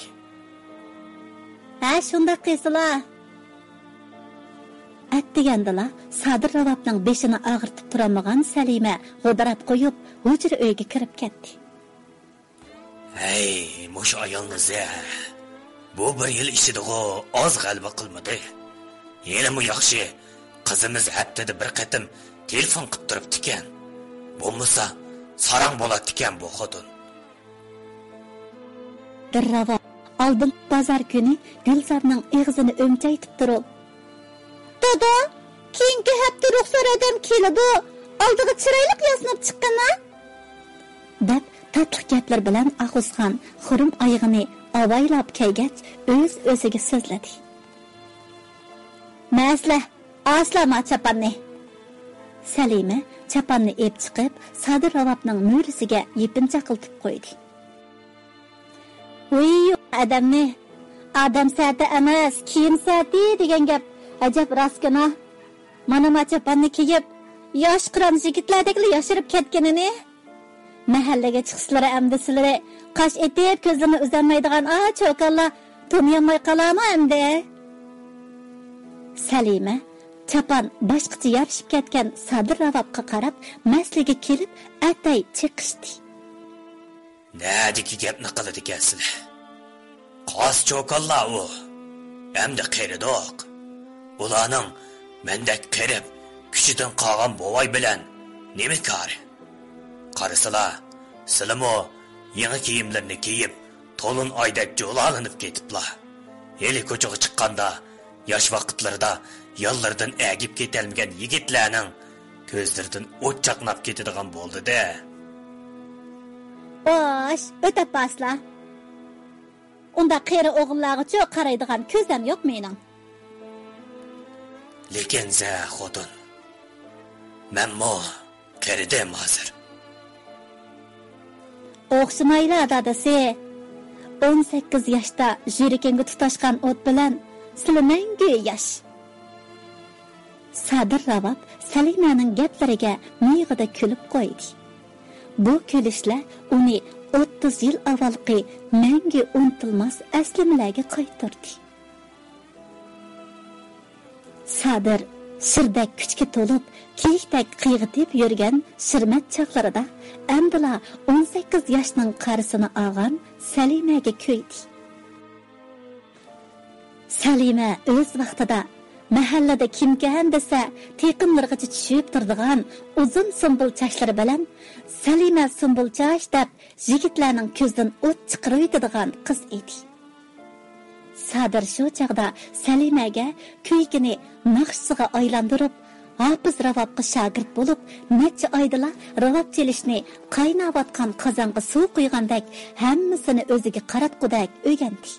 ھە، شۇنداق قىلسىلا. ئەتىگەندىلا سادىر راۋابنىڭ بېشىنى ئاغرىتىپ تۇرالمىغان سەلىمە غودىراپ قويۇپ، ھۇجرا ئۆيگە كىرىپ كەتتى. ھەي، مۇشۇ ئايالنى زە. بۇ بىر يىل ئىچىدىغۇ ئاز غەلىبە قىلمىدى. ھېلىمۇ ياخشى، قىزىمىز ھەپتىدە بىر قېتىم تېلېفون قىپ تۇرۇپتىكەن. بولمىسا، ساراڭ بولاتتىكەن بۇ خوتۇن. بىر راۋاب ئالدىنقى بازار كۈنى گۈلزارنىڭ ئېغىزىنى ئۈمچەيتىپ تۇرۇپ، دادا، كېيىنكى ھەپتە رۇخسار ئادەم كېلىدۇ، ئالدىغا چىرايلىق ياسىنىپ چىققىنا!» دەپ، تاتلىق گەپلىرى بىلەن ئاغۇزخان خۇرۇم ئايىغىنى ئاۋايلاپ كىيگەچ، ئۆز-ئۆزىگە سۆزلىدى: «مەسىلە، ئاسلا ما چاپاننى.» سەلىمە چاپاننى ئېلىپ چىقىپ، سادىر راۋابنىڭ مۈرىسىگە يېپىنچاقلىتىپ قويدى. ۋىي، ئادەمنى، ئادەم سەتى ئەمەس، كىيىم سەتى دېگەن گەپ ئەجەب راستكىنا. مانا ما چاپاننى كىيىپ، ياش قىران يىگىتلەردەكلا ياشىرىپ كەتكىنىنى. مەھەللىگە چىقسىلىرى ئەمدى سىلىرى قاش ئېتىپ، كۆزلىرىنى ئۈزەلمەيدىغان ئا چوكانلار تونۇيالماي قالارمۇ ئەمدى؟ سەلىمە چاپان باشقىچە يارىشىپ كەتكەن سادىر راۋابقا قاراپ مەسىلىگە كېلىپ ئەتەي چېقىشتى. نەدىكى گەپنى قىلىدىكەنسىلەر؟ قاس چوكانلار ئۇ. ئەمدى قېرىدۇق. ئۇلارنىڭ مەندەك قېرىپ، كۈچىدىن قالغان بوۋاي بىلەن نېمە كارى؟ قارىسىلا، سىلىمۇ يېڭى كىيىملىرىنى كىيىپ، تولۇن ئايدەك جۇلالىنىپ كېتىپلا. ھېلى كوچىغا چىققاندا، ياش ۋاقىتلىرىدا يانلىرىدىن ئەگىپ كېتەلمىگەن يىگىتلەرنىڭ كۆزلىرىدىن ئوت چاقناپ كېتىدىغان بولدى-دە. ئوش، ئۆتەپ بارسىلا. ئۇنداق قېرى ئوغۇللارغىچۇ قارايدىغان كۆزەم يوق مېنىڭ. لېكىن زە خوتۇن، مەنمۇ قېرىدىم ھازىر. ئوخشىمايلا دادىسى. ئون سەككىز ياشتا يۈرىكىڭگە تۇتاشقان ئوت بىلەن سىلى مەڭگۈ ياش. سادىر راۋاب سەلىمەنىڭ گەپلىرىگە مىيىقىدا كۈلۈپ قويدى. بۇ كۈلۈشلەر ئۇنى ئوتتۇز يىل ئاۋۋالقى مەڭگۈ ئۇنتۇلماس ئەسلىمىلەرگە قايتۇردى. سادىر شىردەك كۈچكە تولۇپ، كىيىكتەك قىيغىتىپ يۈرگەن شىرمەت چاغلىرىدا ئەمدىلا ئون سەككىز ياشنىڭ قارىسىنى ئالغان سەلىمەگە كۆيدى. سەلىمە ئۆز ۋاقتىدا مەھەللىدە كىمكەن دېسە، تېقىملىرىغىچە چۈشۈپ تۇرىدىغان ئۇزۇن سۇمبۇل چاچلىرى بىلەن سەلىمە سۇمبۇل چاچ دەپ يىگىتلەرنىڭ كۆزىدىن ئوت چىقىرىۋېتىدىغان قىز ئىدى. سادىر شۇ چاغدا سەلىمەگە كۆيىكىنى ناخشىسىغا ئايلاندۇرۇپ، ھاپىز راۋابقا شاگىرت بولۇپ، نەچچە ئايدىلا راۋاب چېلىشنى قايناۋاتقان قازانغا سۇ قۇيغاندەك ھەممىسىنى ئۆزىگە قاراتقۇدەك ئۆگەندى.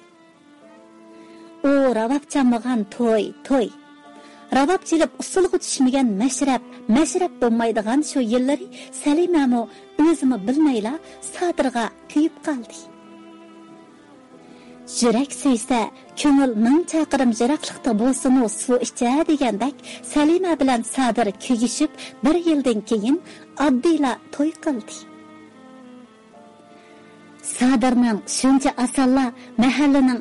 ئۇ راۋاب چالمىغان توي، توي. راۋاب چېلىپ ئۇسسۇلغا چۈشمىگەن مەشرەپ، مەشرەپ بولمايدىغان شۇ يىللىرى سەلىمەمۇ ئۆزىمۇ بىلمەيلا سادىرغا كۆيۈپ قالدى. يۈرەك سۆيسە، كۆڭۈل مىڭ چاقىرىم يىراقلىقتا بولسىمۇ سۇ ئىچەر دېگەندەك، سەلىمە بىلەن سادىر كۆيۈشۈپ، بىر يىلدىن كېيىن ئاددىيلا توي قىلدى. سادىرنىڭ شۇنچە ئاسانلا مەھەللىنىڭ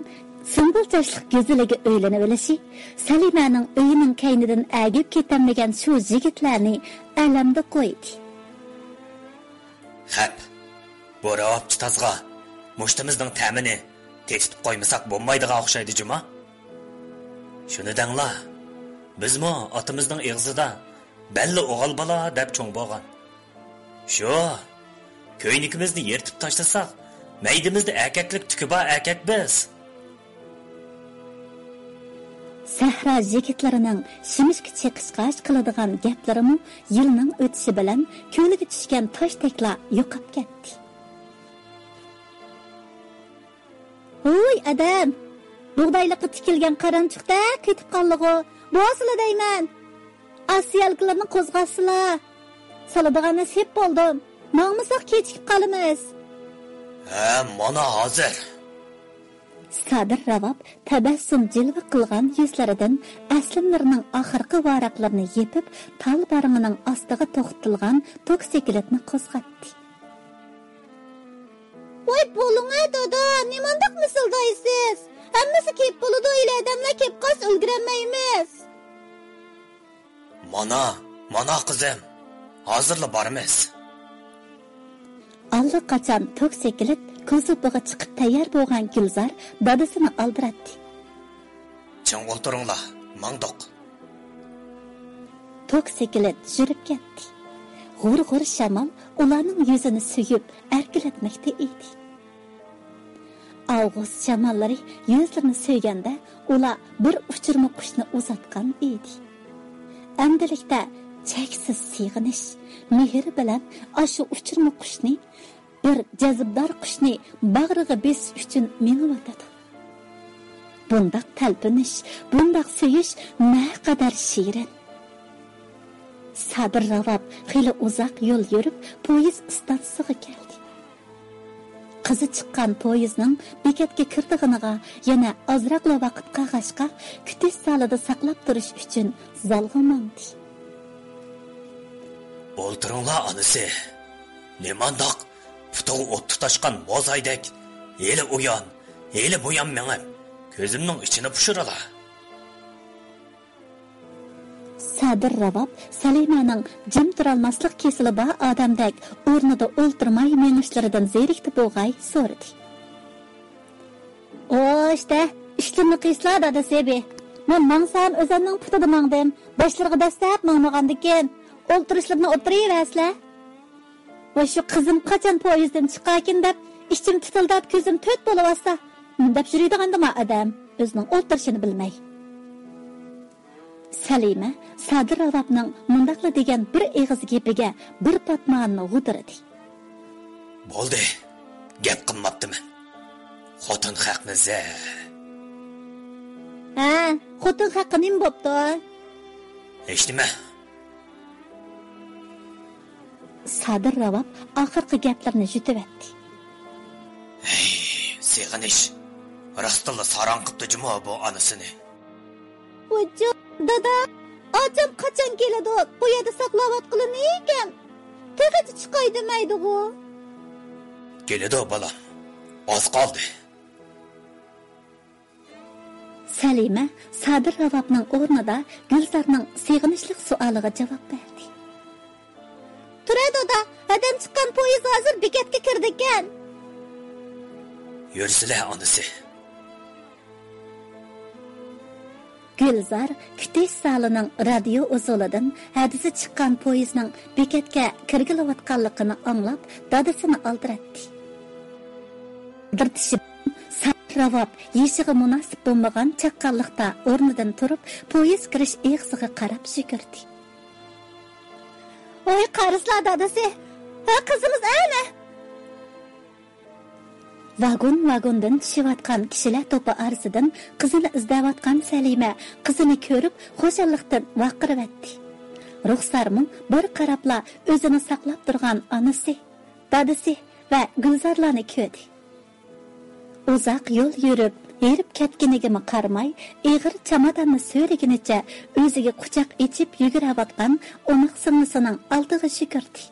سۇمبۇل چاچلىق گۈزىلىگە ئۆيلىنىۋېلىشى سەلىمەنىڭ ئۆيىنىڭ كەينىدىن ئەگىپ كېتەلمىگەن شۇ يىگىتلەرنى ئەلەمدە قويدى. خەپ، بۇ راۋابچى تازغا مۇشتىمىزنىڭ تەمىنى تېتىتىپ قويمىساق بولمايدىغان ئوخشايدۇ جۇما. شۇنى دەڭلا، بىزمۇ ئاتىمىزنىڭ ئېغىزىدا بەللى ئوغۇل بالا دەپ چوڭ بولغان. شۇ، كۆينىكىمىزنى يىرتىپ تاشلىساق، مەيدىمىزدە ئەركەكلىك تۈكى بار ئەركەك بىز. سەھرا يىگىتلىرىنىڭ شىمىشكا چېقىشقاچ قىلىدىغان گەپلىرىمۇ يىلنىڭ ئۆتۈشى بىلەن كۆلگە چۈشكەن تاشتەكلا يوقاپ كەتتى. ھوي ئادەم! بۇغدايلىققا تىكىلگەن قارانچۇقتەك قېتىپ قالدىغۇ، بولسىلا دەيمەن. ئاسىيالكىلىرىنى قوزغاتسىلا. سالىدىغان نېسىپ بولدۇم. ماڭمىساق كېچىكىپ قالىمىز. ھە، مانا ھازىر. سادىر راۋاب تەبەسسۇم جىلۋە قىلغان يۈزلىرىدىن ئەسلىمىلىرىنىڭ ئاخىرقى ۋاراقلىرىنى يېپىپ، تال بارمىقىنىڭ ئاستىغا توختىتىلغان توكسىكلىتنى قوزغاتتى. ۋاي بولۇڭە دادا، نېمانداق مىسىلدايسىز؟ ھەممىسى كېلىپ بولىدۇ، ھېلى ئادەملەر كېلىپ قالسا ئۈلگۈرەلمەيمىز. مانا، مانا قىزىم، ھازىرلا بارىمىز. ئاللىقاچان توكسىكلىت كوزۇپىغا چىقىپ تەييار بولغان گۈلزار دادىسىنى ئالدىراتتى. چىڭ ئولتۇرۇڭلار، ماڭدۇق. توكسىكلىت يۈرۈپ كەتتى. غۇر-غۇر شامال ئۇلارنىڭ يۈزىنى سۆيۈپ ئەركىلەتمەكتە ئىدى. ئاۋغۇست شاماللىرى يۈزلىرىنى سۆيگەندە، ئۇلار بىر ئۇچۇرما قۇشنى ئۇزاتقان ئىدى. ئەمدىلىكتە چەكسىز سېغىنىش، مېھىر بىلەن ئاشۇ ئۇچۇرما قۇشنى، بىر جەزبىدار قۇشنى باغرىغا بېسىش ئۈچۈن مېڭىۋاتىدۇ. بۇنداق تەلپۈنۈش، بۇنداق سۆيۈش نەقەدەر شېرىن! سادىر راۋاب خېلى ئۇزاق يول يۈرۈپ، پويىز ئىستانسىسىغا كەلدى. قىزى چىققان پويىزنىڭ بېكەتكە كىرىدىغىنىغا يەنە ئازراقلا ۋاقىت قالغاچقا، كۈتۈش زالىدا ساقلاپ تۇرۇش ئۈچۈن زالغا ماڭدى. ئولتۇرۇڭلار، ئانىسى. نېمانداق پۇتىغا ئوت تۇتاشقان موزايدەك، ھېلى ئۇيان، ھېلى بۇيان مېڭىپ، كۆزۈمنىڭ ئىچىنى پۇشۇرىلا. سادىر راۋاب سەلىمەنىڭ جىم تۇرالماسلىق كېسىلى بار ئادەمدەك ئورنىدا ئولتۇرماي مېڭىشلىرىدىن زېرىكتى بوغاي سورىدى. ئوشتە، ئىشلىرىنى قىلسىلا دادىسى بى. مەن ماڭسام ئۆزەمنىڭ پۇتىدا ماڭدىم. باشلىرىغا دەسسەپ ماڭمىغاندىكىن، ئولتۇرۇشلىرىنى ئولتۇرۇۋەرسىلە. ۋاي شۇ قىزىم قاچان پويىزدىن چىقاركىن دەپ، ئىچىم تىتىلداپ كۆزۈم تۆت بولۇۋاتسا، نېمە دەپ يۈرىدىغاندىما ئادەم، ئۆزىنىڭ ئولتۇرۇشىنى بىلمەي. سەلىمە سادىر راۋابنىڭ مۇنداقلا دېگەن بىر ئېغىز گېپىگە بىر پاتماننى غۇدۇرىدى. بولدى، گەپ قىلماپتىمەن. خوتۇن خەقنى زە. ھە، خوتۇن خەققە نېمە بوپتۇ؟ ھېچنېمە. سادىر راۋاب ئاخىرقى گەپلىرىنى يۇتۇۋەتتى. ھەي، سېغىنىش! راستتىنلا ساراڭ قىپتۇ جۇمۇ بۇ ئانىسىنى. ۋايجان، دادا، ئاچام قاچان كېلىدۇ؟ بۇ يەردە ساقلاۋاتقىلى نېمىكەن؟ تېخىچە چىقاي دېمەيدىغۇ؟ كېلىدۇ، بالام. ئاز قالدى. سەلىمە سادىر راۋابنىڭ ئورنىدا گۈلزارنىڭ سېغىنىشلىق سوئالىغا جاۋاب بەردى. تۇرە دادا، ھەدەم چىققان پويىز ھازىر بېكەتكە كىرىدىكەن. يۈرسىلە، ئانىسى. گۈلزار كۈتۈش زالىنىڭ رادىيو ئۇسۇلىدىن ھەدىسى چىققان پويىزنىڭ بېكەتكە كىرگىلىۋاتقانلىقىنى ئاڭلاپ، دادىسىنى ئالدىراتتى. ئالدىرىتىشى بىلەن سادىر راۋاب يېشىغا مۇناسىپ بولمىغان چاققانلىقتا ئورنىدىن تۇرۇپ، پويىز كىرىش ئېغىزىغا قاراپ يۈگۈردى. ۋاي قارىسىلا دادىسى، ھە قىزىمىز ئەنە! ۋاگون-ۋاگوندىن چۈشۈۋاتقان كىشىلەر توپى ئارىسىدىن قىزىنى ئىزدەۋاتقان سەلىمە قىزىنى كۆرۈپ خۇشاللىقتىن ۋارقىراۋەتتى. رۇخسارمۇ بىر قاراپلا ئۆزىنى ساقلاپ تۇرغان ئانىسى، دادىسى ۋە گۈلزارلارنى كۆردى. ئۇزاق يول يۈرۈپ، ھېرىپ كەتكىنىگىمۇ قارىماي، ئېغىر چاماداننى سۆرىگىنىچە ئۆزىگە قۇچاق ئېچىپ يۈگۈرۈۋاتقان ئوماق سىڭلىسىنىڭ ئالدىغا يۈگۈردى.